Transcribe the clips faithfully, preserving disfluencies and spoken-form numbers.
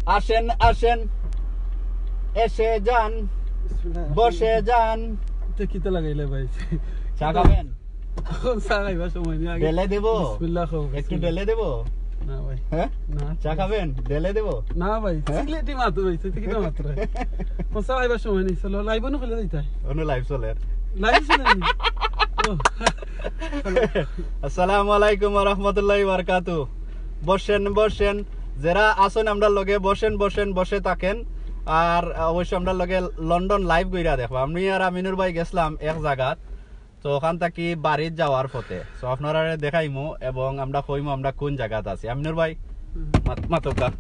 আসেন, আসেন, এসে যান, বিসমিল্লাহ। বসে যান। এটা কিতা লাগাইলে ভাই? চা খাবেন? এখন চা খাইবার সময় নেই, আগে ঢেলে দেবো? বিসমিল্লাহ খাও, একটু বিসমিল্লাহ। ঢেলে দেবো? না ভাই। হ্যাঁ? না। চা খাবেন? ঢেলে দেবো? না ভাই, হ্যাঁ? সিলেটি মাত ভাই, তুই কিতা মাত রে? এখন চা খাইবার সময় নেই, চলো, live অনো খুলে দিতাই। অনো live চলের। Live চলে নি? ও। আসসালামু আলাইকুম ওয়া রাহমাতুল্লাহি ওয়া বারাকাতু। বসেন, বসেন, যারা আছেন আমরার লগে, বসেন, বসেন, বসে থাকেন। আর অবশ্য আমরার লগে লন্ডন live কইরা দেখবা। আমি আর আমিনুর ভাই গেছলাম এক জাগাত, তো ওখান থাকি বাড়িত যাওয়ার পথে, তো আপনারারে দেখাইমু এবং আমরা কইমু আমরা কোন জাগাত আছি। আমিনুর ভাই, মাত-, মাতউক্কা।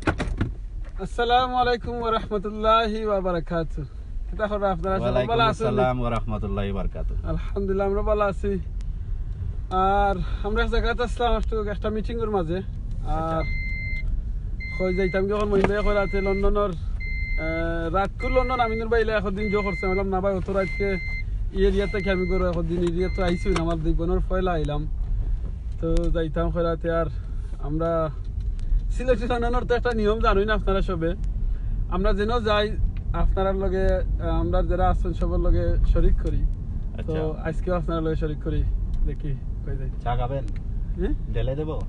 আসসালামু আলাইকুম ওয়া রাহমাতুল্লাহি ওয়া বারাকাতু। কিতা খবর আপনারা সব ভালা ওয়ালাইকুম আছেন নি? আসসালাম ওয়া রাহমাতুল্লাহি ওয়া বারাকাতু। আলহামদুলিল্লাহ, আমরা ভালা আছি। আর আমরা এক জাগাত আছলাম একটু একটা মিটিং এর মাঝে। আর কই যাইতাম কি, এখন মহিন ভাই কইরা তে লন্ডনর, আহ, রাইতকুর লন্ডন আমিনুর ভাই ইলা একদিন জো করছে। আমি বললাম, "না ভাই, অত রাইতকে ই এরিয়া থাকি আমি করো একদিন, এরিয়া তো আইছি না, আমার জীবনর পয়লা আইলাম।" তো যাইতাম কইরা তে আর আমরা সিলেটি লন্ডনর তো একটা নিয়ম জানইন আপনারা সবে। আমরা যেন যাই আপনারার লগে, আহ, আমরা যারা আছেন সবার লগে শরিক করি। আচ্ছা। তো আজকেও আপনারার লগে শরিক করি, দেখি কই যাই। চা খাবেন? হ্যাঁ? ঢেলে দেবো?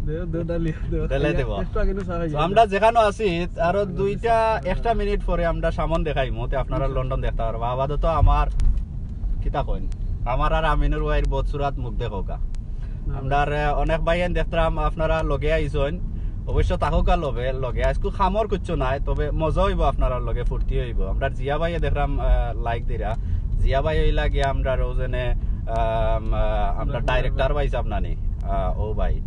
দেও, দেও, ডালিয়া, দেও। ঢেলে দেবো। একটু আগে না চা খাই। তো আমরা যেখানো আছি, আরো দুইটা একটা মিনিট পরে আমরা সামন দেখাইমু, তে আপনারা লন্ডন দেখতা পারবা। আপাতত আমার কিতা কইন, আমার আর আমিনুর ভাইর বদসুরাত মুখ দেখউক্কা। না। আমরার, আহ, অনেক ভাইয়াইন দেখতাম আপনারা লগে আইছইন, অবশ্য থাকউক্কা লগে, লগে। আইজকু কামর কিচ্ছু নাই, তবে মজা অইবো আপনারার লগে, ফুর্তি অইবো। আমরার জিয়া ভাইয়ে দেখরাম, আহ, like দিরা। জিয়া ভাই অইলা গিয়া আমরার ও যেনে, আম, আহ, আমরার director ভাই সাব নানি, আহ, ও ভাই।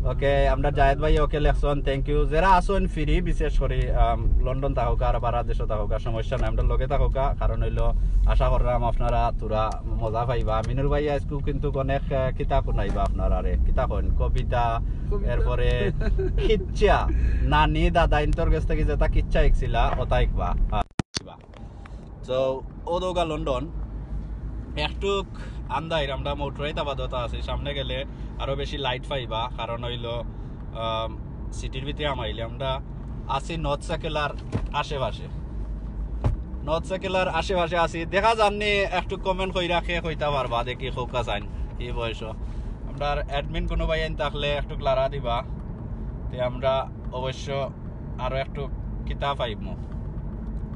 OK, আমরার জায়েদ ভাই OK লেখছইন, thank you। যারা আছইন free, বিশেষ করি, আম, লন্ডন থাকউক্কা আর বারা দেশো থাকউক্কা, সমস্যা নাই, আমরার লগে থাকউক্কা। কারণ অইলো, আশা কররাম আপনারা থুড়া মজা পাইবা। আমিনুর ভাই আইজকু কিন্তু অনেক, আহ, কিতা হুনাইবা আপনারারে, কিতা কইন, কবিতা, কবিতা। এরপরে কিচ্ছা, নানি দাদা ইন্তর গেছ থাকি যেতা কিচ্ছা হিকছিলা, ওতা হিকবা। আহ, তো অউ দেউক্কা লন্ডন, একটুক আন্দাইর, আমরা মোটরওয়েত আপাতত আছি, সামনে গেলে আরো বেশি light পাইবা, কারণ অইলো, আম, সিটির ভিতরে হামাইলে আমরা আছি নর্থ সার্কেলর আশেপাশে। নর্থ সার্কেলর আশেপাশে আছি। দেখা যার নি, একটু comment কইরা কে কইতা পারবা, দেখি কউক্কা চাইন, ই বয়সো। আমরার admin কুনু ভাইয়াইন থাকলে একটু লারা দিবা, তে আমরা অবশ্য আরো একটু কিতা পাইমু,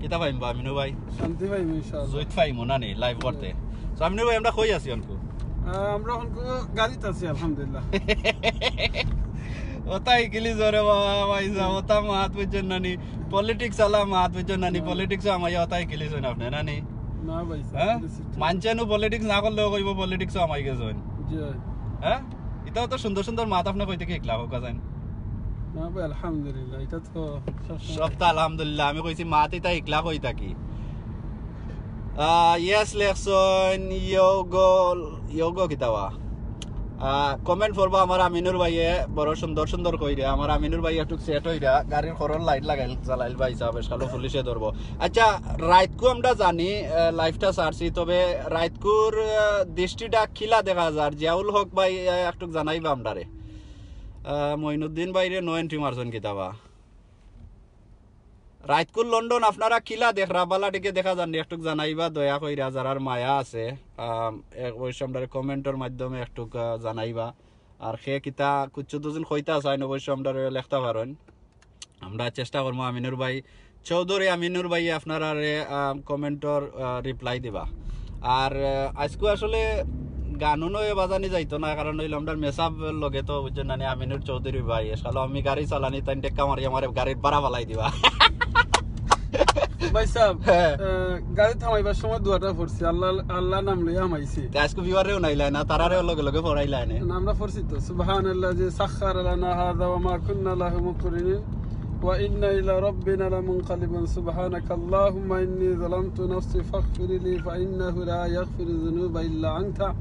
কিতা পাইমু বা মিনু ভাই? শান্তি পাইমু ইনশাআল্লাহ। জুইত পাইমু না নি live করতে? তো মিনু ভাই, আমরা কই আছি অনকু? আহ, আমরা অনকু গাড়িত আছি, আলহামদুলিল্লাহ। ওতা হিকিলিছো রে বাবা, ভাই সাব, ওতা মাত বুঝছইন না নি? Politics আলা মাত বুঝছইন না নি? না। Politics হামাইয়া ওতা হিকিলিছইন আপনে না নি? না ভাই সাব, হ্যাঁ? politics ঠিক। মানষে নু politics না করলেও কইবো politics হামাই গেছইন। জি ভাই। হ্যাঁ? ইতাও তো সুন্দর সুন্দর মাত আপনে কই থাকি হিকলা, কউক্কা চাইন। না ভাই, আলহামদুলিল্লাহ, ইতা তো সবসময়। সবতা আলহামদুলিল্লাহ, আমি কইছি মাত ইতা হিকলা কই থাকি। আহ, yes লেখছইন, ইয়োগো, ইয়োগো কিতা বা? আহ, comment পড়বা আমার আমিনুর ভাইয়ে, বড় সুন্দর সুন্দর কইরা। আমার আমিনুর ভাই একটু set অইরা, গাড়ির খরর light লাগাইল, চালাইল ভাই সাব, এসকালো পুলিশে ধরবো। আচ্ছা, রাইতকু আমরা জানি, আহ, liveটা ছাড়ছি, তবে রাইতকুর, আহ, দৃষ্টিটা কিলা দেখা যার? জিয়াউল হক ভাই, আহ, একটু জানাইবা আমরারে। আহ, মঈনুদ্দিন ভাইরে no entry মারছইন কিতা বা? রাইতকুর লন্ডন আপনারা কিলা দেখরা, বালা টিকে দেখা যার নি, একটুক জানাইবা দয়া কইরা, যারার মায়া আছে, আম, এ, অবশ্য আমরারে commentর মাধ্যমে একটুক, আহ, জানাইবা। আর কে কিতা কুচ্ছু দুজন কইতা চাইন, অবশ্য আমরারে লেখতা পারইন। আমরা চেষ্টা করমু আমিনুর ভাই, চৌধুরী আমিনুর ভাইয়ে আপনারারে, আহ, commentর, আহ, reply দিবা। আর, আহ, আইজকু আসলে গানও নয় বাজানি যাইতো না, কারণ অইলো আমরার মেসাব লগে তো বুঝছইন না নি, আমিনুর চৌধুরী ভাই, এসকালো আমি গাড়ি চালানি, তাইন টেক্কা মারি আমারে গাড়ির ভাড়া ফালাই দিবা। ভাই সাব, হ্যাঁ। আহ, গাড়ি থামাইবার সময় দোয়াটা পড়ছি, আল্লাহ, আল্লাহর নাম লইয়া হামাইছি। তে আইজকু viewerরেও নাইলায় না, তারারেও লগে লগে ফড়াইলায় নে। না, আমরা পড়ছি তো, سبحان الذي سخر لنا هذا وما كنا له مقرنين وإنا إلى ربنا لمنقلبون. سبحانك اللهم إني ظلمت نفسي فاغفر لي فإنه لا يغفر الذنوب إلا أنت.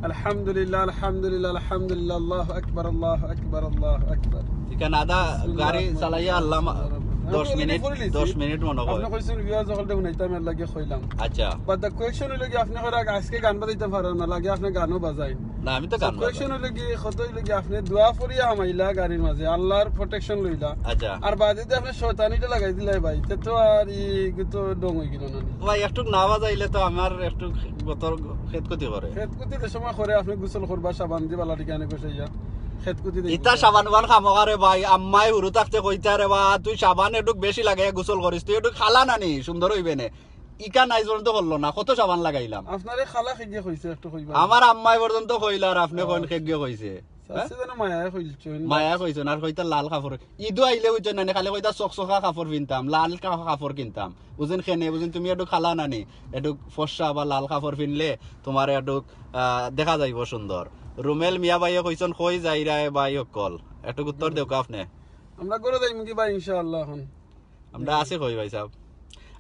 الحمد لله، الحمد لله، الحمد لله، الله أكبر، الله أكبر، الله أكبر. ঠিক আছে, আদা গাড়ি চালাইয়া আল্লাহ মা-, দশ মিনিট, দশ মিনিট মনে হয়। আপনি কইছেন ভিউয়ার্স হকলরে হুনাইতাম, এর লাগি কইলাম। আচ্ছা। But the question হইল কি, আপনি কইরা আজকে গান বাজাইতাম পারেন না, লাগে আপনি গানও বাজাইন। না, আমি তো গান বাজাই। Question হইল কি, কত হইল কি, আপনি দোয়া পড়িয়া হামাইলা গাড়ির মাঝে, আল্লাহর protection লইলা। আচ্ছা। আর বাদে তো আপনি শয়তানিটা লাগাই দিলাই ভাই, তে তো আর ই তো ঢং হই গেল না নি। ভাই, একটু না বাজাইলে তো আমার একটু গতর খেত ক্ষতি করে। খেত কুতি যে সময় করে আপনি গোসল করবা সাবান দি বালা ঠিকানে গোসাইয়া। খেত কুতি দেখি। ইতা সাবান বান খামো কা রে ভাই, আম্মায় হুরু থাকতে কইতা রে বা, তুই সাবান এটুক বেশি লাগে গোসল করিস, তুই এটুক খালা নানি সুন্দর হইবে নে। ইকা নাই পর্যন্ত করলো না, কত সাবান লাগাইলাম। আপনারে খালা খেগিয়ে কইছে একটু কইবা। আমার আম্মায় পর্যন্ত কইলা আর আপনি কোন খেগিয়ে কইছে? চাচি জানো মায়া কইলছইন। মায়া কইছইন, আর কইতা লাল কাপড়। ইদু আইলে বুঝছো না নি, খালি কইতা চকচকা কাপড় পিনতাম, লাল কা-, কাপড় কিনতাম। বুঝেন খেনে, বুঝেন তুমি একটু খালা নানি, একটু ফর্সা বা লাল কাপড় পিনলে তোমার একটু, আহ, দেখা যাইব সুন্দর। রুমেল মিয়া ভাইয়ে কইছইন, "কই যাইরায় ভাই হকল?" একটু উত্তর দেউক্কা আপনি। আমরা ঘরে যাইমু কি ভাই ইনশাআল্লাহ এখন। আমরা আছি কই ভাই সাহেব?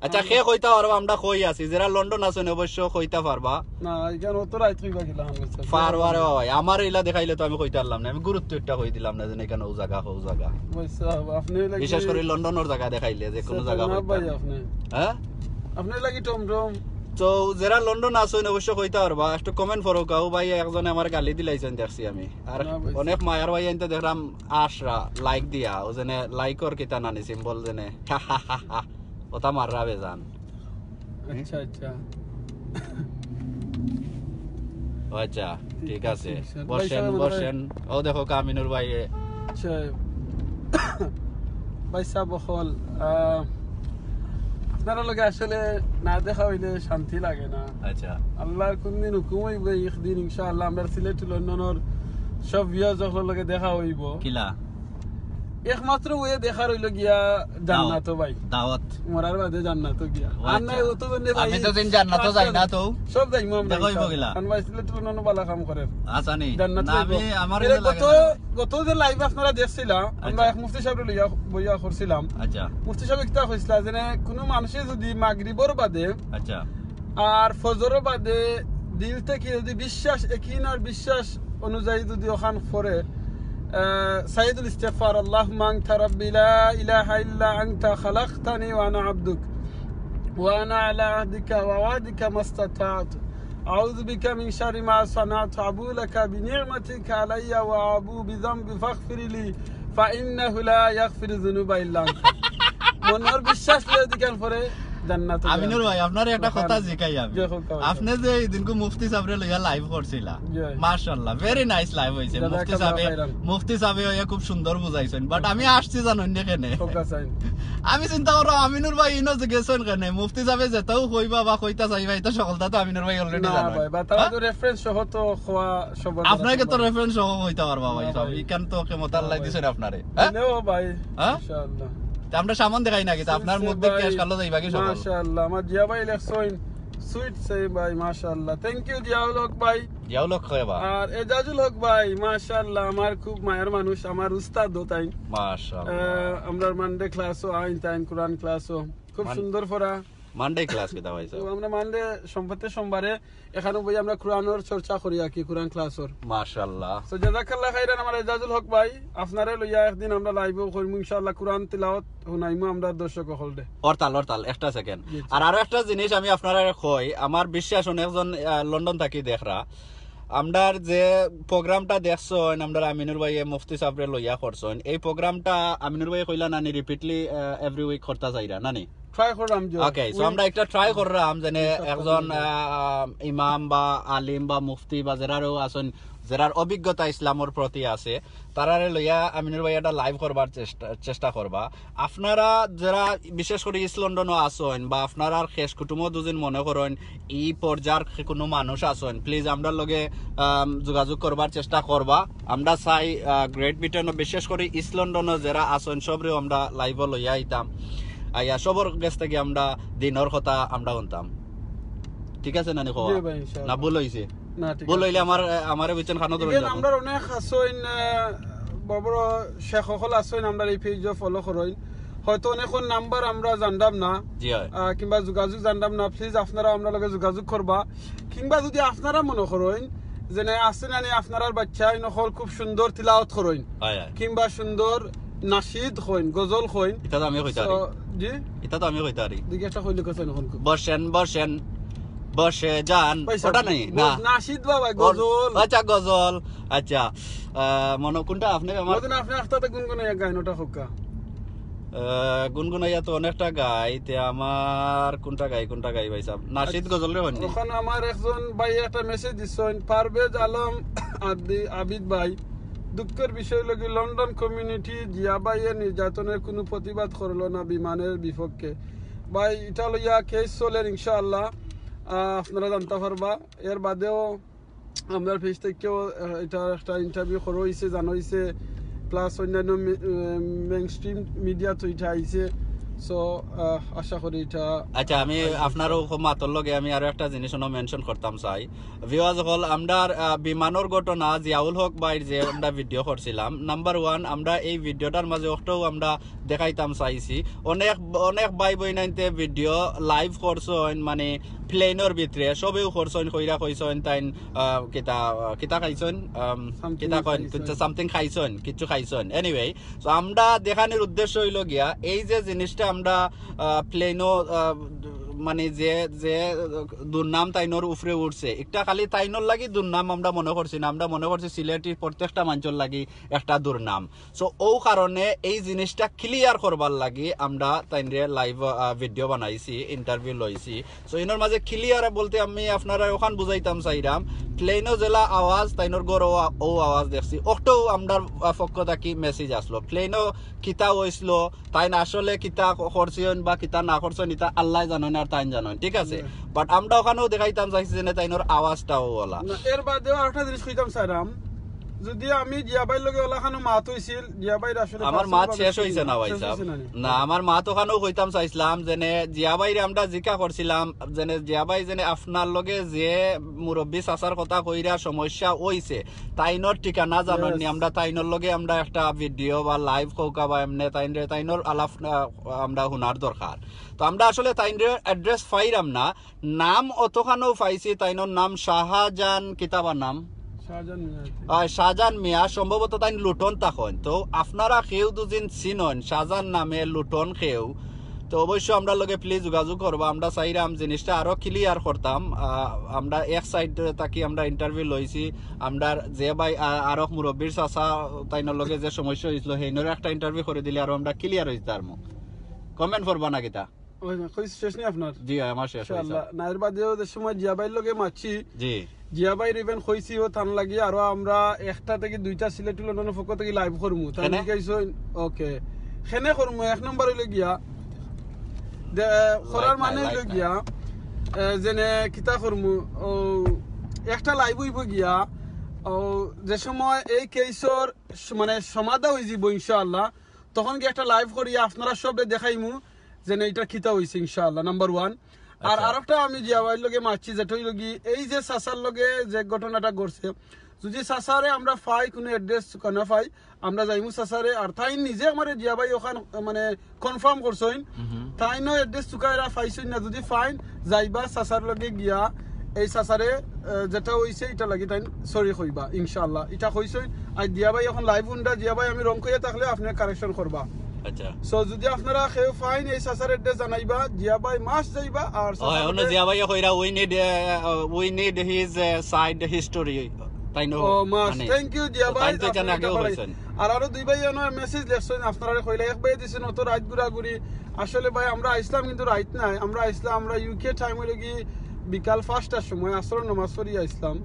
আচ্ছা, কে কইতা পারবা আমরা কই আছি? যারা লন্ডন আছইন অবশ্য কইতা পারবা। না, এখানে অত রাইত কইবা গেলা আমরা স্যার। পারবা রে ভাই, আমার ইলা দেখাইলে তো আমি কইতা পারলাম না, আমি গুরুত্ব একটা কই দিলাম না যে এখানে ও জায়গা, ও জায়গা। ভাই সাহেব, আপনি লাগি বিশেষ করে লন্ডনের জায়গা দেখাইলে যে কোনো স্যার, জায়গা না কইতা ভাই পারলাম। আপনি। হ্যাঁ? আপনি লাগি টমটম। তো যারা লন্ডন আছইন অবশ্য কইতা পারবা, একটু কমেন্ট করো কাউ ভাই, একজনে আমার গালি দিলাইছইন দেখছি আমি। আর না ভাই। অনেক মায়ার ভাই আনতে দেখলাম আশরা লাইক দিয়া, ও জেনে লাইক অর কিতা নানি সিম্বল জেনে। ওটা মাররা বেজান। আচ্ছা আচ্ছা। ও আচ্ছা, ঠিক আছে। ঠিক আছে। বসেন, ভাই সাহেব, বসেন। ও দেখো কামিনুর ভাই। আচ্ছা। ভাই সাহেব হকল, আহ, আপনারা লগে আসলে না দেখা হইলে শান্তি লাগে না। আচ্ছা। আল্লাহর কোন দিন হুকুম হইবে, একদিন ইনশাআল্লাহ আমরা সিলেট লন্ডনের সব ভিউয়ার্স হকলর লগে দেখা হইব। কিলা? একমাত্র ওয়ে দেখা রইল গিয়া জান্নাতো ভাই। দাওয়াত। মরার বাদে জান্নাতো গিয়া। ও আর আচ্ছা। নাই, ও তো বন্ধু ভাই, আমি তো দিন জান্নাতো যাই না তো। সব যাইমু আমরা দেখা হইব ইনশাআল্লাহ। কিলা? কারণ ভাই সিলেট লন্ডন বালা কাম করে। আচ্ছা নি। জান্নাত না, যাইব। আমি, আমার এর ইলা লাগে গত, না। গত যে লাইভ আপনারা দেখছিলা, আমরা আচ্ছা। এক মুফতি সাহেব লইয়া বইয়া করছিলাম। আচ্ছা, মুফতি সাহেব কিতা কইছিলা যে কোনো মানুষে যদি মাগরিবর বাদে আচ্ছা। আর ফজর বাদে দিল থেকে যদি বিশ্বাস, একিন আর বিশ্বাস অনুযায়ী যদি ওখান করে, আহ, সাইয়্যিদুল ইস্তেগফার, আল্লাহুম্মা আনতা রাব্বি লা ইলাহা ইল্লা আনতা খালাকতানি ওয়া আনা আবদুক ওয়া আনা আলা আহদিকা ওয়া ওয়াদিকা মাস্তাতাতু আউযু বিকা মিন শাররি মা সানাতু আবু লাকা বিনি'মাতিকা আলাইয়া ওয়া আবু বিযামবি ফাগফিরলি ফাইন্নাহু লা ইয়াগফিরুয যুনুবা ইল্লা আনতা। মনর বিশ্বাস লইয়া দিকান পরে জান্নাত। আমিনুর ভাই, আপনারে একটা কথা সুবহানাল্লাহ। জিকাই আমি। জি, হোক, হোক। আপনি যে এই দিনকু মুফতি সাহেবরে লইয়া লাইভ করছিলা, জি। মাশাআল্লাহ, very nice live হইছে। মুফতি জাযাকাল্লাহু সাহেবে, খাইরান। মুফতি সাহেবে হইয়া খুব সুন্দর বুঝাইছেন, but আমি আসছি জানেন নি কেনে? হোক, আছেন। আমি চিন্তা করলাম আমিনুর ভাই ইনো যে গেছেন কেনে, মুফতি সাহেবে যেটাও কইবা বা কইতা চাইবা, এটা সকলটা তো আমিনুর ভাই already না জানেন। ভাই, বা তারা হ্যাঁ? তো রেফারেন্স সহ তো খোয়া সব আপনাকে তো রেফারেন্স সহ কইতা পারবা ভাই না সাহেব, ভাই। ইখান তো ক্ষমতা না আল্লাহ ভাই। দিছেন আপনারে। হ্যাঁ? নেও ভাই, হ্যাঁ? ইনশাআল্লাহ। তে আমরা সামান দেখাই নাকি? তে আপনার সে মধ্যে ভাই, ক্যাশ কালো যাইবা কি সকল? মাশাআল্লাহ, আমার জিয়া ভাই লেখছইন, সুইট সে ভাই, মাশাআল্লাহ। Thank you জিয়াউল হক ভাই। জিয়াউল হক কয় বা? আর এজাজুল হক ভাই, মাশাআল্লাহ, আমার খুব মায়ার মানুষ, আমার উস্তাদ দো তাই। মাশাআল্লাহ। আহ, আমরার মানডে ক্লাসও আইন তাইন, কোরআন ক্লাসও খুব মান- সুন্দর পড়া। মানডে ক্লাস কিতা হইছে? তো আমরা মানডে সম্পত্তি সোমবারে এখানে বই আমরা কোরআনর চর্চা করি আর কি, কোরআন ক্লাসর। মাশাআল্লাহ। তো জাযাকাল্লাহ খাইরান আমার এজাজুল হক ভাই, আপনারে লইয়া একদিন আমরা লাইভও করমু ইনশাআল্লাহ, কোরআন তিলাওয়াত হুনাইমু আমরা দর্শক হকলরে। হরতাল, হরতাল, একটা সেকেন্ড। জি, জি। আর আরো একটা জিনিস আমি আপনারে কই, আমার বিশ্বাস অনেকজন, আহ, লন্ডন থাকি দেখরা, আমরার যে প্রোগ্রামটা দেখছইন, আমরার আমিনুর ভাইয়ে মুফতি সাহেবরে লইয়া করছইন, এই প্রোগ্রামটা আমিনুর ভাইয়ে কইলা নানি repeatedly, আহ, every week করতা চাইরা নানি? ট্রাই করলাম যে ওকে, সো আমরা একটা ট্রাই করলাম যে ইনশাআল্লাহ। একজন, আহ, ইমাম বা আলিম বা মুফতি বা যেরারও আছইন, যেরার অভিজ্ঞতা ইসলামর প্রতি আছে, তারারে লইয়া আমিনুর ভাই একটা লাইভ করবার চেষ্টা, চেষ্টা করবা। আপনারা যেরা বিশেষ করি ইস্ট লন্ডনও আছইন বা আপনারার খেশ কুটুমও দুদিন মনে করইন ই পর্যায়র কোনো মানুষ আছইন, প্লিজ আমরার লগে, আম, যোগাযোগ করবার চেষ্টা করবা। আমরা চাই, আহ, গ্রেট ব্রিটেনও বিশেষ করি ইস্ট লন্ডনও যেরা আছইন সবরেও আমরা লাইভও লইয়া আইতাম, আইয়া সবর গেছ থাকি আমরা দিনর কথা আমরা হুনতাম। ঠিক আছে নানি কওয়া? জি ভাই, ইনশাআল্লাহ। না ভুল হইছে? না, ঠিক ভুল আছে। হইলে আমার, আমার বুঝছেন খানো ধরুন Even যাবো। আমরা অনেক আছইন, আহ, বড় বড় শেখ হকল আছইন, আমরা এই পেজও ফলো করইন। হয়তো অনেক নাম্বার আমরা জানতাম না, জি হয়। আহ, কিংবা যোগাযোগ জানতাম না, প্লিজ আপনারা আমরা লগে যোগাযোগ করবা। কিংবা যদি আপনারা মনে করইন যে না, আছে না নি আপনারার বাচ্চা এই নকল খুব সুন্দর তিলাওয়াত করইন, হয়, হয়। কিংবা সুন্দর নাশিদ কইন, গজল কইন। ইটা তো আমি কইতারি। So, জি? ইটা তো আমি কইতারি। দেখি একটা কইলে কথা না কোন। বসেন, বসেন, বসে যান। ভাই সাহেব, ওটা নাই, না। নাশিদ বাবা, গজল। আচ্ছা, গজল। আচ্ছা। আহ, মনো কোনটা আপনি আমার মনে আপনি আস্তাতে গুনগুনাইয়া গাইন ওটা হোক। আহ, গুনগুনাইয়া তো অনেকটা গাই, তে আমার কোনটা গাই, কোনটা গাই ভাই সাহেব? নাশিদ গজল রে হননি। ওখানে আমার একজন ভাই একটা মেসেজ দিচ্ছেন, পারভেজ আলম আদি-, আবিদ ভাই, দুঃখের বিষয় লগি লন্ডন কমিউনিটি জিয়া ভাইয়ের নির্যাতনের কোনো প্রতিবাদ করলো না বিমানের বিপক্ষে। ভাই, এটা লইয়া কেস চলের ইনশাআল্লাহ, আহ, আপনারা জানতে পারবা। এর বাদেও আমরার পেজ থাকিও, আহ, এটা একটা ইন্টারভিউ করা হইছে, জানা হইছে, প্লাস অন্যান্য মে-, আহ, মেইনস্ট্রিম মিডিয়া তো এটা আইছে। So, আহ, আশা করি এটা আচ্ছা, আমি আপনারও খুব মাতর লগে আমি আরো একটা জিনিস অনো মেনশন করতাম চাই। ভিউয়ার্স অকল, আমরার, আহ, বিমানর ঘটনা জিয়াউল হক ভাইর যে আমরা ভিডিও করছিলাম, নাম্বার ওয়ান, আমরা এই ভিডিওটার মাঝে অকটাও আমরা দেখাইতাম চাইছি। অনেক, অনেক ভাই বইনাইন্তে ভিডিও লাইভ করছইন, মানে প্লেনর ভিতরে সবেও করছইন, কইরা কইছইন তাইন, আহ, কিতা, আহ, কিতা খাইছইন, আম, Something কিতা কইন, খাইছইন। কিচ্ছু something খাইছইন, কিচ্ছু খাইছইন। Anyway, so আমরা দেখানির উদ্দেশ্য হইল গিয়া এই যে জিনিসটা আমরা, আহ, প্লেনও, আহ, মানে যে, যে দুর্নাম তাইনর উপরে উঠছে, একটা খালি তাইনর লাগি দুর্নাম আমরা মনে করছি না, আমরা মনে করছি সিলেটি প্রত্যেকটা মানুষর লাগি একটা দুর্নাম। So, ও কারণে এই জিনিসটা ক্লিয়ার করবার লাগি আমরা তাইনরে লাইভ, আহ, ভিডিও বানাইছি, ইন্টারভিউ লইছি। So, ইনোর মাঝে ক্লিয়ার বলতে আমি আপনারা ওখান বুঝাইতাম চাইরাম, প্লেনও যেলা আওয়াজ, তাইনর ঘরও আ-, ও আওয়াজ দেখছি, ওটাও আমরার, আহ, পক্ষ থাকি মেসেজ আসলো। প্লেনও কিতা হইছিল, তাইন আসলে কিতা ক-, করছইন বা কিতা না করছইন, ইতা আল্লায় জানইন আর তাইন জানইন, ঠিক আছে? বাট আমরা ওখানেও দেখাইতাম চাইছি যে না, তাইনর আওয়াজটাও ওলা। না, এর বাদেও আরেকটা জিনিস কইতাম চাইরাম, যদি আমি জিয়া ভাইর লগে ওলাখানো মাত হইছিল, জিয়া ভাইর আসলে আমার মাত personal ভাবে শেষ হইছে না, ভাই শেষ সাহেব। হইছে না নি? না, আমার মাত ওখানেও কইতাম চাইছিলাম, যেনে জিয়া ভাইরে আমরা জিকা করছিলাম, যেনে জিয়া ভাই যেনে আপনার লগে যে মুরব্বী চাচার কথা কইরা সমস্যা হইছে, তাইনর ঠিকানা জানইন নি, Yes. আমরা তাইনর লগে আমরা একটা ভিডিও বা লাইভ কউকা বা এমনে তাইনরে, তাইনর আলাপ, আহ, আমরা হুনার দরকার। তো আমরা আসলে তাইনরে অ্যাড্রেস পাইরাম না, নাম অতখানও পাইছি, তাইনর নাম শাহজাহান, কিতা বা নাম? শাহজাহান মিয়া, I think। আহ, শাহজাহান মিয়া, সম্ভবত তাইন লুটন থাকইন। তো আপনারা কেউ দুজন চিনইন শাহজাহান নামে লুটন কেউ, তো অবশ্য আমরার লগে প্লিজ যোগাযোগ করবা। আমরা চাইরাম জিনিসটা আরো ক্লিয়ার করতাম। আহ, আমরা এক সাইড থাকি আমরা ইন্টারভিউ লইছি, আমরার যে ভাই, আহ, আরক মুরব্বীর চাচা তাইনর লগে যে সমস্যা হইছিল, হেইনরে একটা ইন্টারভিউ করে দিলে আরো আমরা ক্লিয়ার হইতাম। কমেন্ট করবা না কিতা? ওই না, কই শেষ নি আপনার? জি, আমার শেষ হইছে। ইনশাআল্লাহ। না, এর বাদেও যে সময় জিয়া ভাইর লগে মাতছি, জি। জিয়া ভাইর ইভেন্ট কইছি ও তান লাগি আরো আমরা একটা থাকি দুইটা সিলেটি লন্ডনর পক্ষ থাকি লাইভ করমু। তান কেনে? লিখাইছইন, ওকে। কেনে করমু, এক নম্বর হইল গিয়া, দে-, করার লাইট নাই, মানে হইল লাইট নাই। গিয়া, এ, যেনে কিতা করমু, ও, একটা লাইভ হইব গিয়া, ও, যে সময় এই কেসর স-, মানে সমাধা হয়ে যাব ইনশাআল্লাহ, তখন গিয়া একটা লাইভ করি আপনারা সবরে দেখাইমু যেনে এটা কিতা হইছে ইনশাআল্লাহ, নাম্বার ওয়ান। আর আচ্ছা। আরেকটা আমি জিয়া ভাইর লগে মাতছি, যেটা হইল কি, এই যে চাচার লগে যে ঘটনাটা ঘটছে, যদি চাচারে আমরা পাই, কোনো অ্যাড্রেস না পাই, আমরা যাইমু চাচারে। আর তাইন নিজে আমারে জিয়া ভাই ওখান মানে কনফার্ম করছইন, হুম হুম। তাইনও অ্যাড্রেস চুকাইরা পাইছইন না, যদি পাইন যাইবা চাচার লগে গিয়া এই চাচারে, আহ, যেটা হইছে এটা লাগি তাইন সরি কইবা ইনশাআল্লাহ। এটা কইছইন। আর জিয়া ভাই এখন লাইভ উন্ডা, জিয়া ভাই আমি রং কইয়া থাকলে আপনি কারেকশন করবা। আচ্ছা। So যদি আপনারা কেউ পাইন এই চাচার অ্যাড্রেস জানাইবা, জিয়া ভাই মাস যাইবা। আর ওই, চাচার অন্য লগে জিয়া ভাই কইরা, "We need, uh, uh, we need his, uh, side history।" তাইন ও, মাস। মানে, thank you জিয়া তো ভাই, তাইন তো জানে আপনি আগেও এটা কইছেন। আর আরো দুই ভাই এনো মেসেজ লেখছেন, আপনারা কইলা এক ভাই দিছেন অত রাইত ঘুরাঘুরি। আসলে ভাই আমরা আইসলাম কিন্তু রাইত নাই, আমরা আইসলাম, আমরা ইউকে টাইম হইল কি বিকাল পাঁচটার সময় আসর নামাজ পড়িয়া আইসলাম।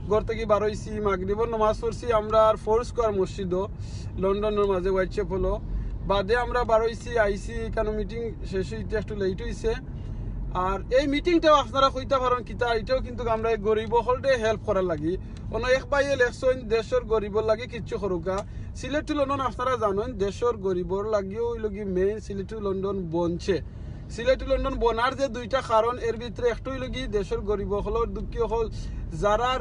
ঘর থাকি বারইছি, মাগরিবর নামাজ পড়ছি আমরা আর ফোর স্কোয়ার মসজিদও, লন্ডনর মাঝে হোয়াইট চ্যাপেলও। বাদে আমরা বারইছি, আইছি, এখানে মিটিং শেষ হইতে একটু লেট হইছে। আর এই মিটিংটাও আপনারা কইতা পারেন কিতা, এটাও কিন্তু আমরা এই গরিব অকলরে হেল্প করার লাগি। অন্য এক ভাইয়ে লেখছইন, "দেশর গরিবর লাগি কিচ্ছু করুকা।" সিলেট টু লন্ডন আপনারা জানেন, দেশর গরিবর লাগিও হইল কি মেইন সিলেট টু লন্ডন বনছে। সিলেট টু লন্ডন বনার যে দুইটা কারণ, এর ভিতরে একটা হইল কি দেশর গরিব অকলর, দুঃখী অকল, যারার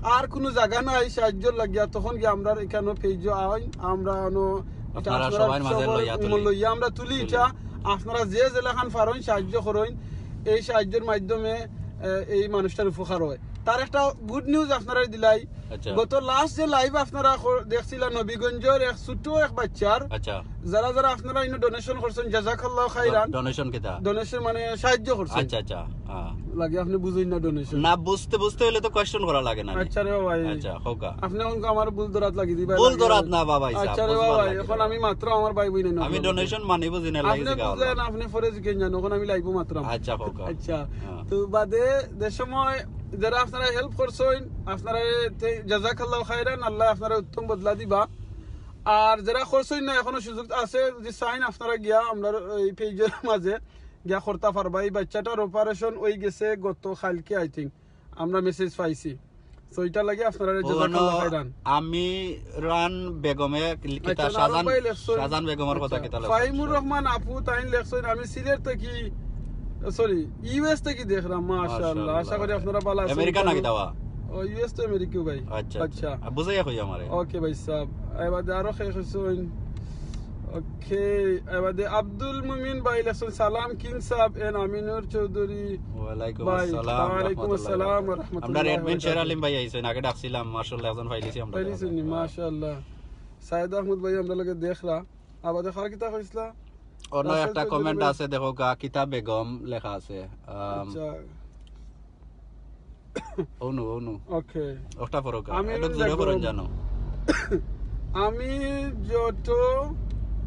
আর কোনো জায়গা নাই সাহায্যর লাগিয়া, তখন গিয়া আমরা এখানে পেজ আইন, আমরা অনো এটা আপনারা আপনারা সবার মাঝে সবার লইয়া তুলি। লইয়া আমরা তুলি তুলি। এটা। আপনারা যে যেলাখান পারইন সাহায্য করইন, এই সাহায্যর মাধ্যমে, আহ, এই মানুষটার উপকার হয়। তার একটা গুড নিউজ আপনারারে দিলাই। আচ্ছা। গত লাস্ট যে লাইভ আপনারা কর-, দেখছিলা নবীগঞ্জর এক ছোট এক বাচ্চার, আচ্ছা। যারা যারা আপনারা ইনো ডোনেশন করছেন, জাজাকাল্লাহ খাইরান। ডোনেশন কিতা? ডোনেশন মানে সাহায্য করছেন। আচ্ছা, আচ্ছা। হ্যাঁ। লাগে আপনি বুঝইন না ডোনেশন। না, বুঝতে, বুঝতে হইলে তো কোয়েশ্চন করা লাগে না। আচ্ছা রে ভাই। আচ্ছা, হোকা। আপনি এখন আমার ভুল ধরাত লাগি দিবা। ভুল ধরাত না বাবা, হিসাব, আচ্ছা রে বুঝবার বাবা, লাগে এখন না। আমি মাত্র আমার ভাই বইন আমি ডোনেশন মানি বুঝি না, লাগি আপনি জিগা বুঝলেন, হলাম। আপনি ফরে জিকেন জানো, এখন আমি লাইভও মাত্রাম। আচ্ছা, হোকা। আচ্ছা। হ্যাঁ। তো বাদে যে সময় যারা আপনারা হেল্প করছেন, আপনারা তে-, জাজাকাল্লাহ খাইরান, আল্লাহ আপনারা উত্তম বদলা দিবা। আর যারা করছেন না, এখনো সুযোগ আছে, যদি চাইন আপনারা গিয়া আমরা এই পেজের মাঝে গিয়া করতা পারবা। এই বাচ্চাটার অপারেশন হয়ে গেছে গত কালকে, আই থিংক, আমরা মেসেজ পাইছি। তো এটা লাগে আপনারা ও, জাজাকাল্লাহ না, খাইরান। আমি রান বেগমে কিতা আচ্ছা, শাহজান, নারক ভাই লেখছইন। শাহজান বেগমর কথা আচ্ছা, কিতা লেখছইন? ফাহিমুর রহমান আপু তাইন লেখছইন, আমি সিলেট থাকি, সরি, ইউএস থাকি দেখলাম, মাশাআল্লাহ। আশা করি আপনারা ভালো আছেন। আমেরিকা আসলে নাকি দাওয়া? ও, ইউএস তো আমেরিকা ভাই। আচ্ছা, আচ্ছা। আচ্ছা। বুঝাইয়া কই আমারে। ওকে ভাই সাহেব। এবারে আরো কে কইছইন? ওকে, এবারে আব্দুল মুমিন ভাই লেখছইন, "সালাম কিন সাহেব, এন আমিনুর চৌধুরী।" ওয়ালাইকুম ভাই, আসসালাম, ওয়ালাইকুম রাহমাতুল্লাহ। আসসালাম ওয়া রাহমাতুল্লাহি আমরা ওয়া অ্যাডমিন শের বারাকাতুহু। আলিম ভাই আইছেন, আগে ডাকছিলাম, মাশাআল্লাহ, একজন পাইলিছি আমরা। পাইলিছেন নি? মাশাআল্লাহ। সাইদ আহমদ ভাই আমরা লগে দেখলা। আবার দেখার কিতা কইছলা? অন্য রাসেল একটা চৌধুরী কমেন্ট ভাই। আছে, দেখো গা, কিতা বেগম লেখা আছে। আম, আচ্ছা। অনু, অনু। ওকে। ওটা পড়ো গা। আমি একটু অনু জোরে পড়ুন বেগম। জানো। আমি যত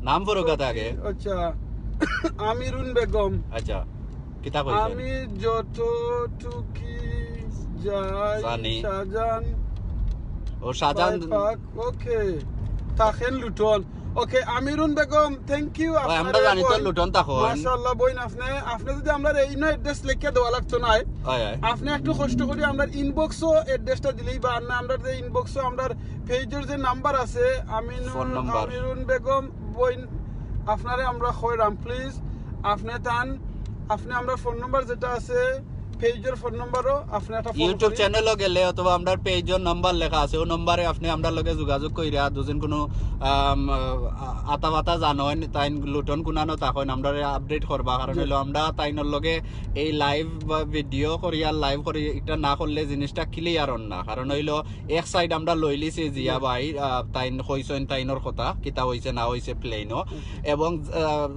নাম পড়ো গা আগে। আচ্ছা। আমিরুন বেগম। আচ্ছা। কিতা কইছেন? আমি যত টুকি যাই জানি। শাহজান ও শাহজান। পাক, ওকে। থাকেন লুটন। ওকে, আমিরুন বেগম, থ্যাংক ইউ। ওই, আমরা জানি তো লুটন থাকইন। মাশাআল্লাহ, বইন, আপনি, আপনি যদি আমরা এই অ্যাড্রেস লিখে দেওয়া লাগতো না, হয়, হয়। আপনি একটু কষ্ট করি আমরার ইনবক্সও অ্যাড্রেসটা দিলেই বা না, আমরার যে ইনবক্সও আমরার পেজের যে নাম্বার আছে, আমিনুর, ফোন নাম্বার। আমিরুন বেগম, বইন, আপনারে আমরা কইরাম, প্লিজ, আপনি তান, আপনি আমরার ফোন নাম্বার যেটা আছে, পেজের ফোন নাম্বারও আপনি একটা ফোন ইউটিউব করি। চ্যানেলও গেলে অথবা আমরার পেজর নাম্বার লেখা আছে, ও নাম্বারে আপনি আমরার লগে যোগাযোগ কইরা দুজন কোনো, আম, আ-, আতা বাতা জানইন, তাইন লুটন কুনানো থাকইন, আমরারে আপডেট করবা। কারণ জি। হইলো আমরা তাইনর লগে এই লাইভ বা ভিডিও করি আর লাইভ করি, এটা না করলে জিনিসটা ক্লিয়ার অন না। কারণ হইলো এক সাইড আমরা লইলিছি জিয়া জি। ভাই, আ, তাইন কইছইন তাইনর কথা, কিতা হইছে না হইছে প্লেনও। এবং, আ,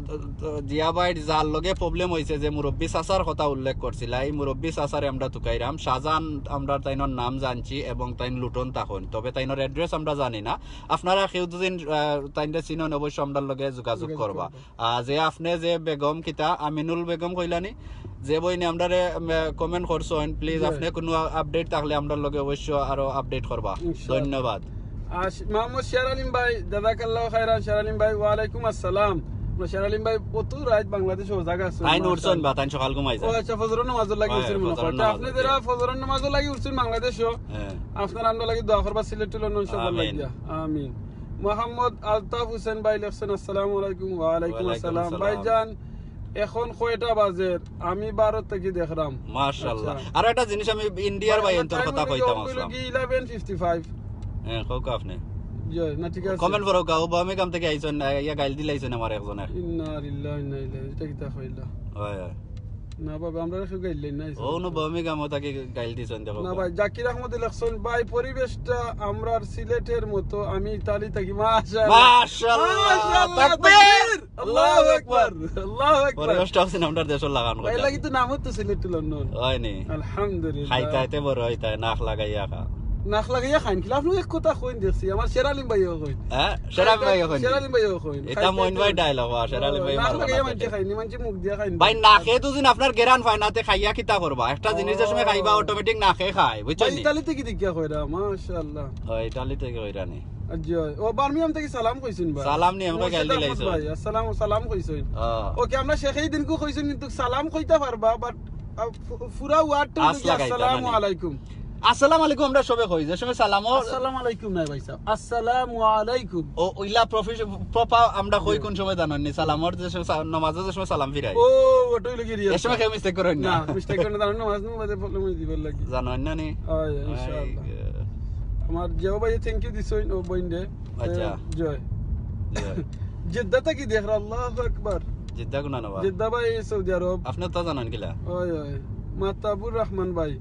জিয়া ভাইর যার লগে প্রবলেম হইছে, যে মুরব্বী চাচার কথা উল্লেখ করছিলা, এই মুরব্বী চাচারে আমরা তুকাইরাম। শাহজান, আমরা তাইনর নাম জানছি এবং তাইন লুটন থাকইন, তবে তাইনর অ্যাড্রেস আমরা জানি না। আপনারা কেউ যদি, আ, তাইনরে চিনইন, অবশ্য আমরার লগে যোগাযোগ যোগাযোগ করবা। করবা। আ, যে আপনি যে বেগম কিতা, আমিনুল বেগম কইলানি, যে বইনে আমরারে, উম, কমেন্ট করছইন, প্লিজ জি। আপনি কোনো আপডেট থাকলে আমরার লগে অবশ্য আরো আপডেট করবা। ইনশাআল্লাহ। ধন্যবাদ। আর মোহাম্মদ শের আলিম ভাই, জাজাকাল্লাহ খাইরান। শের আলিম ভাই, ওয়ালাইকুম আসসালাম। শের আলিম ভাই, কত রাইত বাংলাদেশো জাগা আছে, তাইন উঠছইন মাশাআল্লাহ। বা তাইন সকাল ঘুমাই ও যান। আচ্ছা, ফজরর নামাজর লাগি হ্যাঁ, উঠছইন মনে ফজরর করতে। নামাজ আপনি লাগি। যারা ফজরর নামাজর লাগি উঠছইন বাংলাদেশো, হ্যাঁ। আপনার আমরা লাগি দোয়া করবা, সিলেট টুলো নন সবার আমিন। লাগিয়া। আমিন। মোহাম্মদ আলতাফ হোসেন ভাই লেখছইন, আসসালামু আলাইকুম। ওয়ালাইকুম ওয়ালাইকুম আসসালাম। আসসালাম। ভাইজান, এখন কয়টা বাজে? আমি ভারত থাকি দেখরাম। মাশাআল্লাহ। আচ্ছা। আর একটা জিনিস আমি ইন্ডিয়ার ভাই এন্তর কথা কইতাম আসলাম। কি eleven fifty five। হ্যাঁ, কউক আপনি। জি, না ঠিক আছে। কমেন্ট করো, গাও বার্মিংহাম থাকি আইছইন, ইয়া গাইল দিলাইছইন আমার একজনে। ইন্না লিল্লাহি ওয়া ইন্না ইলাইহি। এটা কিতা কইলা? হয়, হয়। না বাবা, আমরা কেউ গাইল দিলাই না। ও, নু বার্মিংহাম থাকি গাইল দিছইন, দেখো। না ভাই, জাকির আহমদ লেখছইন, ভাই, পরিবেশটা আমরার সিলেটের মতো, আমি ইতালি থাকি। মাশাআল্লাহ। মাশাআল্লাহ, মাশাআল্লাহ, তাকবীর। আল্লাহু আকবার, আল্লাহু আকবার। পরিবেশটা আছে আমরার দেশর লাখান। ভাই, লাগি তো নাম তো সিলেট টুলো নন। হয়নি। আলহামদুলিল্লাহ। খাইতে খাইতে বড় হইতে, নাক লাগাইয়া খা। নাক লাগাইয়া খাইন। কিলা আপনি এক কথা কইন দেখছি, আমার শের আলিম ভাইও কইন। হ্যাঁ, শের আলিম ভাইও কইন। শের আলিম ভাইও কইন। এটা মইন ভাই ডায়লগ, শের আলিম ভাই নাক মারবা লাগাইয়া না মানছে পেটে। খাইনি, মানছে মুখ দিয়া খাইনি। ভাই, নাকে দুদিন আপনার গেরান পায় না, তে খাইয়া কিতা করবা? একটা জিনিস যে সময় খাইবা, অটোমেটিক নাকে খায়, বুঝছেন ভাই, নি? ইতালি থাকি দেখিয়া কইরা, মাশাআল্লাহ। ও, ইতালি থাকি কইরা নি। আচ্ছা, ও বার্মিংহাম থাকি সালাম কইছইন ভাই। সালাম নি, আমাকে মুর্শিদ গাইল আহমদ দিলাইছো। ভাই, আসসালাম, সালাম কইছইন। ও। ওকে, আমরা শেখে দিনকু কইছইন, কিন্তু সালাম কইতা পারবা, but, আহ, ফু-, পুরা ওয়ার্ডটা আস লাগাইতা না নি। আসসালামু আলাইকুম। আসসালামু আলাইকুম আমরা সবে কই, যে সময় সালামও আসসালামু আলাইকুম নাই ভাই সাহেব, আসসালামু আলাইকুম। ও, ওইলা প্রফেশন, প্রপার আমরা কই কোন সময় জানেন নি? সালামর যে সময় সা-, নমাজে যে সময় সালাম ফিরাই। ও, ওটাই লাগি রিয়েল। এ সময় কেউ মিস্টেক করেন না। না, মিস্টেক করে দাঁড়ানো, নামাজ নমাজে প্রবলেম হয়ে দিবার লাগি। জানেন না নি? হয়, ইনশাআল্লাহ। আমার যে ভাই thank you দিছইন, ও বইনরে। আচ্ছা। জয়। জি ভাই। জেদ্দা থাকি দেখরা, আল্লাহু আকবার। জিদ্দা কোনা নবা? জেদ্দা ভাই, সৌদি আরব। আপনি তো জানেন কিলা? ওই, ওই। মাতাবুর রহমান ভাই।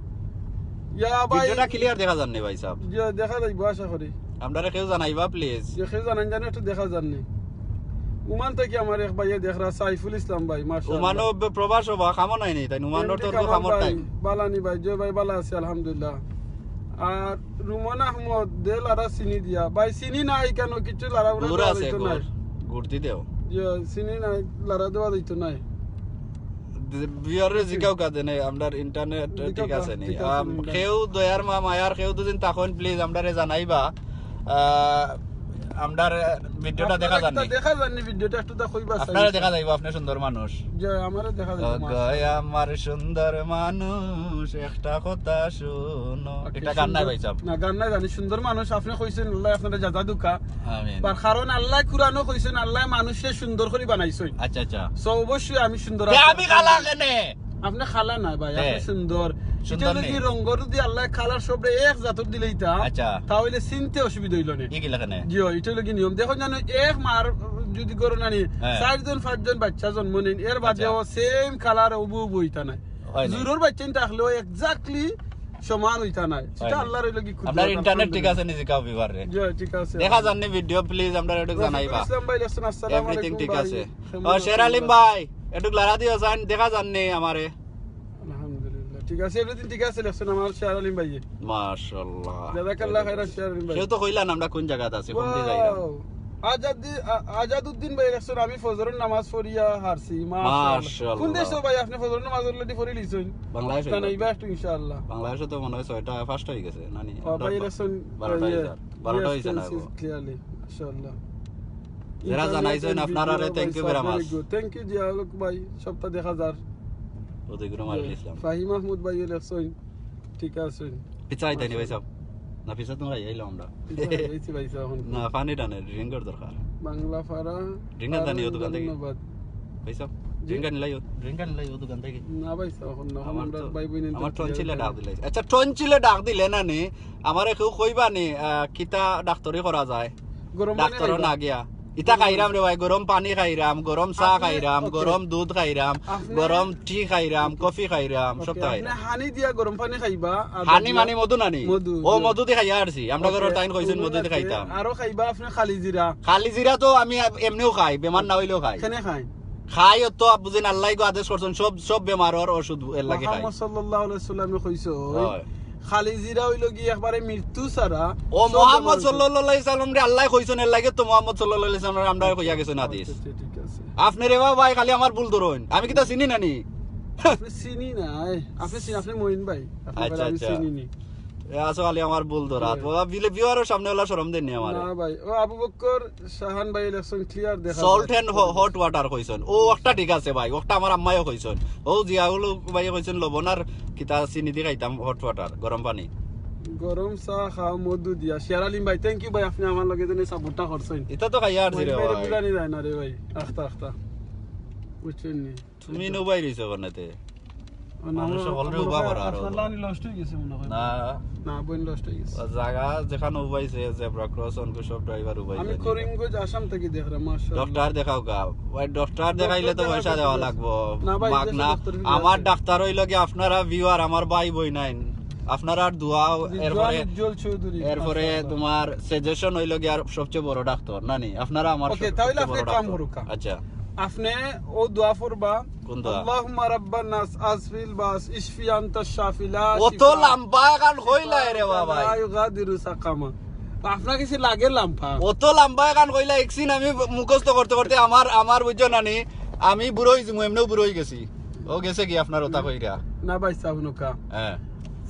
ইয়া ভাই, ভিডিওটা ক্লিয়ার দেখা যার নি ভাই সাহেব? যে দেখা যাইব আশা করি। আমরারে কেউ জানাইবা প্লিজ। যে কেউ জানাইন জানে একটু দেখা যার নি। ওমান থাকি আমার এক ভাইয়ে দেখরা সাইফুল ইসলাম ভাই, মাশাআল্লাহ। ওমানও বে-, প্রবাস হবা, কামও নাই নি, তাই ওমানর তো এমডি কামাল কামর ভাই, টাইম। বালানি ভাই, জয় ভাই, বালা আছে আলহামদুলিল্লাহ। আর রুমন আহমদ দে লারা চিনি দিয়া, ভাই চিনি না, এই কেন কিছু লারা উড়া গুড় দেওয়া আছে, যাইতো গুড়। নাই। গুড় দি দেও। যে চিনি না, লারা দেওয়া যাইতো নাই। ভিউয়াররে জিকাও কা দেনে, আমরার ইন্টারনেট জিকাও ঠিক কা, আছে নি? ঠিক আছে আম, নি, ভাই। কেউ দয়ার মা মায়ার কেউ দুদিন তখন প্লিজ আমরারে জানাইবা। আহ, আমরার ভিডিওটা দেখা যার নি? দেখা যার নি ভিডিওটা, একটু তা কইবা আপনারে চাই। দেখা যাইব, আপনি সুন্দর মানুষ। যে আমারে দেখা যাইব, ও গো আমার সুন্দর মানুষ, একটা কথা শুনো। এটা গান নাই ভাই সাহেব? না, গান নাই জানি, সুন্দর মানুষ। আপনি কইছেন, আল্লাহ আপনারে জাযা দুকা। আমিন। বা কারণ আল্লাহ কুরআনও কইছেন, আল্লাহ মানুষরে সুন্দর করি বানাইছইন। আচ্ছা, আচ্ছা। So অবশ্যই আমি সুন্দর তে আছি। আমি কালা কেনে? আপনি কালা না ভাই, আপনি হ্যাঁ। সুন্দর। সুন্দর এটা নি? যদি রঙ যদি আল্লাহ কালার সবরে এক জাতর দিলেইতা, আচ্ছা। তাহলে চিনতে অসুবিধা হইল না। ই কিলা কেনে? জি, এটা হইল কি নিয়ম। দেখো জানো, এক মার যদি গরু নানি, হ্যাঁ। চারজন পাঁচজন বাচ্চা জন্ম নেন, এর বাদেও সেম কালার উবু উবু হইতা নাই। হয় নি? জুরোর বাচ্চা থাকলেও এক্স্যাক্টলি সমান হইতা নাই। সেটা নি? আল্লাহর হইল কি কুদরত, আপনার ইন্টারনেট ঠিক আলহামদুলিল্লাহ। আছে নি? জিকাও ভিউয়াররে। জি, ঠিক আছে। দেখা যার নি ভিডিও, প্লিজ আমরারে একটু রফিকুল জানাইবা। ইসলাম ভাই লেখছেন, আসসালামু এভরিথিং আলাইকুম ঠিক ভাই। আছে। কেমন ও আছেন শের আলিম ভাই? ভাই, একটু লারা দিও চাইন, দেখা যার নি আমারে। আলহামদুলিল্লাহ, ঠিক আছে, এভরিথিং ঠিক আছে লেখছেন আমার শের আলিম ভাই। মাশাআল্লাহ। জাযাকাল্লাহ খাইরান শের আলিম ভাই। কেউ তো কইলা না আমরা কোন জায়গাত আছি, কোন দিকে যাইলাম। ওয়াও। আজাদি-, আ-, আজাদুদ্দিন ভাই লেখছেন, আমি ফজরের নামাজ পড়িয়া হারছি। মাশাআল্লাহ। মাশাআল্লাহ। কোন দেশো ভাই আপনি ফজরের নামাজ already পড়ি লিছইন? বাংলাদেশ হইল। জানাইবা একটু ইনশাআল্লাহ। বাংলাদেশে তো মনে হয় ছয়টা পাঁচটা হয়ে গেছে, না নি? ও ভাই লেখছেন, বারোটা ইয়ে, হয়েছে, বারোটা yes, হয়েছে না yes, গো। Clearly, মাশাআল্লাহ। যারা জানাইছেন আপনারারে thank you very much। Thank you Ziaul হক ভাই, সবটা দেখা যার। ওদের গুলো মারি দিয়েছিলাম। ফাহিম মাহমুদ ভাই লেখছেন, ঠিক আছে। পিছা আইতানি ভাই সাহেব। না পিছা তোমরা আইলাম আমরা। এই তো ভাই সাহেব এখন। না পানি টানে, ড্রিঙ্কর দরকার। বাংলা ফারা। ড্রিঙ্ক আনতানি ও দোকান থেকে। ধন্যবাদ। ভাই সাহেব, জি? ড্রিঙ্ক আনিলাই, ড্রিঙ্ক আনিলাই ও দোকান থেকে। না ভাই সাহেব, এখন না, আমার আমরা তো, ভাই বোন আমার টনসিলে ডাক দিলে। আচ্ছা, টনসিলে ডাক দিলে না নি, আমারে কেউ কইবা নি, আহ, কিতা ডাক্তারি করা যায়? গরম পানি ডাক্তারও খাইবা। না গিয়া। ইতা খাইরাম রে ভাই, গরম পানি খাইরাম, গরম চা আপনি, খাইরাম, okay। গরম দুধ খাইরাম, আপনি, গরম টি খাইরাম, okay। কফি খাইরাম, সব Okay, তো আপনি খাইরাম। হানি দিয়া গরম পানি খাইবা, আর হানি বাদ মানে মধু নানি? মধু, ও জি। মধু দি খাইয়া আরছি। আমরা Okay, ঘরর তাইন কইছেন মধু মধু দি আছে। খাইতাম। আরো খাইবা আপনি খালি জিরা। খালি জিরা তো আমি এমনিও খাই, বেমার না হইলেও খাই। কেনে খাই? খাই তো বুঝিন আল্লাহ গো আদেশ করছেন, সব, সব বেমারর ওষুধ এর লাগি খাই। মোহাম্মদ সাল্লাল্লাহু আলাইহি সাল্লামে কইছে, হয়। খালি জিরা হইল কি একবারে মৃত্যু ছাড়া। ও সব মোহাম্মদ বেমার সাল্লাল্লাহু আলাইহি সাল্লাম রে আল্লাহ কইছেন, এর লাগি তো মোহাম্মদ সাল্লাল্লাহু আলাইহি সাল্লাম আমরা কইয়া গেছেন হাদিস। আচ্ছা, ঠিক আছে। আপনি রে বাবা ভাই, খালি আমার ভুল ধরইন, আমি কিতা চিনি না নি? আপনি চিনি না, এই, আপনি চিনি, আপনি মইন ভাই। আপনি আচ্ছা, বলে আমি আচ্ছা। চিনি নি। এ আসো খালি আমার ভুল ধরা। হ্যাঁ। বাবা ভিউয়ারর সামনে ওলা শরম দেন নি আমারে। না ভাই, ও আবু বক্কর শাহান ভাই লেখছেন ক্লিয়ার দেখা সল্ট যায়। এন্ড হট ওয়াটার কইছেন। ও একটা ঠিক আছে ভাই, ওটা আমার আম্মাইও কইছেন। ও জিয়াউল ভাই কইছেন লবণ আর কিতা চিনি দি খাইতাম হট ওয়াটার, গরম পানি। গরম চা খাও মধু দিয়া। শের আলিম ভাই, thank you ভাই, আপনি আমার লগে যেন সাপোর্টটা করছেন। এটা তো খাইয়া আর রে মইন ভাইরে ভাই। বুঝানি যায় না রে ভাই, আস্তে আস্তে। বুঝছেন নি? তুমি নুবাই রইছো কোনে তে? ও না, মানুষ আমার, সকলরে আমার উবা ভাই করা আরো। আপনার লানি lost হয়ে গেছে মনে হয়। না, না, বইন lost হয়ে গেছে। ও জায়গা যেখানে উবাইছে, জেব্রা ক্রস, অনকু সব ড্রাইভার উবাই আমি যায়নি। করিমগঞ্জ আসাম থেকে দেখলাম, মাশাআল্লাহ। ডক্টর দেখাও গা। ভাই, ডক্টর দেখাইলে তো ডক্টর পয়সা দেখাইলে দেওয়া তো লাগবো। না ভাই, মাগ দেশে না। ডক্টর ফ্রি আমার আছে। ডাক্তার হইল কি আপনারা ভিউয়ার, আমার ভাই বইন আইন। আপনারার দোয়া, রিজওয়ান এরপরে, উজ্জ্বল চৌধুরী, এরপরে মাশাআল্লাহ। তোমার সাজেশন হইল কি আর সবচেয়ে বড় ডাক্তার, না নি? আপনারা আমার ওকে, সব-, তাহলে সবচেয়ে আপনি বড় কাম ডাক্তার। করুকা। আচ্ছা। আপনি ও দোয়া পড়বা। কোন দোয়া? আল্লাহুম্মা রাব্বান নাস, আশফিল বাস, ইশফি আনতা শাফি, লা অত শিফা। লম্বা এখান কইলা রে বাবা। লা ইউগাদিরু সাকামা। আপনার কাছে লাগে লম্বা। অত লম্বা এখান কইলা, একদিন আমি মুখস্থ করতে করতে আমার, আমার বুঝছো না নি, আমি বুড়ো হইছি, এমনিও বুড়ো হই গেছি। ও গেছে কি আপনার ওটা কইরা? না ভাই সাহেব, নুকা। হ্যাঁ।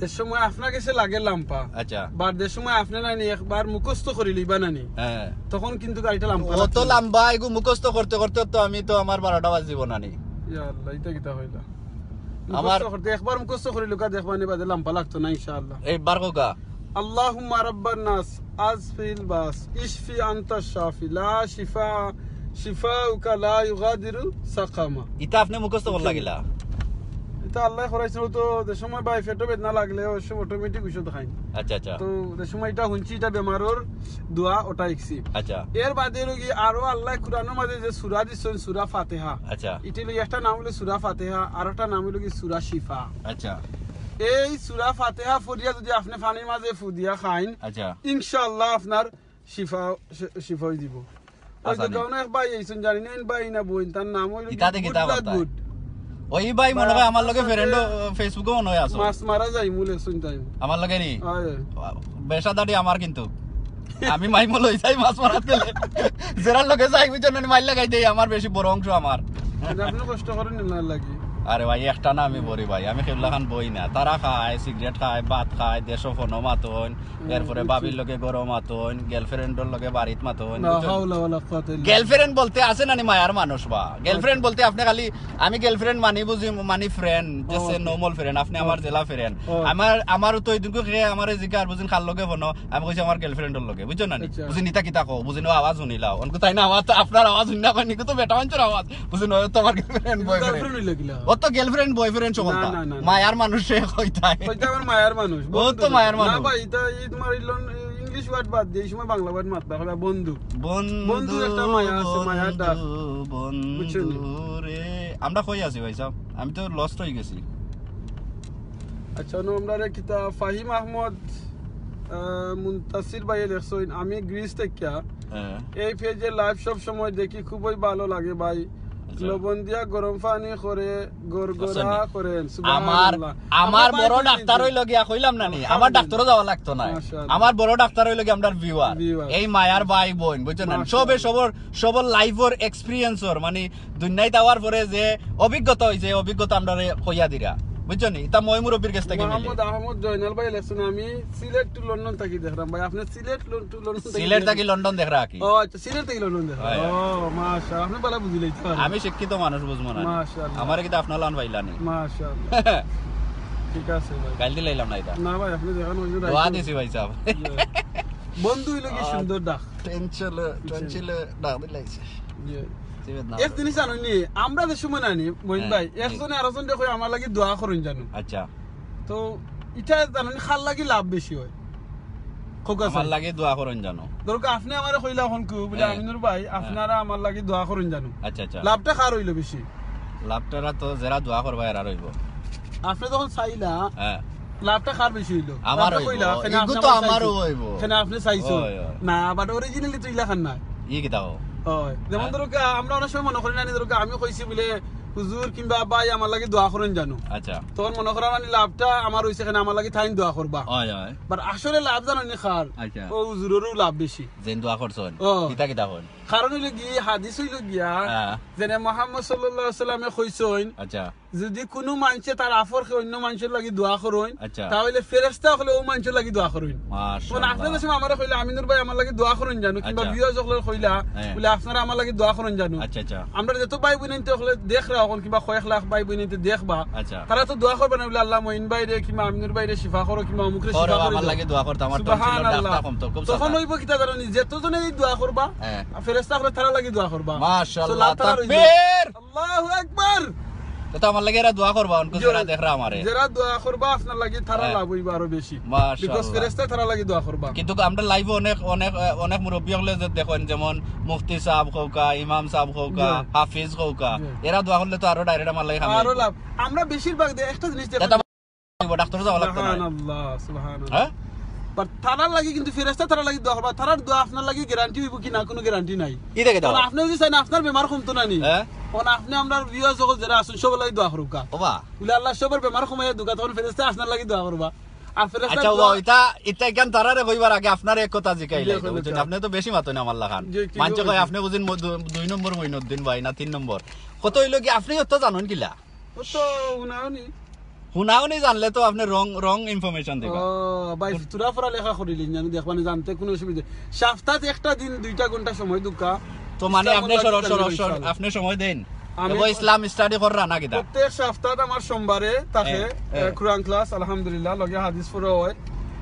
যে সময় আপনার কাছে লাগে লম্বা। আচ্ছা। বার যে সময় আপনি না নি একবার মুখস্থ করি লিবা না নি। হ্যাঁ। তখন কিন্তু গাড়িটা লম্বা অত লাগতো না। লম্বা এগু মুখস্থ করতে করতে তো আমি তো আমার বারোটা বাজিব না নি। ইয়া আল্লাহ, এটা কিতা হইলা? আমার মুখস্থ করতে একবার মুখস্থ করি লুকা দেখবা নি বাদে লম্বা লাগতো না ইনশাআল্লাহ। এই বার কোকা। আল্লাহুম্মা রাব্বান নাস, আশফিল বাস, ইশফি আনতা শাফি, লা শিফা, শিফাউকা লা ইউগাদিরু সাকামা। ইটা আপনি মুখস্থ করা লাগিলা? এটা আল্লাহ করাইছিল তো, যে সময় ভাই পেটো বেদনা লাগলে ওই সময় অটোমেটিক ঔষধ খাই। আচ্ছা, আচ্ছা। তো যে সময় এটা হুনছি, এটা বেমারর দোয়া, ওটা ইকছি। আচ্ছা। এর বাদে হইল কি আরো আল্লাহ কুরআনর মাঝে যে সূরা দিছইন, সূরা ফাতিহা। আচ্ছা। এটা হইল একটা নাম হইল সূরা ফাতিহা, আর একটা নাম হইল কি সূরা শিফা। আচ্ছা। এই সূরা ফাতিহা পড়িয়া যদি আপনে পানির মাঝে ফু দিয়া খাইন, আচ্ছা। ইনশাআল্লাহ আপনার শিফা, শি-, শিফা অই দিব। ওই আচ্ছা, যে কোনো এক ভাই এইছইন, জানি না, এই ভাই না বইন, তার নাম হইল ইতাতে কিতা বার্তা? গুড। ওই ভাই মনে হয় আমার লগে আপনার ফ্রেন্ড, সাথে ফেসবুকও মনে হয় আছো। মাছ মারা যাই মূলে শুনতাই। আমার লগে নি? আয়। বেশাদারি আমার কিন্তু। আমি মাইমো লই যাই মাছ মারাত গেলে। যেরার লগে যাই, বুঝছো না, মাইর লাগাই দেই, আমার বেশি বড় অংশ আমার। মানে আপনি কষ্ট করেন না লাগি। আরে ভাই, একটা না আমি বড়ি ভাই, আমি কেবলা খান বই না। তারা খায়, সিগারেট খায়, ভাত খায়, দেশো ফোনো মাতইন, এরপরে বুঝছি। ভাবির লগে গরম মাতইন, গার্লফ্রেন্ডর লগে বাড়িত মাতইন, লা বুঝছো? হাওলা ওয়ালা কুওয়াতা ইল্লা গার্লফ্রেন্ড বলতে আছে না নি মায়ার মানুষ বা? গার্লফ্রেন্ড বলতে আপনি খালি, আমি গার্লফ্রেন্ড মানি বুঝি, মানি ফ্রেন্ড, যে ও, সে okay। নরমাল ফ্রেন্ড, আপনি আমার জেলা ফ্রেন্ড। ও। আমার, আমার তো ওই দিনকে খেয়ে আমার এই জিকার বুঝিন খাল লগে ফোনো, আমি কইছি আমার গার্লফ্রেন্ডর লগে, বুঝছো না নি? আচ্ছা। বুঝিন ইতা কিতা কও, বুঝিন ও আওয়াজ শুনিলাও, অনকু তাই না আওয়াজ, আপনার আওয়াজ শুনি না পাইনি, তো বেটা মানছর আওয়াজ, বুঝিন ও তো আমার গার্লফ্রেন্ড বয়ফ্রেন্ড। গার্লফ্রেন্ড হইলে কিলা? ও তো গার্লফ্রেন্ড বয়ফ্রেন্ড সকলতা। না, না, না, না। মায়ার মানুষে কইতায়। কইতে আমার মায়ার মানুষ। ও তো মায়ার মানুষ। না ভাই, এটা এই তোমার ইংলিশ ওয়ার্ড বাদ দিয়ে এই সময় বাংলা ওয়ার্ড মাতবা, হলো বন্ধু। বন্ধু, বন্ধু একটা মায়া আছে, মায়ার ডাক। বন্ধু, বন্ধু বুঝছো নি? রে। আমরা কই আছি ভাই সাহেব? আমি তো লস্ট হয়ে গেছি। আচ্ছা, অনো আমরা রে কিতা ফাহিম আহমদ, আহ, মুনতাসির ভাই লেখছইন, আমি গ্রিস থাকিয়া হ্যাঁ। এই পেজে লাইভ সব সময় দেখি, খুবই ভালো লাগে ভাই। আচ্ছা। লবণ দিয়া গরম পানি করে গড়গড়া আচ্ছা। করেন। আমার, সুবহানাল্লাহ। আমার ভাই বড় বলতে ডাক্তার হইল গিয়া কইলাম না নি, আমার ডাক্তারও যাওয়া লাগতো না। মাশাআল্লাহ। আমার বড় ডাক্তার হইল গিয়া আমরার ভিউয়ার। ভিউয়ার। এই মায়ার ভাই বইন, বুঝছো না? মাশাআল্লাহ। সবে সবর, সবর লাইফর এক্সপিরিয়েন্সর, মানে দুনিয়াত আওয়ার পরে যে অভিজ্ঞতা হইছে, অভিজ্ঞতা আমরারে কইয়া দিরা, বুঝছো নি? ইতা ময় মুরব্বির গেছ থাকি মিলে। মোহাম্মদ আহমদ জয়নাল ভাই লেখছইন, আমি সিলেট টু লন্ডন থাকি দেখলাম ভাই, আপনি সিলেট টু লন্ডন থাকি সিলেট থাকি লন্ডন দেখরা কি? ও আচ্ছা, সিলেট থাকি লন্ডন দেখলাম। হয়, হয়। ও মাশাআল্লাহ, আপনি ভালো বুঝিলাইতে পারেন। আমি শিক্ষিত মানুষ, বুঝবো না। মাশাআল্লাহ। আমার কিন্তু আপনার লান পাইলা নি। মাশাআল্লাহ। ঠিক আছে ভাই। গাইল দিলাইলাম না এটা। না ভাই, আপনি দেখান ওই জন্য দোয়া দিছি ভাই সাহেব। বন্ধু হইল কি সুন্দর ডাক। টেনশনে, টেনশনে ডাক দিলাইছে। জি। সিবেদ না। এক জিনিস জানো নি, আমরা যে সময় নানি মহিন হ্যাঁ, ভাই, জি। একজনে আরোজনরে কই আমার লাগি দোয়া করইন জানো। আচ্ছা। তো ইটা জানো নি কার লাগি লাভ বেশি হয়? খোকা আমার সাহেব। লাগি দোয়া করইন জানো। ধরো কি আপনি আমারে কইলা এখন কি বুলে, হ্যাঁ। আমিনুর ভাই, আপনারা আমার লাগি দোয়া করইন জানো। আচ্ছা, আচ্ছা। লাভটা কার হইল বেশি? লাভটারা তো যেরা দোয়া করবা এরা রইব। আপনি যখন চাইলা, হ্যাঁ। লাভটা কার বেশি হইল? আমার আপনি হইব। কইলা, কেনে ইগু আপনি তো আমার আমারও চাইছো? হইব। কেনে আপনি চাইছো? হয়, হয়। না, but originally তো ইলা খান না। ই কিতা হো? হয়। যেমন হ্যাঁ। ধরো কি, আমরা অনেক সময় মনে করি না, ধরো কি, আমি কইছি বুলে, "হুজুর কিংবা ভাই আমার লাগি দোয়া করইন জানো।" আচ্ছা। তখন মনে করা মানে লাভটা আমার হইছে কেনে আমার লাগি তাইন দোয়া করবা। হয়, হয়। But আসলে লাভ জানো নি কার? আচ্ছা। ও হুজুররও লাভ বেশি। যেন দোয়া করছইন। ও। কিতা কিতা হইন? কারণ হইল কি, হাদিস হইল গিয়া, হ্যাঁ। যেনে মোহাম্মদ সাল্লাল্লাহু আলাইহি ওয়াসাল্লামে কইছইন, আচ্ছা। যদি কোনো মানষে তার আফরকে অন্য মানষর লাগি দোয়া করইন, আচ্ছা। তাহলে ফেরেশতা অকলে ও মানষর লাগি দোয়া করইন। মাশাআল্লাহ। তখন আপনি যে সময় আমারে কইলা, "আমিনুর ভাই আমার লাগি দোয়া করইন জানো", কিংবা আচ্ছা। viewers অকলে কইলা, হ্যাঁ। বুলে, "আপনারা আমার লাগি দোয়া করইন জানো।" আচ্ছা, আচ্ছা। আমরা যত ভাই বইনাইন্তে অকলে দেখরা অখন কিংবা কয়েক লাখ ভাই বইনাইন্তে দেখবা, আচ্ছা। তারা তো দোয়া করবা না বুলে, "আল্লাহ মইন ভাইরে কিংবা আমিনুর ভাইরে শিফা করো কিংবা অমুকরে করো, শিফা করো।" আমার লাগি দোয়া করতে, আমার tonsilর সুবহানাল্লাহ। ডাক্তার কমতো, খুব তখন সাদা। হইব কিতা জানো নি, যত জনে এই দোয়া করবা, হ্যাঁ। ফেরেশতা অকলে তারার লাগি দোয়া করবা। মাশাআল্লাহ, So, লাভ তারার হইব। তাকবীর। আল্লাহু আকবার। তো আমার লাগি এরা দোয়া করবা, অনকু জি। যেরা দেখরা আমারে। যেরা দোয়া করবা আপনার লাগি, তারা হ্যাঁ। লাভ হইব আরো বেশি। মাশাআল্লাহ। Because ফেরেশতা তারা লাগি দোয়া করবা। কিন্তু আমরা লাইভে অনেক, অনেক, অনেক মুরব্বী অকলে যে দেখইন, যেমন মুফতি সাহেব কউক্কা, ইমাম সাহেব কউক্কা, জি। হাফিজ কউক্কা, জি। এরা দোয়া করলে তো আরো direct আমার লাগি খাবে। আরো লাভ। আমরা বেশিরভাগ দে-, একটা জিনিস দেখো। এটা ডাক্তার যাওয়া লাগতো না। সুবহানাল্লাহ, সুবহানাল্লাহ। হ্যাঁ? But তারার লাগি কিন্তু ফেরেশতা তারার লাগি দোয়া করবা। তারার দোয়া আপনার লাগি গ্যারান্টি হইব কি না, কোনো গ্যারান্টি নাই। ই দেখে দাও। কারণ আপনি যদি চাইন, আপনার বেমার কমতো না নি। হ্যাঁ? কারণ আপনি আমরার viewers অকল যেরা আছইন, সবর লাগি দোয়া করুকা। ওবা। বুলে আল্লাহ সবর বেমার কমাইয়া দুকা, তখন ফেরেশতা আপনার লাগি দোয়া করবা। আর ফেরেশতা আচ্ছা, দোয়া ওবা, ইটা, ইটা কেন তারারে কইবার আগে আপনারে এক কথা জিকাই জি, লাগে, কইবে বুঝছেন? তো। আপনি তো বেশি মাতইন আমার লাখান। জি, ঠিক মানষে কয়, বলছেন। আপনি বুঝেন ম-, দু-, দুই নম্বর মইনুদ্দিন ভাই না তিন নম্বর। কত হইল কি, আপনি অত জানইন কিলা? ও তো হুনাও নি। হুনাও নি জানলে তো আপনি wrong, wrong information দিবা। ও, ভাই, তোরা পড়া লেখা করিলি, আমি দেখবানি জানতে কোনো অসুবিধা। সপ্তাহে একটা দিন দুইটা ঘন্টা সময় দুকা। তো মানে ইসলাম আপনি সর-, সর-, সর-, ইনশাআল্লাহ। আপনি সময় দেন। আমি এগো ইসলাম study কররা না কিতা? প্রত্যেক সপ্তাহে আমার সোমবারে থাকে, হ্যাঁ, এ, হ্যাঁ। কোরআন class, আলহামদুলিল্লাহ, লগে হাদিস পড়া হয়।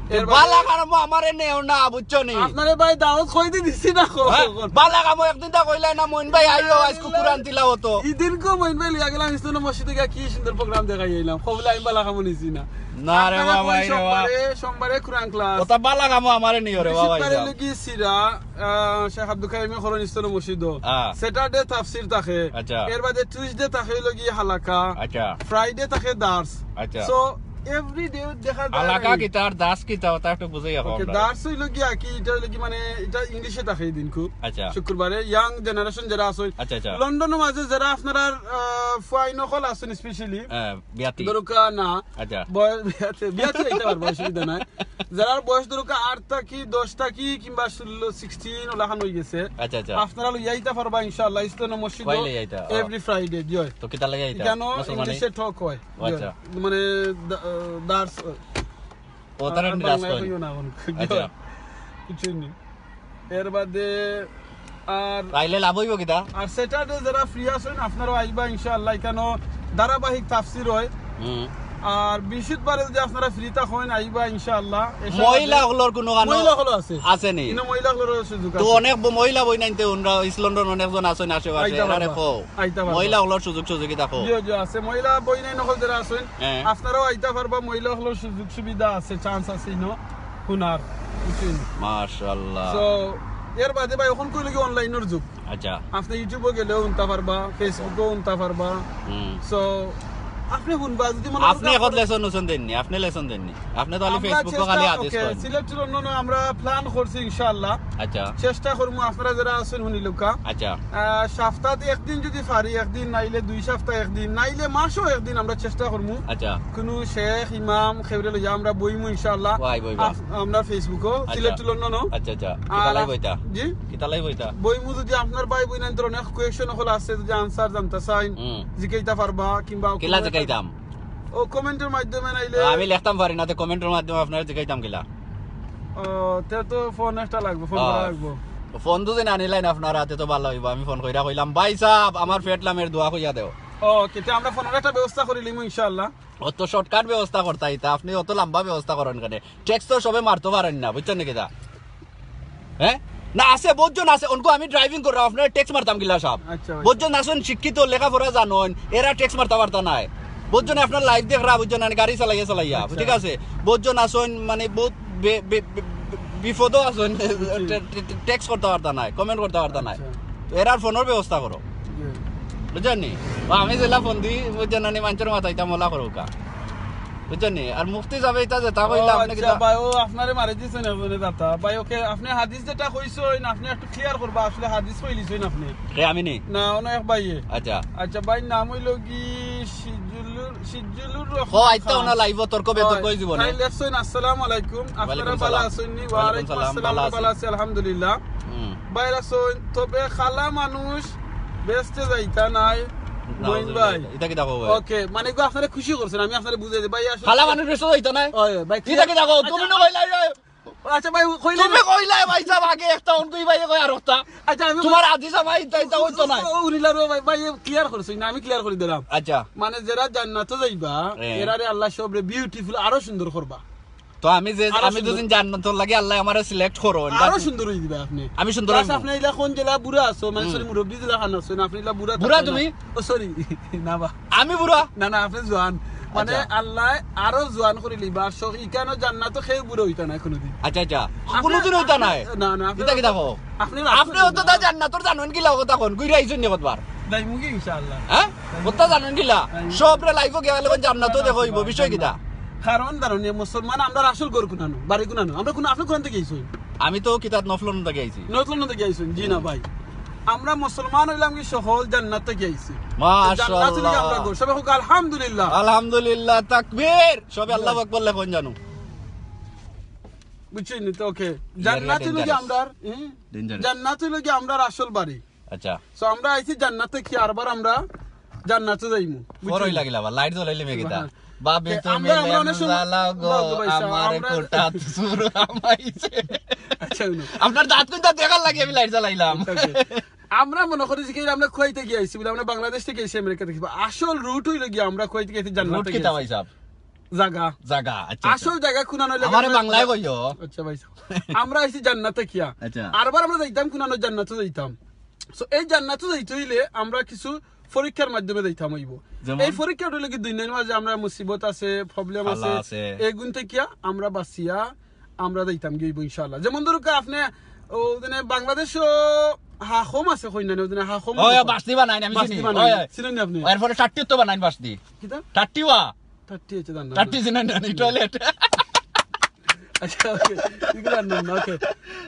তো এর বাদে বালা কামো আমারে নেও না, বুঝছো নি? আপনারে ভাই দাওয়াত কই দি দিছি না, কো-, হ্যাঁ? কো-, বালা কামো একদিন তা কইলাই না, মইন ভাই আইও, আজকে কোরআন তিলাওয়াত। ইদিন কো মইন ভাই লইয়া গেলাম ইসলাম মসজিদে গিয়া কি সুন্দর program দেখাই আইলাম। কবুলে আমি বালা কামো নিছি না। না রে আপনারা বাবা, কই রে বাবা। সোমবারে, সোমবারে কোরআন class। ওটা বালা কামো আমারে নিও রে বাবা, বেশিরভাগ ইসলাম। লগি সিরা, আহ, শেখ আব্দুল কাইমে করইন ইসলাম মসজিদও। হ্যাঁ। Saturday তাফসির থাকে। আচ্ছা। এর বাদে Tuesday থাকে লগি হালাকা। আচ্ছা। Friday থাকে দার্স। আচ্ছা। So, এভরিডে দেখা যায় না। আলাকা কিতা আর দাস কিতা, ওটা একটু বুঝাই এখন ওকে। আমরা। দাস হইলো কি আর কি, এটা হইলো কি মানে, এটা ইংলিশে থাকে এই দিনকু। আচ্ছা। শুক্রবারে ইয়াং জেনারেশন যারা আছে, আচ্ছা, আচ্ছা। লন্ডনের মাঝে যারা আপনারা ফুয়াইন অকল আছেন স্পেশালি, হ্যাঁ, বিয়াতি। দরকার না, আচ্ছা। বয়স বিয়াতে বিয়াতে যাইতে পারবো, অসুবিধা নাই। যারা বয়স দরকার আট থাকি দশ থাকি কিংবা ষোলো সিক্সটিন ওলাখান হয়ে গেছে, আচ্ছা, আচ্ছা। আপনারা লইয়া আইতা পারবা ইনশাআল্লাহ। ইস্তন মসজিদ কই লইয়া আইতা? ও। এভরি ফ্রাইডে, জি হয়। তো কিতা লাগে এটা? কেন মুসলমানি? ইংলিশে টক হয়, ও, আচ্ছা। মানে দা- দার্স ও, তারা আর নিয়ে বাংলায় রাস্তা কইও না এখন। আচ্ছা। কিছুই নেই। এর বাদে আর তাইলে লাভ হইব কিতা? আর স্যাটারডে যারা ফ্রি আছেন আপনারাও আইবা ইনশাআল্লাহ, এখানে ধারাবাহিক তাফসির হয়। হুম। আর বৃহস্পতিবারে যদি আপনারা ফ্রি থাকেন আইবা ইনশাআল্লাহ। এসব মহিলা আছে। হকলর কোনো গানো মহিলা হকল আছে। আছে নি? কিন্তু মহিলা হকলর সুযোগ তো আছে। অনেক ব- মহিলা বইনাইনতে ওনরা ইস্ট লন্ডন অনেকজন আছেন আশেপাশে, আইতা এরারে পারবা। কও। আইতা পারবা। মহিলা হকলর সুযোগ সুযোগিতা কও। জি, জি, আছে। মহিলা বইনাইন হকল যারা আছেন, হ্যাঁ। আপনারাও আইতা পারবা, মহিলা হকলর সুযোগ সুবিধা আছে, চান্স আছে ইনো হুনার, বুঝছেন? মাশাআল্লাহ। তো এর বাদে ভাই এখন কইলো কি অনলাইনের যুগ। আচ্ছা। আপনি ইউটিউবে গেলেও হুনতা পারবা, ফেসবুকেও হুনতা পারবা। হুম। তো আপনি হুনবা যদি মনে আপনি করেন এখন লেসন নুসন দেননি, আপনি লেসন দেননি। আপনি তো খালি আমরা ফেসবুকে চেষ্টা- খালি আদেশ ওকে, করেন। সিলেট লন্ডনে আমরা প্ল্যান করছি ইনশাআল্লাহ। আচ্ছা। চেষ্টা করমু আপনারা যারা আছেন হুনিলুকা। আচ্ছা। আহ, সপ্তাহে একদিন যদি পারি, একদিন নাইলে দুই সপ্তাহে একদিন, নাইলে মাসও একদিন আমরা চেষ্টা করমু। আচ্ছা। কোনো শেখ ইমাম খেবরে লইয়া আমরা বইমু ইনশাআল্লাহ। ওয়াই বইবা। আপ- আমরা ফেসবুকও আচ্ছা। সিলেট লন্ডনও। আচ্ছা, আচ্ছা। আর কিতালাই বইতা? জি? কিতালাই বইতা? বইমু যদি আপনার ভাই বইনাইন্তর অনেক কোয়েশ্চন হকল আছে যদি আনসার জানতে চাইন, হুম। জিকাইতা পারবা কিংবা কিলা জিকাইতাম? ও কমেন্টের মাধ্যমে নাইলে আমি লিখতাম পারি না, তো কমেন্টের মাধ্যমে আপনারা জিকাইতাম কিলা? ও, তে তো ফোন একটা লাগবো, ফোন ও। করা লাগবো। ফোন যদি আনিলাইন আপনারা হাতে তো ভালা হইব। আমি ফোন কইরা কইলাম, "ভাই সাহেব, আমার পেট লামের দোয়া কইয়া দেও।" ও, কিতা আমরা ফোনের একটা ব্যবস্থা করিলিমু ইনশাআল্লাহ। ও তো শর্টকাট ব্যবস্থা করতা ইতা, আপনি অত লম্বা ব্যবস্থা করেন কেনে? টেক্সট তো সবে মারতে পারেন না, বুঝছেন নাকি দা? হ্যাঁ? না, আছে, বহুতজন আছে, অনকু আমি ড্রাইভিং করি, আপনারে টেক্সট মারতাম কিলা সাব। আচ্ছা, ভাই। বহুতজন আছইন শিক্ষিত, লেখাপড়া জানইন, এরা টেক্সট মারতা পারতা নায়। বহুতজনে আপনার লাইভ দেখরা, বুঝছেন না, গাড়ি চালাইয়া চালাইয়া, আচ্ছা। ঠিক আছে? বহুতজন আছইন, মানে, বহুত বে-, বে-, বে-, বে-, বিপদও আছইন, টে-, টে-, টেক্সট করতা পারতা নায়, কমেন্ট করতা পারতা নায়। আচ্ছা। তো এরার ফোনের ব্যবস্থা করো, জি। বুঝছেন নি? বা আমি যেলা ফোন দি, বুঝছেন না নি, মানষর মাথাইতাম ওলা করুকা, বুঝছেন নি? আর মুফতি সাবে ইতা যেতা কইলা, ও, আপনি আচ্ছা, কিতা? ভাই, ও আপনারে মারি দিছেন এজনে দাতা। ভাই, ওকে, আপনি হাদিস যেটা কইছইন, আপনি একটু ক্লিয়ার করবা, আসলে হাদিস কইলিছইন আপনি। কে আমি নি? না, অনেক ভাইয়ে। আচ্ছা। আচ্ছা, ভাই, নাম হইল কি সিজুলুর, সিজুলুর রহমান ও, আইতা খান। ওনা লাইভ তর্ক বিতর্ক হয়। হই জীবনে। তাই লেখছইন, "আসসালামু আলাইকুম।" আপনারা ওয়ালাইকুম ভালো সালাম। আছেন নি? ওয়ালাইকুম ওয়ালাইকুম সালাম, আসসালাম, ভালো আমরা ভালো আছি, আলহামদুলিল্লাহ। হুম। ভাই আছইন, তবে খালা মানুষ বেচতে যাইতা নাই, মইন ভাই। নাউজুবিল্লাহ। ইতা কিতা কও ভাই? ওকে, মানে গো আপনারা খুশি করছেন, আমি আপনারে বুঝাই দিই। ভাই আসলে খালা মানুষ বেচতে যাইতা নাই? ওই, ভাই, ইতা কিতা কও? তুমি না কইলা, আচ্ছা ভাই, কইলে তুমি কইলা ভাই সাব আগে একটা, অন দুই ভাই কই আর একটা। আচ্ছা, আমি তোমার আদি জামাই ইতা, ইতা হইতো নাই। ও, উনিলার ভাই, ভাই, ক্লিয়ার করছইন না, আমি ক্লিয়ার করে দিলাম। আচ্ছা। মানে যারা জান্নাতো যাইবা, হ্যাঁ। এরারে আল্লাহ সবরে বিউটিফুল আরো সুন্দর করবা। তো আমি যে, আরো আমি সুন্দর। দুদিন জান্নাতর লাগি আল্লাহ আমারে সিলেক্ট করো। আরো সুন্দর হয়ে দিবা আপনি। আমি সুন্দর Plus হইবো। আপনি ইলা কোন জেলা বুড়া আছো, মানে হুম। সরি, মুরব্বী জেলা খান আছো, আপনি ইলা বুড়া বুড়া থাকবেন না। তুমি? ও সরি, না বা। আমি বুড়া? না, না, আপনি জোয়ান। মানে আচ্ছা। আল্লাহ আরো জোয়ান করে লিবা। সব ইকানো জান্নাতো কেউ বুড়া হইতা না কোনোদিন। আচ্ছা, আচ্ছা। আপনি- কোনোদিন হইতা নাই। না, না, আপনি- ইতা কিতা কও? আপনি আপনি অত তা জান্নাতর জানইন কিলা কথা কন? ঘুরে আইছইন নি কতবার? যাইমুগি ইনশাআল্লাহ। হ্যাঁ? কথা জানইন কিলা? সবরে লাইভও গেলে জান্নাতও দেখো হইব, বিষয় কিতা? কারণ দাঁড়ান, মুসলমান আমরা আসল ঘর কুনানো, বাড়ি কুনানো। আমরা কোন, আপনি কোন থেকে আইছইন? আমি তো কিতাব নফলন থেকে আইছি। নর্থ লন্ডন থেকে আইছইন? জি না ভাই। আমরা মুসলমান হইলাম কি সহজ জান্নাত থেকে আইছি। মাশাআল্লাহ। জান্নাত হইলে কি আমরা ঘর? সবাই হোক আলহামদুলিল্লাহ। আলহামদুলিল্লাহ, তাকবীর। সবে আল্লাহু আকবার লেখন জানো। বুঝছইন নি তো? ওকে। জান্নাত হইলো কি dangerous। আমরার, হুম? Dangerous। জান্নাত হইলো কি আমরার আসল বাড়ি। আচ্ছা। So আমরা আইছি জান্নাত থেকে, আরবার আমরা জান্নাতে যাইমু। ফরই লাগিলা বা, লাইট জ্বলাইলে মেঘে দা। হ্যাঁ। বাবে এ, তুমি আমরা, আমরা লেম অনেক সময় জ্বালাও গো, বাবু ভাই সাহেব, আমার আমরা কোটা চুর হামাইছে। আচ্ছা, হুনো। আপনার দাঁত কোনটা দেখার লাগে আমি লাইট জ্বালাইলাম। ওকে। আমরা মনে করি যে কি আমরা কুয়েত থেকে আইছি বলে, আমরা বাংলাদেশ থেকে আইছি আমেরিকা থেকে। আসল রুট হইলো গিয়া আমরা কুয়েত থেকে আইছি জান্নাত রুট থেকে কিতা আইছি। ভাই সাহেব? জাগা। জাগা, আচ্ছা, আচ্ছা। আসল জাগা কুনানো হইলো আমারে আমরা বাংলায় কইও। আচ্ছা ভাই সাহেব। আমরা আইছি জান্নাতে কিয়া। আচ্ছা। আরবার আমরা যাইতাম কুনানো জান্নাতে যাইতাম। So এই জান্নাতে যাইতে হইলে আমরা কিছু পরীক্ষার মাধ্যমে যাইতাম হইব। যেমন? এই পরীক্ষাটা হইলো কি দুনিয়ার মাঝে আমরা মুসিবত আছে, প্রবলেম আছে, জ্বালা আছে। এগুন থেকে আমরা বাঁচিয়া আমরা যাইতাম গিয়া হইব ইনশাআল্লাহ। যেমন ধরুক আপনি ও দিনে বাংলাদেশও হাকম আছে কই না, ও দিনে হাকম ওই আছে। বাসতি বানাইন আমি বাসতি চিনি। বানাইন। ওই, ওই। চিনেন নি আপনি? এরপরে টাট্টিও তো বানাইন বাসতি। কিতা? টাট্টিওয়া। থার্টি হচ্ছে জানো না। টাট্টি জিনা নানি টয়লেট। আচ্ছা, ওকে। ইগুলা নাম না, ওকে।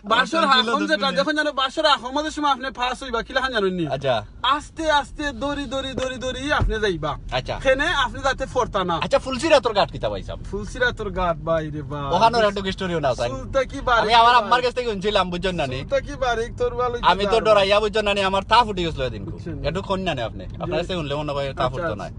বাসর অসংখ্য এখন যেটা দেখুন জানো, বাসর এখন মাঝে সময় আপনি পাস হইবা, কিলা খান জানেন নি? আচ্ছা। আস্তে আস্তে দড়ি দড়ি দড়ি দড়ি আপনি যাইবা। আচ্ছা। খেনে আপনি যাতে ফরতা না। আচ্ছা, ফুলসিরাতর ঘাট কিতা পাইছাম? ফুলসিরাতর ঘাট বাইরে বা। ওখানোর একটু স্টোরিও না চাই। চুলটা কি বারিক? আমি আমার আম্মার কাছ থেকে শুনছিলাম, বুঝছেন না নি? চুলটা কি বারিক? তোর ভালো আমি তো ডরাইয়া, বুঝছেন না নি, আমার তা ফুটি গেছিল দিন। বুঝছেন। একটু কইন না নি আপনি। আপনার কাছে শুনলে মনে হয় তা আচ্ছা, ফুটতো আচ্ছা। নাই।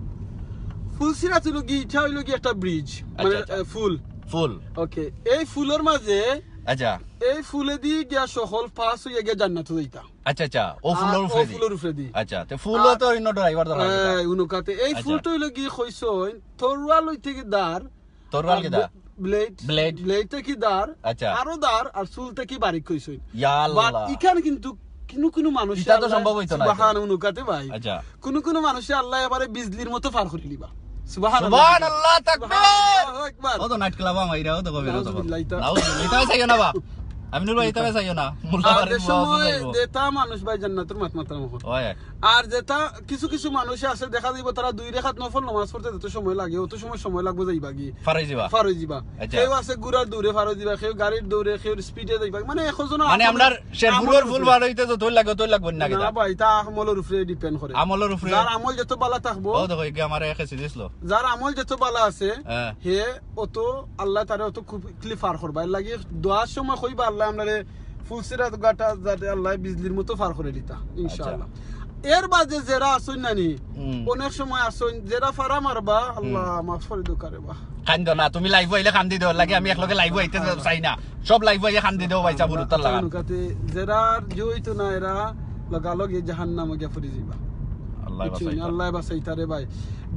ফুলসিরাত হইল কি, ইটা হইল কি একটা ব্রিজ, মানে আচ্ছা। আহ, ফুল। ফুল। ওকে, এই ফুলর মাঝে আচ্ছা। এই ফুলেদি গিয়া সকল পাস হইয়া গিয়া জান্নাত যাইতা। আচ্ছা, আচ্ছা। ও আর ফুলর ও উপরেদি। ফুলর উপরেদি। আচ্ছা, তো ফুলও তো অন্য ড্রাইভার ধরা হয় না। হ্যাঁ, উনুকাতে এই আচ্ছা। ফুলটা হইল কি কইছইন, তরোয়াল হইতে কি দার, তরোয়াল আর কি দা? Blade, blade. ব্লেডটা কি দার, আচ্ছা। আরো দার, আর চুলটা কি বারিক কইছইন। ইয়া আল্লাহ। But ইখান কিন্তু কুনু কুনু মানুষ ইটা তো সম্ভব হইতো না। সুবহান উনুকাতে ভাই। আচ্ছা। কুনু কুনু মানুষ আল্লাহ এবারে বিজলির মতো পার করি দিবা। সুবহান সুবহানাল্লাহ, তাকবীর। আল্লাহু আকবার। ও তো নাইট ক্লাব আমার, ইটা ও তো কবির তো। নাউজুবিল্লাহ, ইটা- নাউজুবিল্লাহ, ইটা চাইও না বা। আমি নুর ভাই, ইটা চাইও না। মোল্লা আর বাড়ির যে বউ আছে সময় চাইবো। যেটা মানুষ ভাই জান্নাতের মাত মাতার মতো। ওই এক। আর যেটা কিছু কিছু মানুষ আছে দেখা যাইব তারা দুই রেখাত নফল নামাজ পড়তে যত সময় লাগে অত সময় সময় লাগবে যাইবা কি ফারাই যাবা। ফারই যাবা। আচ্ছা। কেউ আছে ঘোড়ার দৌড়ে ফারই যাবা, কেউ গাড়ির দৌড়ে, কেউ স্পিডে যাইবা, মানে এখন জন মানে আমরার শেরপুরর ফুল বার হইতে যতই লাগে, ততই লাগবো না কিতা? না ভাই, তা আমলর উপরে ডিপেন্ড করে। আমলর উপরে। যার আমল যত বালা থাকবো, ও দেখো, এগে আমার এক এসি দিছিল। যার আমল যত বালা আছে, হ্যাঁ। হে অত আল্লাহ তারে অত খুব ক্লিয়ার করবা। এর লাগি দোয়ার সময় কইবা, "আল্লাহ আমরারে ফুলসিরাত গাটা যাতে আল্লাহ বিজলির মতো পার করে দিতা, ইনশাআল্লাহ।" এর বাদে যেরা আছইন নানি, হুম। অনেক সময় আছইন, যেরা ফারা মারবা, "আল্লাহ মাফ করে দেও কারে বা।" কান্দো না, তুমি লাইভ আইলে কান্দি দেও, লাগে আমি একলগে লাইভ আইতে চাই না। সব লাইভ আইয়া কান্দি দেও, ভাই সাহেব, হুরুতার লাগান। কাতে যেরা যে হইতো না, এরা লগালগ এই জাহান্নামে গিয়া পড়ি যাইবা। আল্লাহ বুঝছো? বাঁচাইতা। আল্লাহ বাঁচাইতারে ভাই।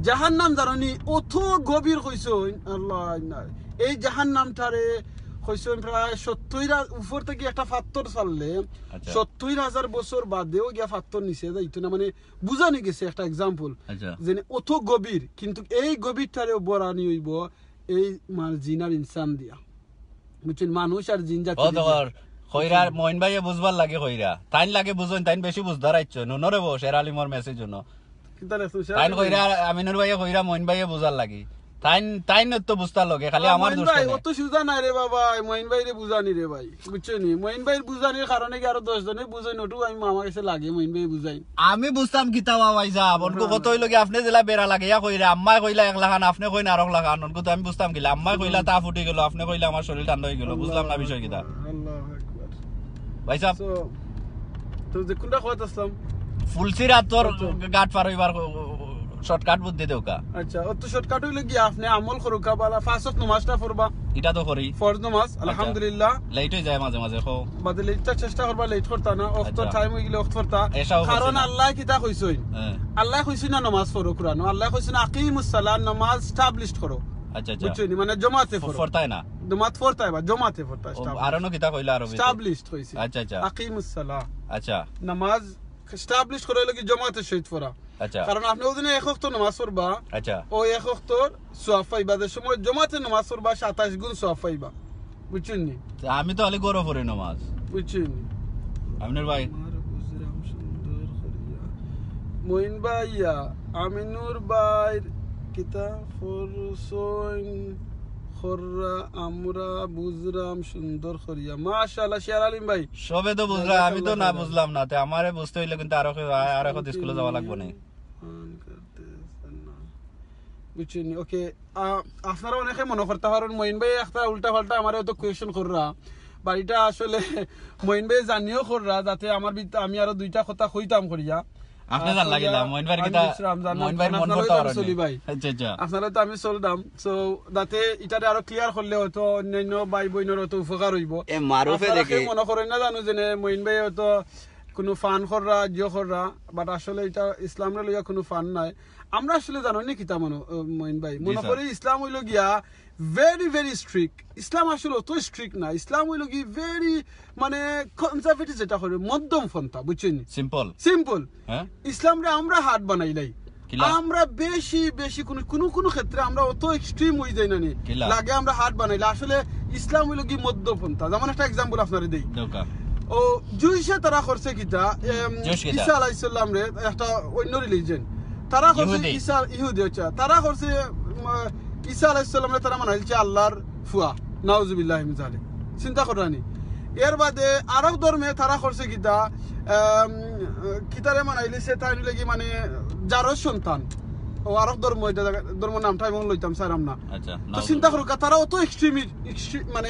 জাহান্নাম জানো নি, অত গভীর কইছইন, আল্লাহ না। এই জাহান্নামটারে কইছইন প্রায় সত্তর হা-, উপর থেকে একটা পাথর ছাড়লে, আচ্ছা। সত্তর হাজার বছর বাদেও গিয়া পাথর নিচে যাইতো না, মানে বুঝানি গেছে একটা এক্সাম্পল। আচ্ছা। যে অত গভীর, কিন্তু এই গভীরটারেও বরানি হইব এই মানে জিন আর ইনসান দিয়া। বুঝছেন, মানুষ আর জিন জাতি ও দিয়া। তো কর, কইরা মইন ভাইয়ে বুঝবার লাগি কইরা। তাইন লাগে বুঝইন, তাইন বেশি বুঝদার আইছো। নুনরে বউ, শের আলিমর মেসেজ হুনো। কিতা লেখছো, শের তাইন আলিম? কইরা, আমিনুর ভাইয়ে কইরা মইন ভাইয়ে বুঝার লাগি। তাইন, তাইন তো বুঝতার লগে, খালি আমার মইন দুষ্ট ভাই, নাই। অত সুজা নাই রে বাবা, মইন ভাইরে বুঝানি রে ভাই। বুঝছো নি? মইন ভাইর বুঝানির কারণে কি আরো দশ জনে বুঝইন, ওটু আমি আমার কাছে লাগে, মইন ভাই বুঝাইন। আমি বুঝতাম কিতা বা ভাই সাহেব, অনকু কত হইল কি আপনি জেলা বেড়া লাগে, ইয়া কইরা, আম্মায় কইলা এক লাখান, আপনি কইন আরক লাখান, অনকু তো আমি বুঝতাম কিলা, আম্মায় কইলা তা ফুটি গেল, আপনি কইলা আমার শরীর ঠান্ডা হয়ে গেল, বুঝলাম না বিষয় কিতা। আল্লাহু আকবার। ভাই সাহেব, So, তো যে কোনটা কথা আসলাম? ফুলসিরাতর আচ্ছা। ঘাট পার হইবার শর্টকাট বুদ্ধি দেউকা। আচ্ছা, অত শর্টকাট হইল কি আপনি আমল করুকা বালা, পাঁচ ওয়াক্ত নামাজটা পড়বা। এটা তো করি। ফরজ নামাজ, আলহামদুলিল্লাহ। লেট হয়ে যায় মাঝে মাঝে, কো। বাদে লেটটা চেষ্টা করবা, লেট করতা না, অক্ত আচ্ছা। টাইম হয়ে গেলে অক্ত পড়তা। এশাও করছি কারণ না। আল্লাহ কিতা কইছইন? হ্যাঁ। আল্লাহ কইছইন না নামাজ পড়ো, কোরআন। আল্লাহ কইছইন আকিমুস সালাহ, নামাজ এস্টাবলিশ করো। আচ্ছা, আচ্ছা। বুঝছইন নি? মানে জমাতে ফ-, পড়ো। ফরতায় না। জমাত পড়তায় বা জমাতে পড়তা, ও, establish। আরো ন কিতা কইলা আরবিতে? এস্টাবলিশ কইছি। আচ্ছা, আচ্ছা। আকিমুস সালাহ। আচ্ছা, নামাজ এস্টাবলিশ করে লাগি জমাতে শহীদ পড়া। আচ্ছা। কারণ আপনি ওদিনে এক ওয়াক্ত নামাজ পড়বা, আচ্ছা। ও এক ওয়াক্তর সওয়াব পাইবা, যে সময় জমাতে নামাজ পড়বা সাতাইশ গুণ সওয়াব পাইবা। বুঝছইন নি? তে আমি তো খালি গরো পড়ি নামাজ। বুঝছইন নি? আমিনুর ভাই। আমার বুঝরাম সুন্দর করিয়া। মইন ভাইয়া, আমিনুর ভাইর কিতা ফরসইন খররা আমরা বুঝরাম সুন্দর করিয়া। মাশাআল্লাহ, শের আলিম ভাই। সবে তো বুঝরা, আমি তো না বুঝলাম না। তে আমারে বুঝতে হইলে কিন্তু আরো কেউ, আরো এখন স্কুলে যাওয়া লাগবো না। পান করতে না। বুঝছইন নি? ওকে, আ, আপনারা অনেকে মনে করতা পারইন, মইন ভাই একটা উল্টা পাল্টা আমারে অত কোয়েশ্চেন কররা। বাড়িটা আসলে মইন ভাই জানিও কররা, যাতে আমার ভিত-, আমি আরো দুইটা কথা কইতাম করিয়া। আপনি জান লাগিলা, মইন ভাইর আমি কিতা, বুঝরাম, জান না, মইন ভাইর মন আপনারা করতে তো পারেন চলি ভাই। আচ্ছা, আচ্ছা। আপনারা তো আমি চলতাম। So, যাতে ইটারে আরো ক্লিয়ার করলে হয়তো অন্যান্য ভাই বোনের হয়তো উপকার হইব। এ মারুফে আপনারা দেখে। কেউ মনে করেন না জানো যে নে, মইন ভাই হয়তো কোনো ফান কররা, জিও কররা, but আসলে এটা ইসলামরে লইয়া কোনো ফান নাই। আমরা আসলে জানো নি কিতা মনো, আহ, মইন ভাই? জি, মনে স্যার। করি ইসলাম হইল গিয়া very, very strict। ইসলাম আসলে অত স্ট্রিক্ট না। ইসলাম হইল কি very, মানে, কনজারভেটিভ যেটা করে, মধ্যম পন্থা, বুঝছইন নি? সিম্পল। সিম্পল। হ্যাঁ? ইসলামরে আমরা হার্ড বানাইলাই। কিলা? আমরা বেশি, বেশি কোনো, কোনো, কোনো ক্ষেত্রে আমরা অত এক্সট্রিম হয়ে যাই না নি। কিলা? লাগে আমরা হার্ড বানাইলে আসলে ইসলাম হইল কি মধ্যম পন্থা। যেমন একটা এক্সাম্পল আপনারে দেই। দেউকা। ও জুইশে তারা করছে কিতা, এম, জুইশ কিতা? ঈসা আলাইহিস সালামরে একটা অন্য রিলিজিয়ন। তারা করছে ইহুদি। ঈসা, ইহুদি, আচ্ছা। তারা করছে, উম, ঈসা আলাইহিস সালামরে তারা মানাইলছে আল্লাহর ফুয়া। নাউজুবিল্লাহি মিন জালিক। চিন্তা কররানি। এর বাদে আরক ধর্মে তারা করছে কিতা, আম, কিতারে মানাইলিছে, তাইন অইলা গি মানে জারর সন্তান। ও আরক ধর্ম, ইটা ধর্ম নামটা আমি লইতাম চাইরাম না। আচ্ছা, তো নাউজুবিল্লাহ। চিন্তা করউক্কা, তারা অত এক্সট্রিম, মানে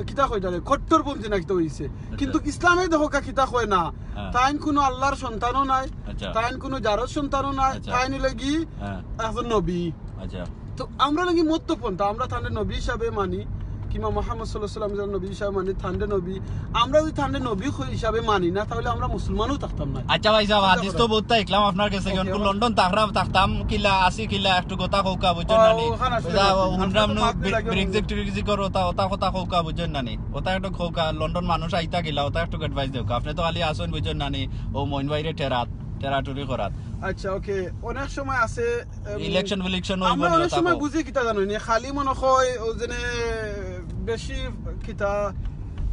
কিতা কইতারে, কট্টরপন্থী না কিতা অইছে। কিন্তু ইসলামে দেখউক্কা কিতা কয় না, হ্যাঁ। তাইন কুনু আল্লাহর সন্তানও নায়, আচ্ছা। তাইন কুনু জারর সন্তানও নায়, আচ্ছা। তাইন অইলা গি হ্যাঁ। একজন নবী। আচ্ছা। তো আমরা অইলা গি মধ্যপন্থা, আমরা তানরে নবী হিসাবে মানি, কিংবা মোহাম্মদ সাল্লাল্লাহু আলাইহি ওয়াসাল্লাম নবী হিসাবে মানি, তানরে নবী। আমরা যদি তানরে নবী হ-, হিসাবে মানি না, তাহলে আমরা মুসলমানও থাকতাম না। আচ্ছা ভাই সাহেব, হাদিস তো বহুত দেখলাম আপনার গেছে, ওকে, কিন্তু ওকে। লন্ডন থাকরাম থাকতাম কিলা, আছি কিলা, একটু কথা কউক্কা, বুঝছইন ও, না নি? ওখানে আসলে ওটা লাগবে। হুনরাম আমরা তো নু, মাত দিলে আগে ব্রেক্সিট হুনবো। টেক্সিট করো, ওটা, ওটা কথা কউক্কা, বুঝছইন না নি? ওটা একটু কউক্কা, লন্ডন মানুষ আইতা কিলা, ওটা একটু অ্যাডভাইস দেউক্কা। আপনে তো খালি আছইন, বুঝছইন না নি? ও মইন ভাইরে ঠেরাত, ঠেরাঠুরি করাত। আচ্ছা, ওকে, অনেক সময় আছে, উম, ইলেকশন উলেকশন অইবো আমরা নি, অনেক ওটা সময় কও। বুঝি কিতা জানো নি, খালি মনে হয় ও যেন বেশি কিতা,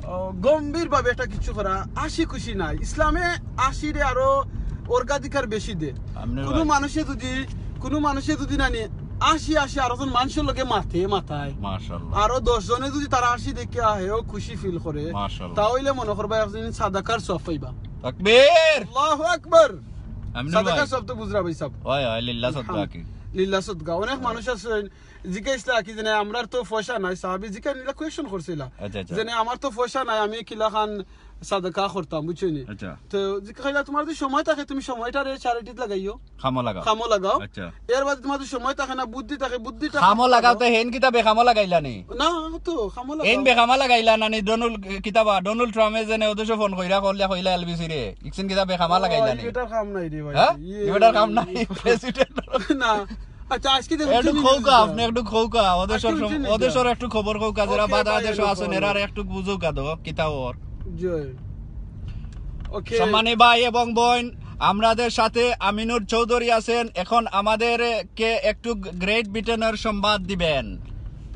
ও, গম্ভীরভাবে একটা কিছু করা, হাসি খুশি নাই। ইসলামে হাসিরে আরো অগ্রাধিকার বেশি দে। আপনি কোনো ভাই। মানুষে যদি, কোনো মানুষে যদি নানি হাসি হাসি আরো জন মানুষের লগে মাতে মাতায়, মাশাআল্লাহ। আরো দশ জনে যদি তারা হাসি দেখে আহে, ও খুশি ফিল করে, মাশাআল্লাহ। তাহলে মনে করবা একজন সাদাকার সওয়াব পাইবা। তাকবীর। আল্লাহু আকবার। আমিনুল সাদাকা ভাই। সওয়াব তো বুঝরা ভাই সাব। ওই, ওই, লিল্লাহ সদকা কি? লিল্লাহ সদকা। অনেক মানুষ আছে, জিজ্ঞাসা কি জানে, আমরার তো পয়সা নাই, সাহাবী জিজ্ঞাসা নিলা কোয়েশ্চন করছিলা। আচ্ছা, আচ্ছা। জানে, আমার তো পয়সা নাই, আমি কিলাখান সাদাকা করতাম, বুঝছো নি? আচ্ছা। তো জিজ্ঞাসা করলা, তোমার যদি সময় থাকে, তুমি সময়টারে চ্যারিটিত লাগাইও, খামো লাগাও। খামো লাগাও। আচ্ছা। এর বাদে তোমার যদি সময় থাকে না, বুদ্ধিটা খামো লাগাও তো হেন কিতা বেখামো লাগাইলা নি? না, তো খামো লাগাও। এইন বেখামা লাগাইলা না নি? ডোনাল্ড, কিতা বা, ডোনাল্ড ট্রাম্পে যেন ওদেশে ফোন কইরা করলে কইলা এলবিসি রে। ইকসিন কিতা বেখামা লাগাইলা নি? এটার কাম নাই রে ভাই। হ্যাঁ? ইয়ে, এটার কাম নাই। প্রেসিডেন্ট। না। আচ্ছা, আজকে দেখো একটু তুমি নিউজ খৌকা, দাও। আপনি একটু খৌকা, ওদেশর আজকে সম-, তুমি ওদেশর নিউজ একটু খবর খৌকা, যারা ওকে, বাদা বাইরে দেশে লোক আছেন, হবে। এরার একটু বুঝুক আদো, কিতা ওর। জয়। ওকে। সম্মানী ভাই এবং বোন, আমাদের সাথে আমিনুর চৌধুরী আছেন। এখন আমাদেরকে একটু গ্রেট ব্রিটেনের সংবাদ দিবেন।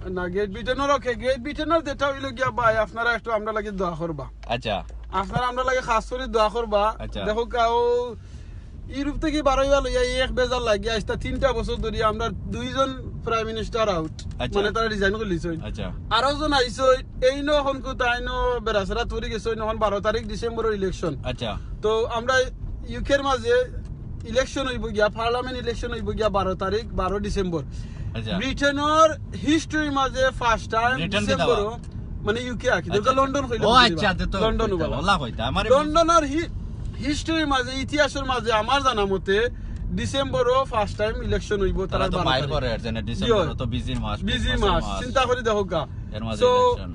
না, গ্রেট ব্রিটেনের, ওকে, গ্রেট ব্রিটেনের যেটা হইলো গিয়া ভাই, আপনারা একটু আমরা লাগি দোয়া করবা। আচ্ছা। আপনারা আমরা লাগি খাস করি দোয়া করবা। আচ্ছা। দেখো কাও ইউরোপ থাকি বারইবার লইয়া এই এক বেজার লাগি আইজতা তিনটা বছর ধরি আমরা দুইজন প্রাইম মিনিস্টার আউট, আচ্ছা। মানে তারা রিজাইন করিলিছইন। আচ্ছা। আরো জন আইছইন, এইন অখন কুতা এইন বেড়াছেড়া তরি গেছইন, অখন বারো তারিখ ডিসেম্বরর ইলেকশন। আচ্ছা। তো আমরা ইউকের মাঝে ইলেকশন হইব গিয়া, পার্লামেন্ট ইলেকশন হইব গিয়া বারো তারিখ, বারো ডিসেম্বর। আচ্ছা। ব্রিটেনের হিস্টরির মাঝে ফার্স্ট টাইম ব্রিটেন কিতা ডিসেম্বর, বা? মানে ইউকে আর কি, আচ্ছা, যেটা লন্ডন হইল ও বুঝলি আচ্ছা, বা? যে তো লন্ডন হইতা, ওগুলা। ওলা হইতা। আমার লন্ডনের হি-, হিস্টরির মাঝে, ইতিহাসের মাঝে আমার জানা মতে ডিসেম্বরও ফার্স্ট টাইম ইলেকশন হইব তারা তারা তো বারো বাইর তারিখ। করে আর জানে ডিসেম্বর জি। তো বিজি মাস, বিজি ক্রিসমাসের মাস, মাস। চিন্তা করে দেখো কা। এর মাঝে So, ইলেকশন।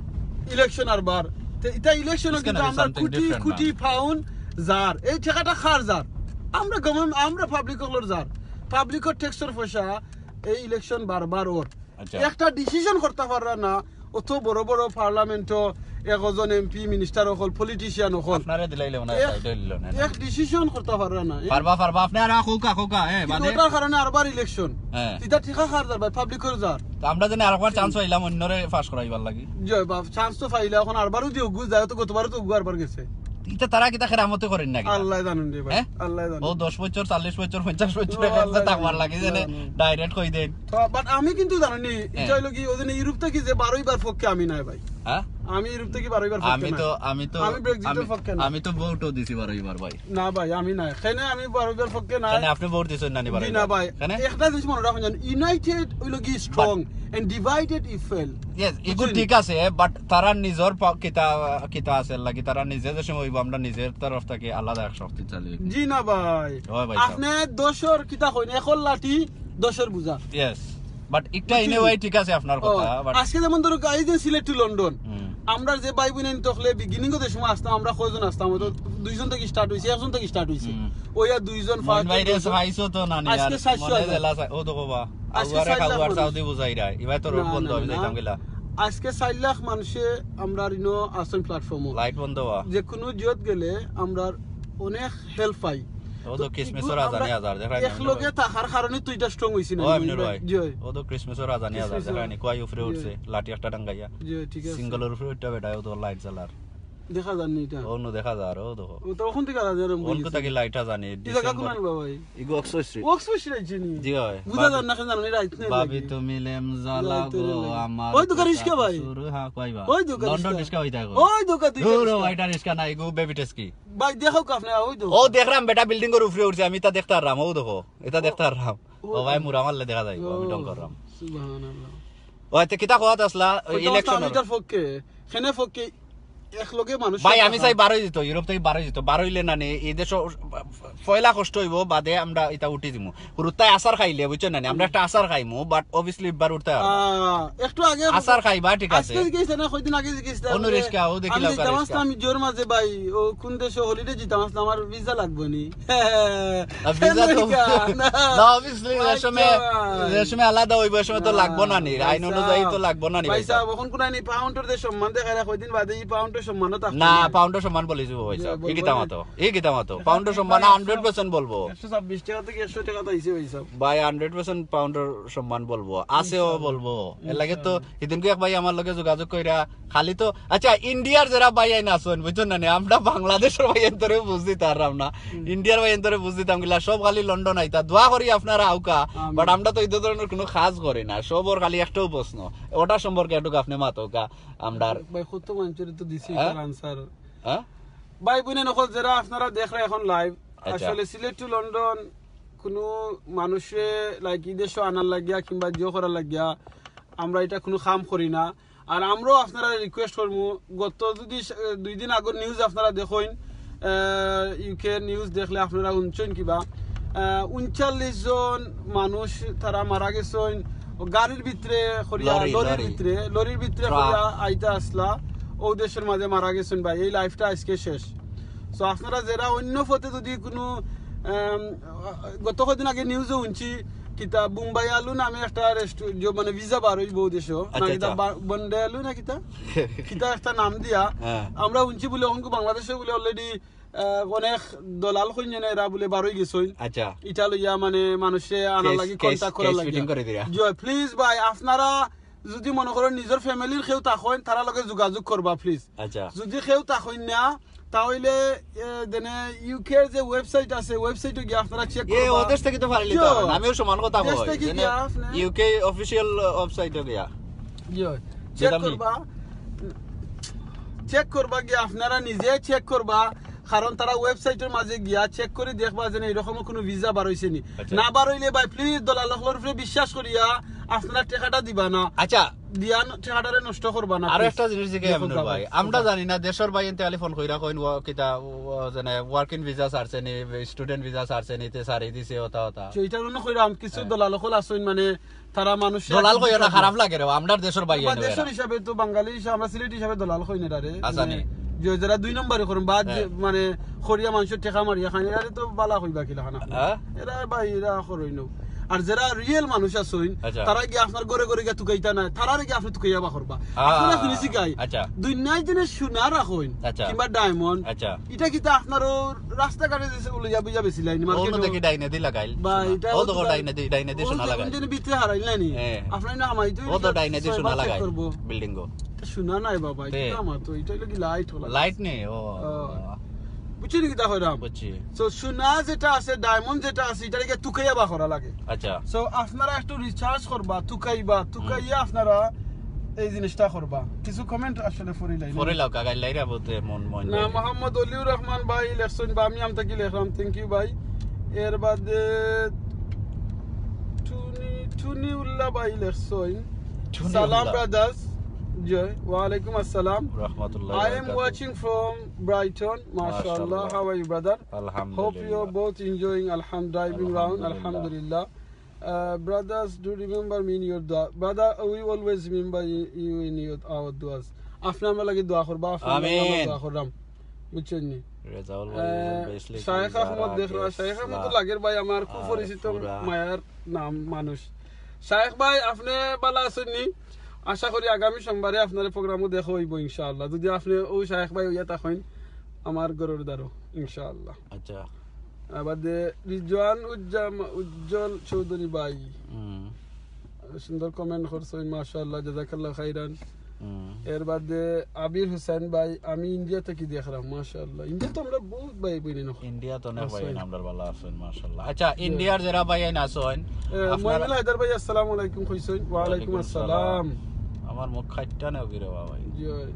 ইলেকশন আর বার। তে ইটা ইলেকশন It's gonna কিন্তু be আমরা something কোটি different, কোটি man. পাউন্ড যার। এই টাকাটা কার যার? আমরা গভর্নমেন্ট, আমরা পাবলিক অকলর যার। পাবলিকর ট্যাক্সর পয়সা এই ইলেকশন বারবার ওর। আচ্ছা। একটা ডিসিশন করতে পাররা না, অত বড় বড় পার্লামেন্টও একজন এমপি, মিনিস্টার অকল, পলিটিশিয়ান অকল। আপনারে দিলাইলে মনে হয় এক- সাইডে হইল না। এক ডিসিশন করতে পাররা না। পারবা, পারবা, আপনি আর কউকা, কউকা, হ্যাঁ, কিন্তু মানে ওটার কারণে আরবার ইলেকশন। হ্যাঁ। ইটা টাকা কার যার ভাই, পাবলিকর যার। তো আমরা জানি আরেকবার চান্স পাইলাম অন্যরে পাস করাইবার লাগি। জয় বাপ, চান্স তো পাইলা, এখন আরবারও দিও গু যায়, তো গতবারও তো গু আরবার গেছে। ইটা তারা কিতা খেরামতি করেন নাকি? আল্লাহ জানেন রে ভাই, হ্যাঁ? আল্লাহ জানেন। ও দশ বছর, চল্লিশ বছর, পঞ্চাশ বছর ও, একসাথে আল্লাহ থাকবার জানে, লাগি আল্লাহ জানে, জানে। ডাইরেক্ট কই দেন। তো, but আমি কিন্তু জানি নি, হ্যাঁ। ইটা হইলো কি, ওই জন্য ইউরোপ থাকি যে বারইবার পক্ষে আমি নাই ভাই। হ্যাঁ? আমি ইউরোপ থাকি বারইবার পক্ষে আমি নাই। তো, আমি তো, আমি ব্রেক্সিটের আমি, পক্ষে না। আমি তো ভোটও দিছি বারইবার ভাই। না ভাই, আমি নাই। কেনে আমি বারইবার পক্ষে নাই। কেনে আপনি ভোট দিছেন না নি জি বারইবার? না ভাই। কেনে? একটা জিনিস মনে রাখুন জানো, ইউনাইটেড হইলো কি strong and divided we fall। Yes, এগু বুঝছেন? ঠিক আছে, but তারা নিজর পা-, কিতা, কিতা আছে লাগি, তারা নিজে যে সময় হইব, আমরা নিজের তরফ থাকি আলাদা এক শক্তিশালী। জি না ভাই। ওই ভাই সাহেব। আপনি দশর কিতা কইন, একর লাঠি দশর বুঝা। Yes, but একটা বুঝছেন? in a way ঠিক আছে আপনার ও, কথা, but আজকে যেমন ধরো এই যে সিলেট টু লন্ডন, হুম। আমরা যে ভাই বোন তখলে বিগিনিং অফ সময় আসতাম, আমরা কয়জন আসতাম, হয়তো দুইজন থাকি স্টার্ট হইছে, একজন থাকি স্টার্ট হইছে। হুম। ওই আর দুইজন, মন ফাইভ ভাই রে জন। চাইছো তো না নি, আজকে আর চাইছো মনে হাজার। জেলা চাই-, ও তো কবা, আজকে আগুয়ারে চার লাখ খাওয়ার মানুষ। সাউদি বুঝাই রায়, ইবাই তো না, রোড বন্ধ না, হইলে না। যাইতাম গিলা। আজকে চার লাখ মানুষে আমরা ইনো আসন প্ল্যাটফর্মও। লাইট বন্ধ হওয়া। যে কোনো জিয়ত গেলে আমরা অনেক হেল্প পাই। ও তো তো ক্রিসমাসের এগুলো আজানি আমরা আজার, দেখা এক লগে থাকার কারণে তো এটা স্ট্রং হইছি না, ও, ভাই? এমনি ভাই। জি, হয়। ও তো ক্রিসমাসের আজানি আজার, ক্রিসমাসের দেখা নি, কয় উপরে উঠছে, জি। লাঠি একটা টাঙ্গাইয়া। জি, ঠিক আছে। সিঙ্গেলের উপরে উঠতে বেটা, ও তো লাইট জ্বালার। দেখা যার নি ইটা। অনো দেখা যার, ও দেখো। ও তো অখন থাকি দেখা যার, আমি অনকু থাকি লাইটটা জানি। ই জাগা কুনান বা ভাই? ইগু অক্সফোর্ড স্ট্রিট। অক্সফোর্ড স্ট্রিট চিনি। জি ভাই। বুঝা যার না, কেন জানো, রাইত না ভাবি লাগি। তুমি লেমজা রাইত লাগো না লাগি। আমার। ওই দোকান রিস্কা ভাই। সুর হা কই বা? ওই দোকান লন্ডন রিস্কা। রিস্কা হইতা গো। ওই দোকান তুই দূর রিস্কা। ও, এটা রিস্কা না, ইগু বেবি টেস্কি। ভাই দেখো কাফনে, ওই দো। ও দেখরাম বেটা বিল্ডিং এর উপরে উঠছে, আমি ইতা দেখতারাম, ও দেখো, ইতা দেখতারাম। ও। ও ভাই মুরা মারলে দেখা যায়, আমি ঢং কররাম। সুবহানাল্লাহ। ও আচ্ছা, কিতা কথা আসলা ওই ইলেকশন? ইটার পক্ষে, কেনে পক্ষে এক লগে মানুষ ভাই আমি থাকা। চাই বারোই দিত, ইউরোপ থাকি বারোই দিত, বারোইলে না নি, এই দেশো পয়লা কষ্ট হইব, বাদে আমরা ইতা উঠি দিমু। হুরুতাই আচার খাইলে, বুঝছো না নি? আমরা একটা আচার খাইমু, but obviously ইবার উঠতে পারবো। আহ, একটু আগে আচার খাইবা, ঠিক আছে। আজকে জিজ্ঞেস না, কয়দিন আগে জিজ্ঞেস না, অনু রিস্কা, ও দেখিলা আমি ওকা যাইতাম রিস্কা। আসলাম, আমি জোর মাঝে ভাই, ও কোন দেশে হলিডে যাইতাম আসলাম, আমার ভিসা লাগবে নি। আর ভিসা তো আমেরিকা, না। না, obviously, যে সময়, যে সময় আলাদা হইব, ওই সময় তো লাগবো না নি, আইন অনুযায়ী তো লাগবো না নি, ভাই ভাই সাহেব। সাহেব, এখন কোন আইনি পাউন্ডের যে সম্মান দেখায়, কয়দিন বাদে এই পাউন্ডের সম্মানও থাকবে না, না। পাউন্ডের সম্মান বলিছি ভাই সাহেব। বলবো এই কিতা না। মাতো, এই কিতা মাতো। পাউন্ডের সম্মান hundred percent বলবো। একশো ছাব্বিশ টাকা থেকে একশো টাকা তো আইছে ভাই সাহেব। ভাই, hundred percent পাউন্ডের সম্মান বলবো, আছেও বলবো। এর লাগে তো এদিনকে এক ভাই আমার লগে যোগাযোগ কইরা খালি তো, আচ্ছা, ইন্ডিয়ার যারা ভাই আইন আছেন, বুঝছেন না নি? আমরা বাংলাদেশের ভাই আইন তোরে বুঝ দিতাম পারলাম না, ইন্ডিয়ার ভাই আইন তোরে বুঝ দিতাম কিলা, সব খালি লন্ডন আইতা। দোয়া করি আপনারা আউকা, আমিন। but আমরা তো এই ধরনের কোনো কাজ করি না। সবর খালি একটাও প্রশ্ন, ওটা সম্পর্কে একটু আপনি মাতোকা। আমরার ভাই, কত মানুষের তো দিছি হ্যাঁ? এটার আনসার। হ্যাঁ? ভাই বোনে নকল যারা আপনারা দেখরা এখন লাইভ, আচ্ছা। আসলে সিলেট টু লন্ডন কোনো মানুষে লাইক এই দেশে আনার লাগিয়া কিংবা জিও করার লাগিয়া আমরা এটা কোনো কাম করি না। আর আমরাও আপনারা রিকোয়েস্ট করমু, গত যদি স-, দুই দিন আগর নিউজ আপনারা দেখইন, ইউকে নিউজ দেখলে আপনারা শুনছেন কিবা, আহ, ঊনচল্লিশ জন মানুষ তারা মারা গেছেন গাড়ির ভিতরে করিয়া, লরি, লরির লরি। ভিতরে, লরির ভিতরে ট্রাক। করিয়া আইতা আসলা, ও দেশের মাঝে মারা গেছেন ভাই। এই লাইফটা আজকে শেষ। তো আপনারা যারা অন্য পথে যদি কোনো, আম, গত কদিন আগে নিউজও শুনছি, কিতা বোম্বাই আলু নামে একটা রেস্টু-, যে মানে ভিসা বার হইব দেশও, না আচ্ছা, কিতা আচ্ছা। বা-, বন্ডে আলু না কিতা, কিতা একটা নাম দিয়া, হ্যাঁ। আমরা শুনছি বলে অঙ্কু বাংলাদেশে বলে অলরেডি আহ, অনেক দলাল কইনে এরা বলে বারোই গেছইন। আচ্ছা। ইটা লইয়া মানে মানুষে আনার কেস, লাগি কেস, কন্টাক্ট করার কেস লাগি। ফিটিং করে দিরা। জি, প্লিজ ভাই, আপনারা যদি মনে করেন নিজের ফ্যামিলির কেউ থাকইন, তারা লগে যোগাযোগ করবা প্লিজ। আচ্ছা। যদি কেউ থাকইন না, তাহলে এ, দেনে ইউকের যে ওয়েবসাইট আছে, ওয়েবসাইটে গিয়ে আপনারা চেক এ, করবা। ও দেশ থেকে তো ফারিলি জি। তো, আমিও সমান কথা দেশ কই। থেকে গিয়া আপনি ইউকে অফিসিয়াল ওয়েবসাইটে গিয়া। জি, চেক যেটা আমি- করবা, চেক করবা গিয়া, আপনারা নিজে চেক করবা, কারণ তারা ওয়েবসাইটের মাঝে গিয়া চেক করে দেখবা যে এরকম কোনো ভিসা বার হইছে নি। আচ্ছা। না বার হইলে ভাই প্লিজ দলাল অকলর উপরে বিশ্বাস করিয়া আপনারা টাকাটা দিবা না। আচ্ছা, দিয়া ন-, টাকাটারে নষ্ট করবা না, আরো please। একটা জিনিস জিকে দেখো আমনুর দাদা, ভাই, দেখো। আমরা জানি না দেশর ভাই এনতে খালি ফোন কইরা কইন ও কিতা, ও, ও, জানে ওয়ার্কিং ভিসা ছাড়ছে নি, স্টুডেন্ট ভিসা ছাড়ছে নি, তে ছাড়ি দিছে, ওটা ওটা। তো এটা মনে কইরাম কিছু দলাল অকল আছইন, মানে তারা মানুষ দলাল কইও না, খারাপ লাগে রে, আমরার দেশর ভাই বা এনে দেশর এরা। হিসাবে তো বাংলাদেশ, আমরা সিলেটি হিসাবে দলাল কই না রে। আচ্ছা নি। যে যারা দুই নম্বরি করুন বা যে হ্যাঁ। মানে খরিয়া মানুষের টাকা মারিয়া খানি, আরে তো বালা কইবা কিলা খানা। হ্যাঁ? এরা ভাই এরা করই না। আর যারা রিয়েল মানুষ আছইন, আচ্ছা। তারা গিয়া আপনার ঘরে ঘরে গিয়া তুকাইতা না, তারা গিয়া আপনি তুকাইয়া বা করবা। হ্যাঁ। আপনারা শুনেছি গাই। আচ্ছা। দুনিয়ায় দিনে সোনা রাখইন আচ্ছা। কিংবা ডায়মন্ড। আচ্ছা। এটা কিতা আপনার ও রাস্তাঘাটে যে উলিয়া বুঝা বেশি লাইন ও মার্কেট। দেখি ডাইনে দি লাগাইল। বা এটা ও দেখো ডাইনে দি, ডাইনে দি সোনা লাগাইল। দিন ভিতরে হারাইল না নি। হ্যাঁ। আপনার না হামাই তো ও তো ডাইনে দি সোনা লাগাইল। করবো। বিল্ডিং গো। এটা সোনা নাই বাবা, তে। এটা আমার তো, এটা হলো কি লাইট হলো। লাইট নেই, ও। ও। বুঝছেন কিতা কইরাম? বুঝছি। তো সোনা যেটা আছে, ডায়মন্ড যেটা আছে, এটা লেগে তুকাইয়া বা করা লাগে। আচ্ছা। So আপনারা একটু রিসার্চ করবা, তুকাইবা, তুকাইয়া আপনারা এই জিনিসটা করবা। কিছু কমেন্ট আসলে পড়ি লাইন। পড়ি লাও, কাকা, লাইরা বলতে মন, মন না, যায়। মোহাম্মদ অলিউর রহমান ভাই লেখছইন, বা আমি আমতা কি লেখলাম, thank you ভাই। এর বাদে টুনি, টুনি উল্লাহ ভাই লেখছইন, টুনি সালাম উল্লাহ। ব্রাদার্স। জয়, ওয়ালাইকুম আসসালাম। রহমতুল্লাহ I am watching from Brighton. মাশাআল্লাহ। মাশাআল্লাহ। How are you, brother? Hope you are আলহামদুলিল্লাহ। Both enjoying. Alham driving round. আলহামদুলিল্লাহ। Alhamdulillah. Uh, brothers, do remember me in your dua. Brother, we always remember you in your, our duas. আপনি আমরা লাগি দোয়া করবা, আপনি আমরা আমিন। দোয়া করলাম। বুঝছেন নি? রেজাউল আহ, ভাই, বেসলি শায়েখ যারা আহমদ দেখরা, গেছলা। শায়েখ আহমদ তো লাগের ভাই আমার খুব আর পরিচিত পুরা। মায়ার নাম মানুষ। শায়েখ ভাই, আপনি ভালো আছেন নি? আশা করি আগামী সোমবারে আপনার প্রোগ্রামও দেখা হইব ইনশাআল্লাহ। যদি আপনি ও শায়েখ ভাই হইয়া থাকেন আমার ঘরের দ্বারো ইনশাআল্লাহ। আচ্ছা। আবার দে রিজওয়ান উজ্জাম-, উজ্জ্বল চৌধুরী ভাই। হুম। সুন্দর কমেন্ট করছেন, মাশাআল্লাহ, জাযাকাল্লাহ খাইরান। এর বাদে আবির হুসেন ভাই, আমি ইন্ডিয়া থাকি দেখরাম, মাশাআল্লাহ। ইন্ডিয়া তো আমরা বহুত ভাই বইন না। ইন্ডিয়া তো অনেক ভাই আমরার ভালা আছইন, মাশাআল্লাহ। আচ্ছা, ইন্ডিয়ার যেরা ভাই আইন আছইন, মইনুল হায়দার ভাই, আসসালামু আলাইকুম কইছইন। ওয়া আলাইকুম আসসালাম। আমার মুখ খাইট্টা নেও গিরে বাবা। জি ভাই।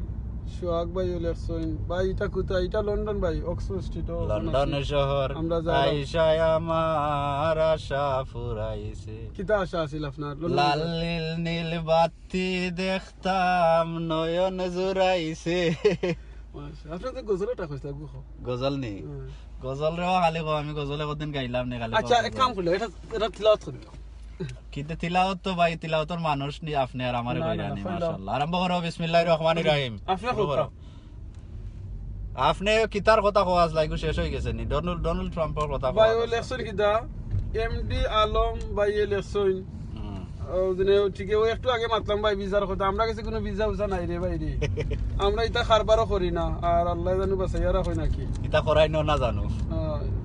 সোহাগ ভাই ও লেখছইন। ভাই, ইটা কোথায়? ইটা লন্ডন ভাই, অক্সফোর্ড স্ট্রিট। লন্ডন শহর আমরা আইসায় আমার আশা ফুরাইছে। কিতা আশা আছিল আপনার? লাল নীল নীল বাতি দেখতাম, নয়ন জুড়াইছে। আপনার তো গজলটা কইছিলা গুখো। গজল নি? গজল রে খালি কো, আমি গজল একদিন গাইলাম নি খালি। আচ্ছা, এক কাম করলে, এটা এটা তিলাওয়াত করি। কিন্তু তিলাওয়াত তো ভাই, তিলাওয়াতর মানুষ নি আপনি আর আমারে কইরা নি। মাশাআল্লাহ। আরম্ভ করো, বিসমিল্লাহির রহমানির রহিম। আপনি করো। আপনি কিতার কথা কওয়া আসলা, এগু শেষ হয়ে গেছে নি? ডোনাল্ড ডোনাল্ড ট্রাম্পর কথা ভাই। ওই লেখছইন কিতা? এমডি আলম ভাই এ লেখছইন। ও দিনে ঠিক ওই একটু আগে মাতলাম ভাই ভিসার কথা। আমরা গেছে কোনো ভিসা উসা নাই রে ভাই রে। আমরা ইতা কারবারও করি না। আর আল্লাহ জানু বাঁচাইয়া রাখই নাকি। ইতা করাই না, না জানো।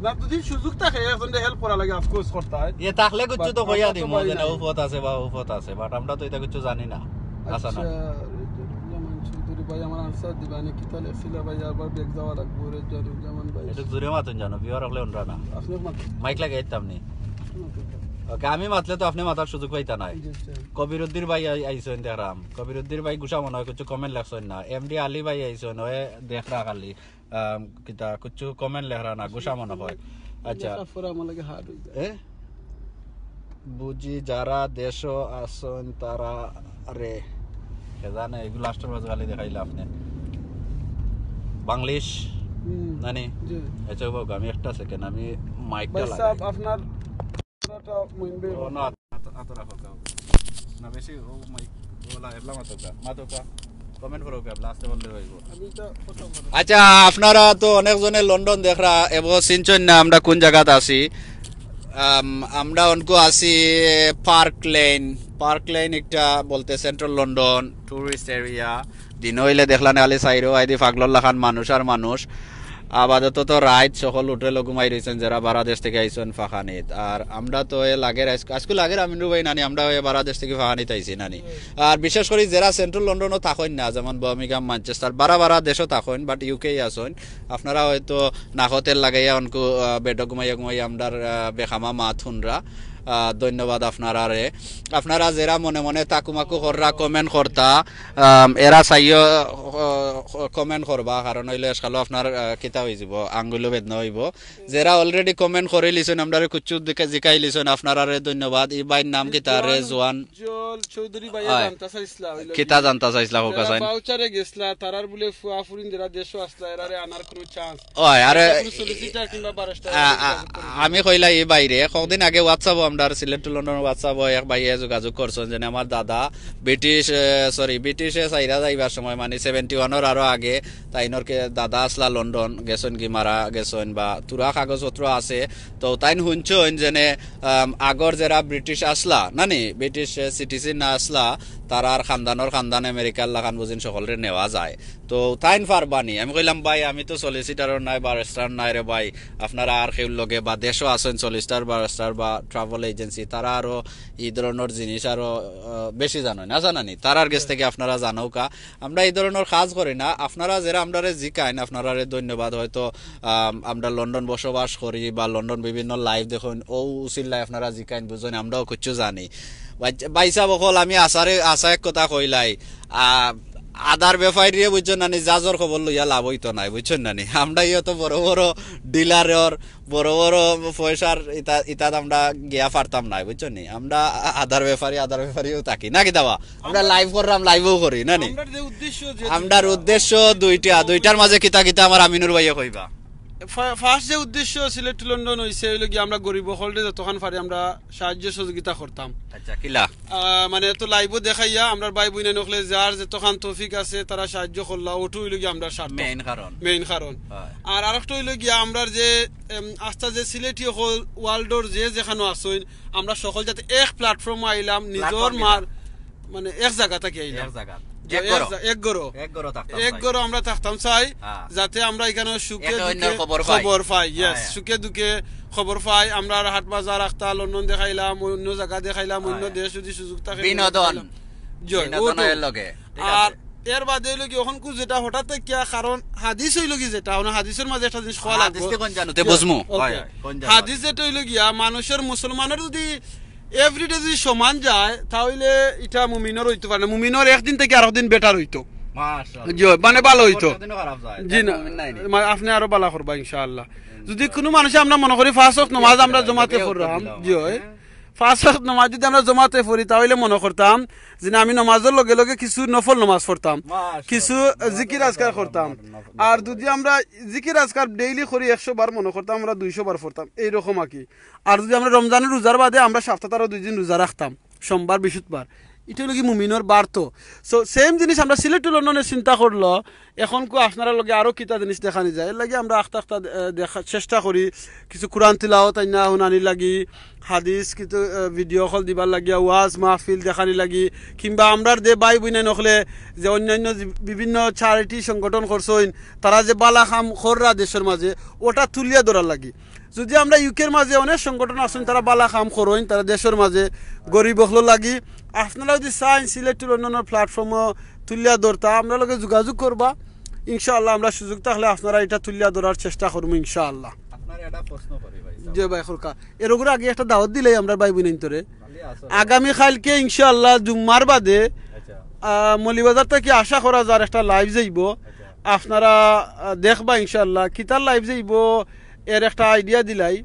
না, যদি সুযোগ থাকে একজনরে হেল্প করা লাগে, আফকোর্স করতা হয়। এ থাকলে কিচ্ছু তো কইয়া দিমু যে না, উফত আছে বা উফত আছে, বাট আমরা তো ইতা কিচ্ছু জানি না। আচ্ছা, না। আচ্ছা, রেজানুজ্জামান চৌধুরী ভাই, আমার আনসার দিবা নি? কিতা লেখছিলা ভাই? আবার ব্যাক যাওয়া লাগবো। রেজানুজ্জামান ভাই। একটু জোরে মাতুন জানো, ভিউয়ার হকলে ওনরা না। আপনি মাতুন। মাইক লাগাই দিতাম নি। ওকে, আমি মাতলে তো আপনি মাতার সুযোগ পাইতা নাই। কবিরুদ্দির ভাই আইছইন দেখরাম। কবিরুদ্দির ভাই গুসা মনে হয় কিছু কমেন্ট লেখছইন না। এমডি আলী ভাই আইছইন, ওয়ে দেখরা খালি। কিতা কিছু কমেন্ট লেখরা না, গুসা মনে হয়। আচ্ছা। বুঝি যারা দেশো আছইন তারা রে। কে জানে, এগু লাস্টর মাঝে খালি দেখাইলা আপনি। বাংলিশ নানি? জি। আচ্ছা বাবু, আমি একটা সেকেন্ড, আমি মাইকটা লাগাই। আপনার না, আত রাখো। না, বেশি ও মাইক ওলা, এবলা মাতোকা, মাতোকা। কমেন্ট করো কে, লাস্টে বললে হইব। আচ্ছা, আপনারা তো অনেকজনে লন্ডন দেখরা, এবো চিনছইন না আমরা কোন জায়গাত আছি। আমরা অনকু আছি পার্ক লেন। পার্ক লেন একটা বলতে সেন্ট্রাল লন্ডন টুরিস্ট এরিয়া। দিন হইলে দেখলা না খালি সাইরো আইদি পাগলর লাখান মানুষ আর মানুষ। আপাতত তো রাইত সকল হোটেলো ঘুমাই রইছইন, যেরা বারা দেশ থাকি আইছইন ফাঁকানিত। আর আমরা তো এ লাগের আইজ-, আইজকু লাগের আমিনুর ভাই নানি, আমরা এ বারা দেশ থাকি ফাঁকানিত আইছি নানি। আর বিশেষ করি যেরা সেন্ট্রাল লন্ডনো থাকইন না, যেমন বার্মিংহাম, ম্যানচেস্টার, বারা বারা দেশো থাকইন, বাট ইউকে আছইন, আপনারা হয়তো নাকো তেল লাগাইয়া অনকু বেডো ঘুমাইয়া ঘুমাইয়া আমরার বেখামা মাত হুনরা। ধন্যবাদ আপনারারে। আপনারা যেরা মনে মনে তাকুমাকু কররা, কমেন্ট করতা, এরা চাইও কমেন্ট করবা, কারণ হইলে এসকালো আপনার কিতা হয়ে যাব, আঙ্গুলো বেদনা হইব। যেরা অলরেডি কমেন্ট করে লিছইন, আমরারে কুচ্ছু জিকাই লিছইন, আপনারারে ধন্যবাদ। ই ভাইর নাম কিতা? রেজওয়ান। উজ্জ্বল চৌধুরী ভাই জানতা চাইছলা, কিতা জানতা চাইছলা? হোক আসাইন। ভাউচারে গেছলা, তারার বলে ফুয়া ফুরিন যেরা দেশো আছলা, এরারে আনার কোনো চান্স? ওই, আরে, কোনো সলিসিটার কিংবা ব্যারিস্টার? আমি কইলা ই ভাইরে, কতদিন আগে WhatsApp-ও আমরার সিলেট টু লন্ডন WhatsApp-ও এক ভাইয়ে যোগাযোগ করছইন, যেনে আমার দাদা ব্রিটিশ, সরি, ব্রিটিশে চাইরা যাইবার সময়, মানে, সেভেন্টি ওয়ানর আরো আগে, তাইনর কে দাদা আছলা লন্ডন, গেছইন কি মারা গেছইন বা থুড়া কাগজপত্র আছে, তো তাইন হুনছইন যেনে আগর যেরা ব্রিটিশ আছলা, নানি, ব্রিটিশ সিটিজেন আছলা, তারার খানদানর খানদান আমেরিকার লাখান বুঝিন সকলরে নেওয়া যায়। তো তাইন পারবানি? আমি কইলাম, "ভাই, আমি তো সলিসিটারও নাই, ব্যারিস্টার নাই রে ভাই, আপনারা আর কেউর লগে বা দেশো আছইন সলিসিটার, ব্যারিস্টার বা ট্রাভেল এজেন্সি, তারা আরো ই ধরনর জিনিস আরো বেশি জানইন, না জানানি? তারার গেছ থাকি আপনারা জানউক্কা।" আমরা ই ধরনর কাজ করি না। আপনারা যেরা আমরারে জিকাইন, আপনারারে ধন্যবাদ। হয়তো আমরা লন্ডন বসবাস করি বা লন্ডন বিভিন্ন লাইভ দেখইন, ও উসিল্লায় আপনারা জিকাইন, বুঝইন, আমরাও কিচ্ছু জানি। ভাইসাব অকল, আমি আশা এক কথা কইলাই, আদার বেপারীয়ে, বুঝছইন নানি, জাজর খবর লইয়া লাভ হইতো নায়, বুঝছইন নানি? আমরা ইয়ে তো বড় বড় ডিলারর বড় বড় পয়সার ইতাত আমরা গিয়া পারতাম নায়, বুঝছইন নি? আমরা আদার বেপারী, আদার বেপারীও থাকি না কিতা বা? আমরা লাইভ কররাম, লাইভও করি, না নি? আমরার উদ্দেশ্য দুইটা, দুইটার মাঝে কিতা কিতা আমার আমিনুর ভাইয়ে কইবা। ফার্স্ট যে উদ্দেশ্য সিলেট টু লন্ডন হইছে, হইল কি আমরা গরিব অকলরে যতখান পারি আমরা সাহায্য সহযোগিতা করতাম। আচ্ছা, কিলা? মানে, এত লাইভও দেখাইয়া আমরার ভাই বইনাইন অকলে যার যতখান তৌফিক আছে, তারা সাহায্য করলা, ওটু হইল গিয়া আমরার স্বার্থ। মেইন কারণ। মেইন কারণ। আর আরেকটা হইল গিয়া আমরার যে আস্তা যে সিলেটি অকল ওয়ার্ল্ডর যে যেখানো আছইন, আমরা সকল যাতে এক প্ল্যাটফর্মে আইলাম, নিজর মার, মানে, এক জাগা থাকি আইলাম। এক জাগা। এক ঘরো। এক ঘরো আমরা থাকতাম চাই, যাতে আমরা এখানো সুখে দুঃখে খবর পাই। ইয়েস, সুখে দুঃখে খবর পাই। আমরার হাট বাজার আখতা, লন্ডন দেখাইলাম, অন্য জাগা দেখাইলাম, অন্য দেশ যদি সুযোগ থাকে বিনোদন। বিনোদনের লগে। আর এর বাদে অইলো কি, অখন কু যেটা হঠাৎ কিয়া, কারণ হাদিস অইলো কি যেটা, মানে হাদিসর মাঝে একটা জিনিস কওয়া লাগবো। হাদিস তো কোন জানো? তে বুঝমু। ওকে। হয়, হয়, কোন জানো? হাদিস যেটা অইলো গিয়া, মানুষর, মুসলমানর যদি এভরিডে যদি সমান যায়, তাইলে ইটা মুমিনর অইতো পারে না। মুমিনর একদিন থাকি আরক দিন বেটার অইতো। মাশাআল্লাহ। জি, মানে ভালা অইতো। একদিনও খারাপ যায়। জি না, মুমিন নাই নি। মানে আপনে আরো ভালা করবা ইনশাআল্লাহ। যদি কুনু মানুষে আমরা মনে করি পাঁচ ওয়াক্ত নামাজ আমরা জমাতে পড়লাম, জি অয়, পাঁচ ওয়াক্ত নামাজ যদি আমরা জমাতে পড়ি, তাইলে মনে করতাম যে না, আমি নামাজর লগে লগে কিছু নফল নামাজ পড়তাম, মাশাআল্লাহ। কিছু জিকির আজকার করতাম। আর যদি আমরা জিকির আজকার ডেইলি করি একশো বার, মনে করতাম আমরা দুইশো বার পড়তাম, এইরকম আর কি। আর যদি আমরা রমজানর রোজার বাদে আমরা সপ্তাহত আরো দুই দিন রোজা রাখতাম, সোমবার, বৃহস্পতিবার, ইটা অইলো কি মুমিনর বাড়তো। সো সেম জিনিস আমরা সিলেট টু লন্ডনে চিন্তা করলো, অখন কু আপনারার লগে আরো কিতা জিনিস দেখানি যায়, এর লাগি আমরা আখতা আখতা, আহ, দেখা, চেষ্টা করি কিছু কোরআন তিলাওয়াত আইনা হুনানি লাগি, হাদিস কিছু, আহ, ভিডিও কল দিবার লাগিয়া, ওয়াজ মাহফিল দেখানি লাগি, কিংবা আমরার যে ভাই বইনাইন অকলে যে অন্যান্য যে বিভিন্ন চ্যারিটি সংগঠন করছইন, তারা যে ভালা কাম কররা দেশর মাঝে, ওটা তুলিয়া ধরার লাগি। যদি আমরা ইউকের মাঝে অনেক সংগঠন আছইন, তারা ভালা কাম করইন, তারা দেশর মাঝে গরিব অকলর লাগি। আপনারা যদি চাইন সিলেট টু লন্ডনর প্ল্যাটফর্মো তুলিয়া ধরতা, আমরার লগে যোগাযোগ করবা, ইনশাআল্লাহ আমরা সুযোগ থাকলে আপনারার ইটা তুলিয়া ধরার চেষ্টা করমু ইনশাআল্লাহ। আপনারে একটা প্রশ্ন করি ভাই। জি ভাই, খরকা। এর উপরে আগে একটা দাওয়াত দিলাই আমরার ভাই বইনাইন্তরে। খালি আসো। আগামী কালকে ইনশাআল্লাহ জুম্মার বাদে, আচ্ছা। আহ, মৌলভীবাজার থাকি আশা করা যার একটা লাইভ যাইবো। আচ্ছা। আপনারা, আহ, দেখবা ইনশাআল্লাহ। কিতার লাইভ যাইবো এর একটা আইডিয়া দিলাই।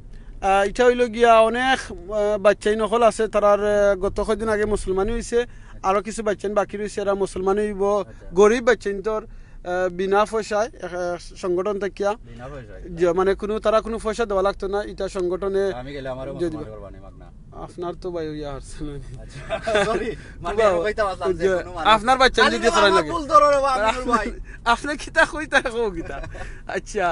আহ, ইটা অইলো গিয়া অনেক, আহ, বাচ্চাইন অকল আছে, তারার, আহ, গত কয়দিন আগে মুসলমানি অইছে, আরো কিছু বাচ্চাইন বাকি রইছে, এরা মুসলমানি অইবো। আচ্ছা। গরিব বাচ্চাইন্তর, আহ, বিনা পয়সায়, আহ, সংগঠন থাকিয়া। বিনা পয়সায়? জি, মানে কুনু, তারা কুনু পয়সা দেওয়া লাগতো না, ইটা সংগঠনে আমি গেলে আমারে মুসলমান করবা নি মাগনা? আপনার তো ভাই অইয়া হারছে না। আচ্ছা, সরি, মানে বাবা, আমি কইতাম আসলাম যে যে কুনু মানুষ আপনার বাচ্চা খালি যদি বাবা করাই লাগে। ভুল ধরো রে বাবা, আমিনুল ভাই। আপনে কিতা কইতা, কও কিতা? আচ্ছা,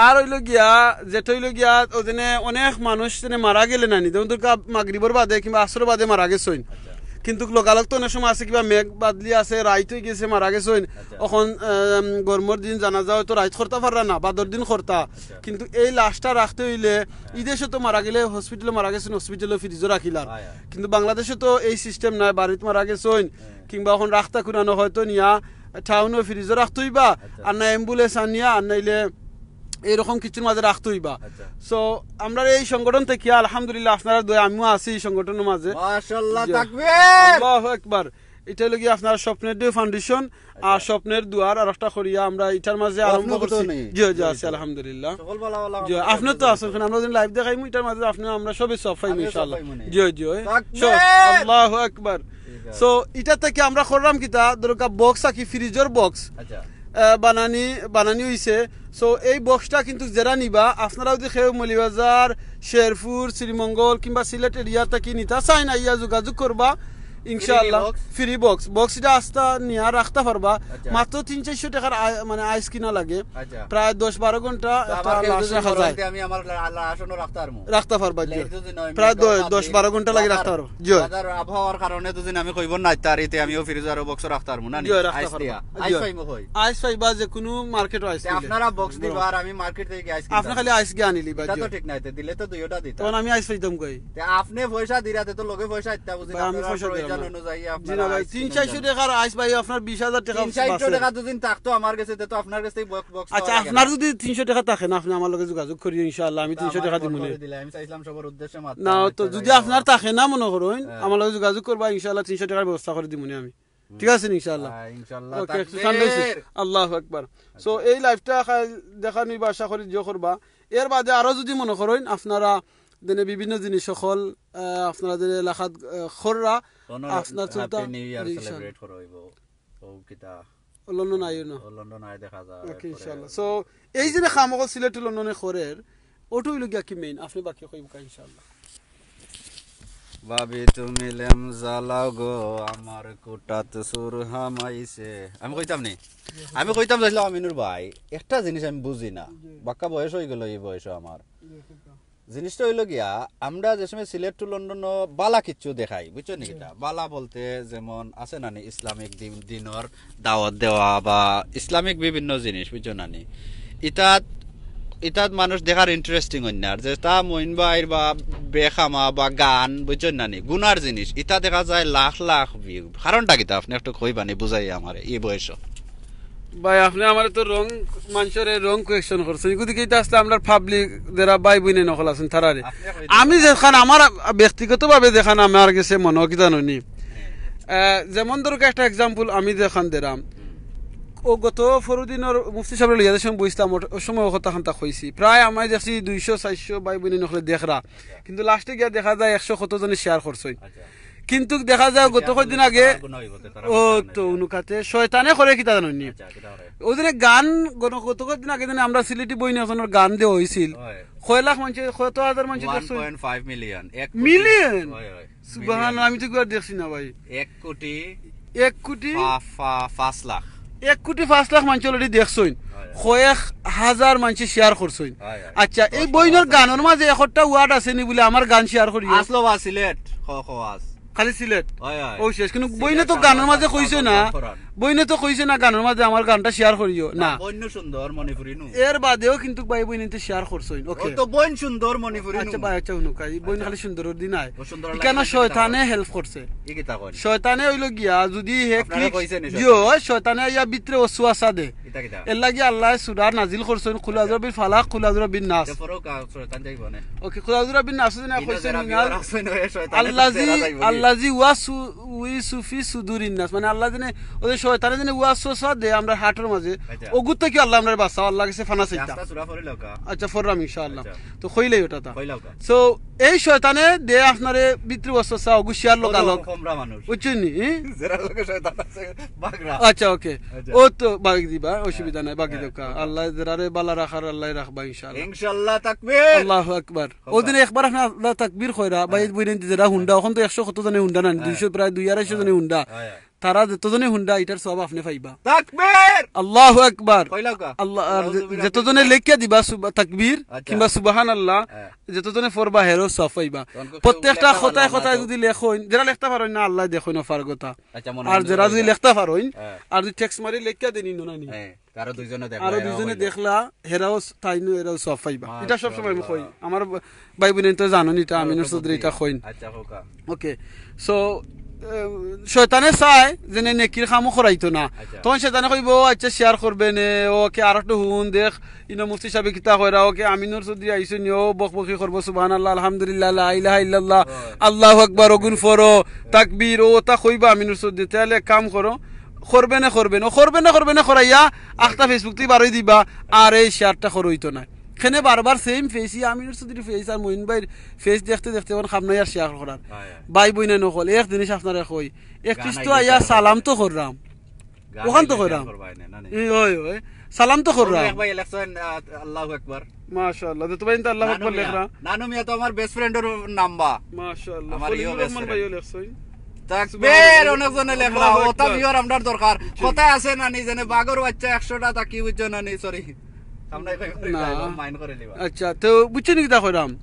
আর অইলো গিয়া, যেটা অইলো গিয়া, ও যেনে অনেক মানুষ যেনে মারা গেলে নানি, যেমন ধরকা মাগরিবর বাদে কিংবা আসরর বাদে মারা গেছইন। আচ্ছা। কিন্তু লগালগ তো অনেক সময় আছে কিবা মেঘ বাদলি আছে, রাইত অই গেছে, মারা গেছইন। আচ্ছা। অখন, আম, গরমর দিন জানাজা অয়তো রাইত করতা পাররা না, বাদর দিন করতা। আচ্ছা। কিন্তু এই লাশটা রাখতে অইলে, হ্যাঁ। ইদেশো তো মারা গেলে হসপিটালো মারা গেছইন, হসপিটালো ফ্রিজো রাখিলার। হ্যাঁ, হ্যাঁ। কিন্তু বাংলাদেশো তো এই সিস্টেম নাই, বাড়িত মারা গেছইন, হ্যাঁ। কিংবা অখন রাখতা কুনানো হয়তো নিয়া টাউনো ফ্রিজো রাখতে অইবা, আচ্ছা। আর না অ্যাম্বুলেন্স আনিয়া, আর নাইলে এইরকম কিছুর মাঝে রাখতে অইবা। আচ্ছা। So, আমরার এই সংগঠন থাকিয়া আলহামদুলিল্লাহ আপনারার দোয়া আমিও আছি এই সংগঠনর মাঝে। মাশাআল্লাহ, জি। তাকবীর! আল্লাহু আকবার। ইটা অইলো গিয়া আপনার স্বপ্নের দোয়া ফাউন্ডেশন, আর আচ্ছা। স্বপ্নের দুয়ার আর একটা করিয়া আমরা ইটার মাঝে ও, আরম্ভ আপনি করছি। কোথাও নেই? জি, জি, জি, আছি জি। আলহামদুলিল্লাহ। সকল ভালা ভালা জি, আমল আপনি তো করতে আছেন, আমরা যখন লাইভ দেখাইমু ইটার মাঝে আপনি আমরা সবই সব পাইমু আমিও সব ইনশাআল্লাহ। পাইমু নি। জি, জি। তাকবীর! আল্লাহু আকবার। ঠিক আছে। So, ইটা থাকি আমরা করলাম কিতা, ধরকা বক্স আর কি, ফ্রিজর বক্স। আচ্ছা। আহ, বানানি, বানানি অইছে। So, এই বক্সটা কিন্তু যেরা নিবা, আপনারা যদি কেউ মৌলভীবাজার, শেরপুর, শ্রীমঙ্গল কিংবা সিলেট এরিয়া থাকি নিতা চাইন, আইয়া যোগাযোগ করবা, ইনশাআল্লাহ। Free box? Free box. Box ইটা আস্তা নিয়া রাখতা পারবা। আচ্ছা। মাত্র তিন চাইরশো টেকার আই-, মানে আইস কিনা লাগে। আচ্ছা। প্রায় দশ বারো ঘন্টা তো একটা আমার কেউ লাশ যদি রাখা ধরেন যায়। তে আমি আমার লা-, লা-, আসনও রাখতে পারমু। রাখতা পারবা, জি। লেট যদি নয়, প্রায় মিনিট দ-, অথবা দশ বারো ঘন্টা লাগি রাখতা পারবা। জি। বাজার আবহাওয়ার কারণে যদি আমি কইব না, তারিতে আমিও ফ্রিজ আরো বক্স রাখতে পারমু না নি? জি, রাখতা আইস পারবা। দিয়া। আইস জি। পাইমু কই? আইস পাইবা যে কোনো মার্কেটও আইস তে নিলে। আপনারা বক্স দিবা আর আমি মার্কেট থেকে আইস কিনতাম। আপনি খালি আইস গিয়া আনিলি বা এটা জি। তো ঠিক নাই, তে দিলে তো দুইটা দিতাম। তখন আমি আইস পাইতাম কই? তে আপনি পয়সা দিরা, তে তো লগে পয়সা আইতা বুঝি ভাই, না, আমি আপনারা পয়সা দিলাম প্রয়োজন না। অনুযায়ী জি আপনারা না ভাই, আইস তিন কিনতাম। চাইরশো টেকার আইস ভাই আপনার বিশ হাজার টেকা তিন চাইরশো বাঁচে। টেকা যদি থাকতো আমার কাছে, তে তো আপনার কাছে বক্স, বক্স আচ্ছা, নেওয়া লাগে আপনার না। যদি তিনশো টেকা থাকে না, আপনি আমার লগে যোগাযোগ করিও ইনশাআল্লাহ, আমি তা তিনশো আমার টেকা ফোন দিমুনে। করে দিলে, আমি চাইছিলাম সবর উদ্দেশ্যে মাত্র, না, তো বুঝতে যদি পারলাম। আপনার থাকে না মনে করইন, হ্যাঁ। আমার লগে যোগাযোগ করবা, ইনশাআল্লাহ তিনশো টেকার ব্যবস্থা করে দিমুনে আমি। ঠিক আছে ইনশাআল্লাহ? হ্যাঁ, ইনশাআল্লাহ, ওকে, একটু তাকবীর। ঠান্ডা হইছে। আল্লাহু আকবার। So, এই লাইভটা খাই দেখা নিবা, আশা করি জিও করবা। এর বাদে আরো যদি মনে করইন আপনারা দেনে বিভিন্ন জিনিস সকল, আহ, আপনারা দেনে এলাকাত, আহ, খররা, লন্ডন আপনার চলতা Happy New Year জি, ইনশাআল্লাহ। Celebrate করা হইব। ও কিতা? ও লন্ডন আইও না। ও লন্ডন আয় দেখা যায়, ওকে, এরপরে ইনশাআল্লাহ। So, এই যে কাম অকল সিলেট টু লন্ডনে করের, ওটা হইল গিয়া কি মেইন, আপনি বাকি কইব কা ইনশাআল্লাহ। ভাবি তুমি লেম জ্বালাও গো, আমার কুটাত সুর হামাইছে। আমি কইতাম নি? আমি কইতাম চাইছিলাম আমিনুর ভাই, একটা জিনিস আমি বুঝি না। জি। বাক্কা বয়স হয়ে গেল এই বয়সে আমার। জি, কইতাম। জিনিসটা হইল গিয়া, আমরা যে সময় সিলেট টু লন্ডন বালা কিচ্ছু দেখাই, বুঝছো নি জি। কিতা? বালা বলতে যেমন আছে না নি ইসলামিক দিন, দিনর দাওয়াত দেওয়া বা ইসলামিক বিভিন্ন জিনিস, বুঝছো না নি? ইতাত ইতাত মানুষ দেখার ইন্টারেস্টিং অইন না। আর যেটা মইন ভাইর বা বেখামা বা গান, বুঝছইন না নি, গুনার জিনিস, ইতা দেখা যায় লাখ লাখ ভিউ। কারণটা কিতা আপনে একটু কইবা নি, বুঝাই আমারে, ই বয়সো? ভাই, আপনে আমারে তো রং, মানষরে রং কোয়েশ্চন করছইন। এগুদিকে ইতা আসলে আমরার পাবলিক যেরা ভাই বইনাইন অকল আছইন তারারে। আপনে কই আমি দিবা? যেখান আমার ব্যক্তিগতভাবে যেখান আমার গেছে মনো কিতা ননি। আহ, যেমন ধরুক একটা এক্সাম্পল আমি যেখান দিরাম, ও গত পরদিনর মুফতি সাবরে লইয়া যে সময় বইছলাম, ও, ও সময় ও কথা খান্তা কইছি। প্রায় আমি দেখছি দুইশো চাইরশো ভাই বইনাইন অকলে দেখরা, কিন্তু লাস্টে গিয়া দেখা যায় একশো কত জনে শেয়ার করছইন। আচ্ছা। কিন্তু দেখা যায় গত কয়দিন আগে, তারা গুণা অইবো, তারা ও গুণা তো অইবো। উনুকাতে শয়তানে করে কিতা জানইন নি? আচ্ছা, কিতা করে? ও দিনে গান গণ-, গত কয়দিন আগে দিনে আমরা সিলেটি বইন একজনর গান দেওয়া অইছিল। হয়। কয় লাখ মানষে, কত হাজার মানষে দেখছইন? ওয়ান পয়েন্ট ফাইভ মিলিয়ন, এক কোটি। মিলিয়ন? হয়, হয়। সুবহানাল্লাহ, মিলিয়ন। আমি তো একবার দেখছি না ভাই। এক কোটি এক কোটি? পা-, পা-, পাঁচ লাখ। এক কোটি পাঁচ লাখ মানষে already দেখছইন। হয়, হয়। কয়েক হাজার মানষে শেয়ার করছইন। হয়, হয়। আচ্ছা, এই দশ বইনর হাজার। গানর মাঝে একটা ওয়ার্ড আছে নি বুলে আমার গান শেয়ার করিও? আসলো বা সিলেট, খ, খ, আস। খালি সিলেট? হয়, হয়। ও শেষ, কিন্তু সিলেট বইনে তো আর গানর মাঝে কইছে না। জাফরান। বইনে তো কইছে না গানর মাঝে আমার গানটা শেয়ার করিও, না। বইন সুন্দর মণিপুরি নু। এর বাদেও কিন্তু ভাই বইনে তো শেয়ার করছইন। ওকে। ও তো বইন সুন্দর মণিপুরি নু। আচ্ছা ভাই, আচ্ছা, হুনুকা, এই বইন আচ্ছা। খালি সুন্দর দিন আয়। ও সুন্দর লাগে কেন না, শয়তানে হেল্প করছে? ই কিতা কইন? শয়তানে অইলো গিয়া, যদি হে আপনারা ক্লিক কইছেন নি দিও, শয়তানে? শয়তানে আইয়া ভিতরে ওয়াসওয়াসা দে। কিতা কিতা? এর লাগি আল্লাহ সুরা নাজিল করছইন, কুল আউযু বিল ফালাক, কুল আউযু বিন নাস। এরপরেও কা-, শয়তান যাইবো না। ওকে, কুল আউযু বিন নাস যদি না ইনো কইছেন যারা নি না। বিয়ার আছইন, ওই শয়তানের আল্লাজি, ভিতরে যাইবো কি? আল্লাজি ওয়াসু-, উইসু ফি সুদুরিন নাস, মানে আল্লাহ দিনে, ওই যে শয়তানে দিনে ওয়াসওয়াসা দে আমরা হার্টর মাঝে, আচ্ছা। ওগুত থাকি আল্লাহ আমরারে বাঁচাও, আল্লাহর কাছে ফানা চাইতাম। আস্তা সুরা পড়ি লউকা। আচ্ছা, পড়রাম ইনশাআল্লাহ। আচ্ছা। তো কইলাই ওটা তা। কইলাউকা। So, এই শয়তানে দে আপনারে ভিতরে ওয়াসওয়াসা, ওগু শেয়ার লগালগ। কমরা মানুষ। বুঝছইন নি? ই? যেরা লগে শয়তান আছে, বাগরা। আচ্ছা, ওকে। আচ্ছা। ও তো বাগি দিবা, অসুবিধা নাই, বাগি হ্যাঁ, দেউকা। ওকে। আল্লাহ যেরারে বালা রাখার, আল্লাহ রাখবা ইনশাআল্লাহ। ইনশাআল্লাহ, তাকবীর। আল্লাহু আকবার। ওদিন একবার আপনে আল্লাহ তাকবীর কইরা, ভাই হ্যাঁ। বইন যেরা হুনরা, অখন তো একশো কত জনে হুনরা না, হ্যাঁ। দুইশো, প্রায় দুই আড়াইশো জনে হুনরা। হ্যাঁ, হ্যাঁ। তারা যত জনে হুনরা, ইটার সওয়াব আপনে পাইবা। তাকবীর! আল্লাহু আকবার। কইলাউকা। আল্লাহ, আর আল্লাহু যে-, আকবার। যত জনে লেখিয়া দিবা সুবা-, তাকবীর আচ্ছা। কিংবা সুবহানাল্লাহ, হ্যাঁ। যত জনে পড়বা হেরও সওয়াব পাইবা। তখন কেউ প্রত্যেকটা লেখা কথায় পারলা না কথায় তো। যদি লেখইন, যেরা লেখতা পারইন না, আল্লাহ দেখইন পারগতা। আচ্ছা, মনে আর মনে যেরা যদি কইলা। লেখতা পারইন, হ্যাঁ। আর যদি টেক্সট মারি লেখিয়া দেন, ইনো না নি। হ্যাঁ। আরো দুইজনে দেখলা, আরো এরাও দুইজনে কইলা। দেখলা, হেরাও স-, তাইনও এরাও সওয়াব পাইবা। ইটা সব সময় আমি কই। মাশাআল্লাহ। আমার ব-, ভাই বইনাইন তো জানইন ইটা, আমিনুর চৌধুরী ইটা কইন। আচ্ছা, কউকা। ওকে। So, আহ, শয়তানে চায় যেনে নেকির কামও করাইতো না। আচ্ছা। তখন শয়তানে কইবো, "ও আচ্ছা, শেয়ার করবে নে, ওকে আর একটু হুন দেখ, ইনো মুফতি সাবে কিতা কইরা, ওকে আমিনুর চৌধুরী আইছইন নি, ও বকবকি করবো, সুবহানাল্লাহ, আলহামদুলিল্লাহ, লা ইলাহা ইল্লাল্লাহ, হয়। আল্লাহু আকবার, ওগুন পড়ো, তাকবীর, ও তা কইবা আমিনুর চৌধুরী, তাইলে কাম করো।" করবে না, করবে না, ও করবে না, করবে না, করাইয়া আখতা Facebook থাকি বারই দিবা, আর এই শেয়ারটা করইতো না। কেনে বারবার সেম ফেস, ই আমিনুর চৌধুরী ফেস আর মইন ভাইর ফেস দেখতে দেখতে অখন কাম নাই আর শেয়ার করার। হয়, হয়। ভাই বইনাইন অকল, এক জিনিস আপনারে কই, একট্রিশ তো আইয়া সালাম তো কররাম। গান অখান তো আইলে কইরাম। শেয়ার করবা না, না নি? ই, ওই, ওই। সালাম তো কররাম। এক ভাই ইলেকশন, আহ, আল্লাহু আকবার। মাশাআল্লাহ। তো ভাই, ইনতে আল্লাহু আকবার লেখরা। নানু মিয়া তো আমার বেস্ট ফ্রেন্ডর নাম্বা। মাশাআল্লাহ। আমার ইও খলিলুর বেস্ট রহমান ফ্রেন্ড। ভাইও লেখছইন। তাকবীর, অনেক জনে লেখরা। আল্লাহু আকবার। ওটা ভিউয়ার আমরার দরকার। জি। কথা আছে না নি, যেনে বাঘর বাচ্চা একশোটা তাকি বুঝছো না নি, সরি। সামনে কই কই না। কই, মাইন্ড করে নিবা। আচ্ছা, তো বুঝছো নি কিতা কইরাম?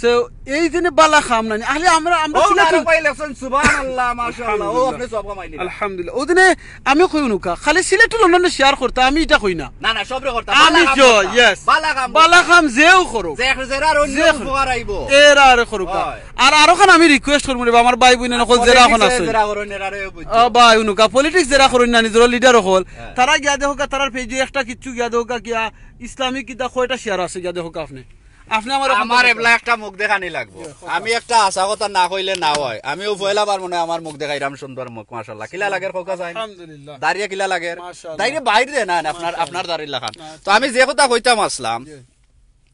So, এই যে বালা কাম না নি, আরে আমরা, আমরা ও, ছিলাম নানু তো ভাই লেখছইন, সুবহানাল্লাহ, মাশাআল্লাহ। ও, আলহামদুলিল্লাহ। আপনি সব কামাই নিলেন। আলহামদুলিল্লাহ। ওদিনে আমি কই নুকা, খালি সিলেটি লন্ডনে শেয়ার করতা, আমি ইটা কই না। না, না, সবরে করতা। আমি বালা কাম জ-, করতা। Yes। বালা কাম বালা করতা। কাম যেও করো। যে, যেরার অন্য যে উপকার আইবো। এরা আরে করুকা। হয়। আর আরো খান আমি রিকোয়েস্ট করমু রে বা, আমার ভাই বইনাইন অকল যেরা অখন পলিটিক্সে আছে। যেরা করইন, এরারে বুঝছো। আ, ভাই, হুনুকা, পলিটিক্স যেরা করইন না, নিজর লিডার অকল। হ্যাঁ। তারা গিয়া দেখউকা, তারার পেজে একটা কিচ্ছু গিয়া দেখউকা, কিয়া ইসলামিক কিতা কয়টা শেয়ার আছে, গিয়া দেখউকা আপনে। আপনে আমার আমার এবলা একটা মুখ দেখানি লাগবো। জি, কউকা। আমি একটা হাছা কথা না কইলে না অয়। আমিও পয়লা বার মনে অয় আমার মুখ দেখাইরাম সুন্দর মুখ, মাশাআল্লাহ। কিলা লাগের কউকা চাইন? আলহামদুলিল্লাহ। দাড়িয়ে কিলা লাগের? মাশাআল্লাহ। দাড়ি বাইর দে না, আপনার, মাশাআল্লাহ। আপনার দাড়ির লাখান। না, তো আমি যে কথা কইতাম আছলাম, জি।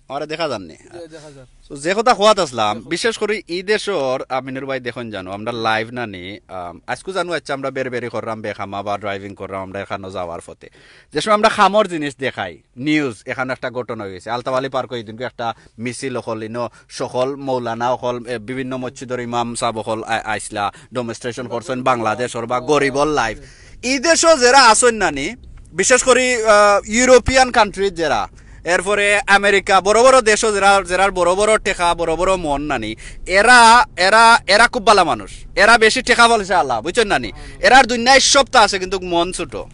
আমারে দেখা যার নি? জি, দেখা যার। তো যে কথা কওয়াত আছলাম, জি, কউকা। বিশেষ করি ই দেশর, আমিনুর ভাই দেখইন জানো, আমরা লাইভ না নি, আম, আইজকু জানো, আচ্ছা, আমরা বেরবেরি কররাম, বেখামা বা ড্রাইভিং কররাম, আমরা এখানো যাওয়ার পথে। যে সময় আমরা কামর জিনিস দেখাই, নিউজ, এখানো একটা ঘটনা অইগেছে। আলতাফ আলী পার্কো ইদিনকু একটা মিছিল অকল, ইনো সকল মৌলানা অকল, এ, বিভিন্ন মসজিদর ইমাম সাব অকল আ-, আইছলা, ডেমনস্ট্রেশন করছইন বাংলাদেশর বা গরিবর লাইফ। ই দেশো যেরা আছইন না নি, বিশেষ করি, আহ, ইউরোপিয়ান কান্ট্রিত যেরা, এরপরে আমেরিকা, বড় বড় দেশো যেরা, যেরার বড় বড় টেকা, বড় বড় মন না নি, এরা, এরা, এরা খুব বালা মানুষ। এরা বেশি টেকা পয়সা আলা, বুঝছইন না নি? এরার দুনিয়ায় সবতা আছে, কিন্তু মন ছোট। এ?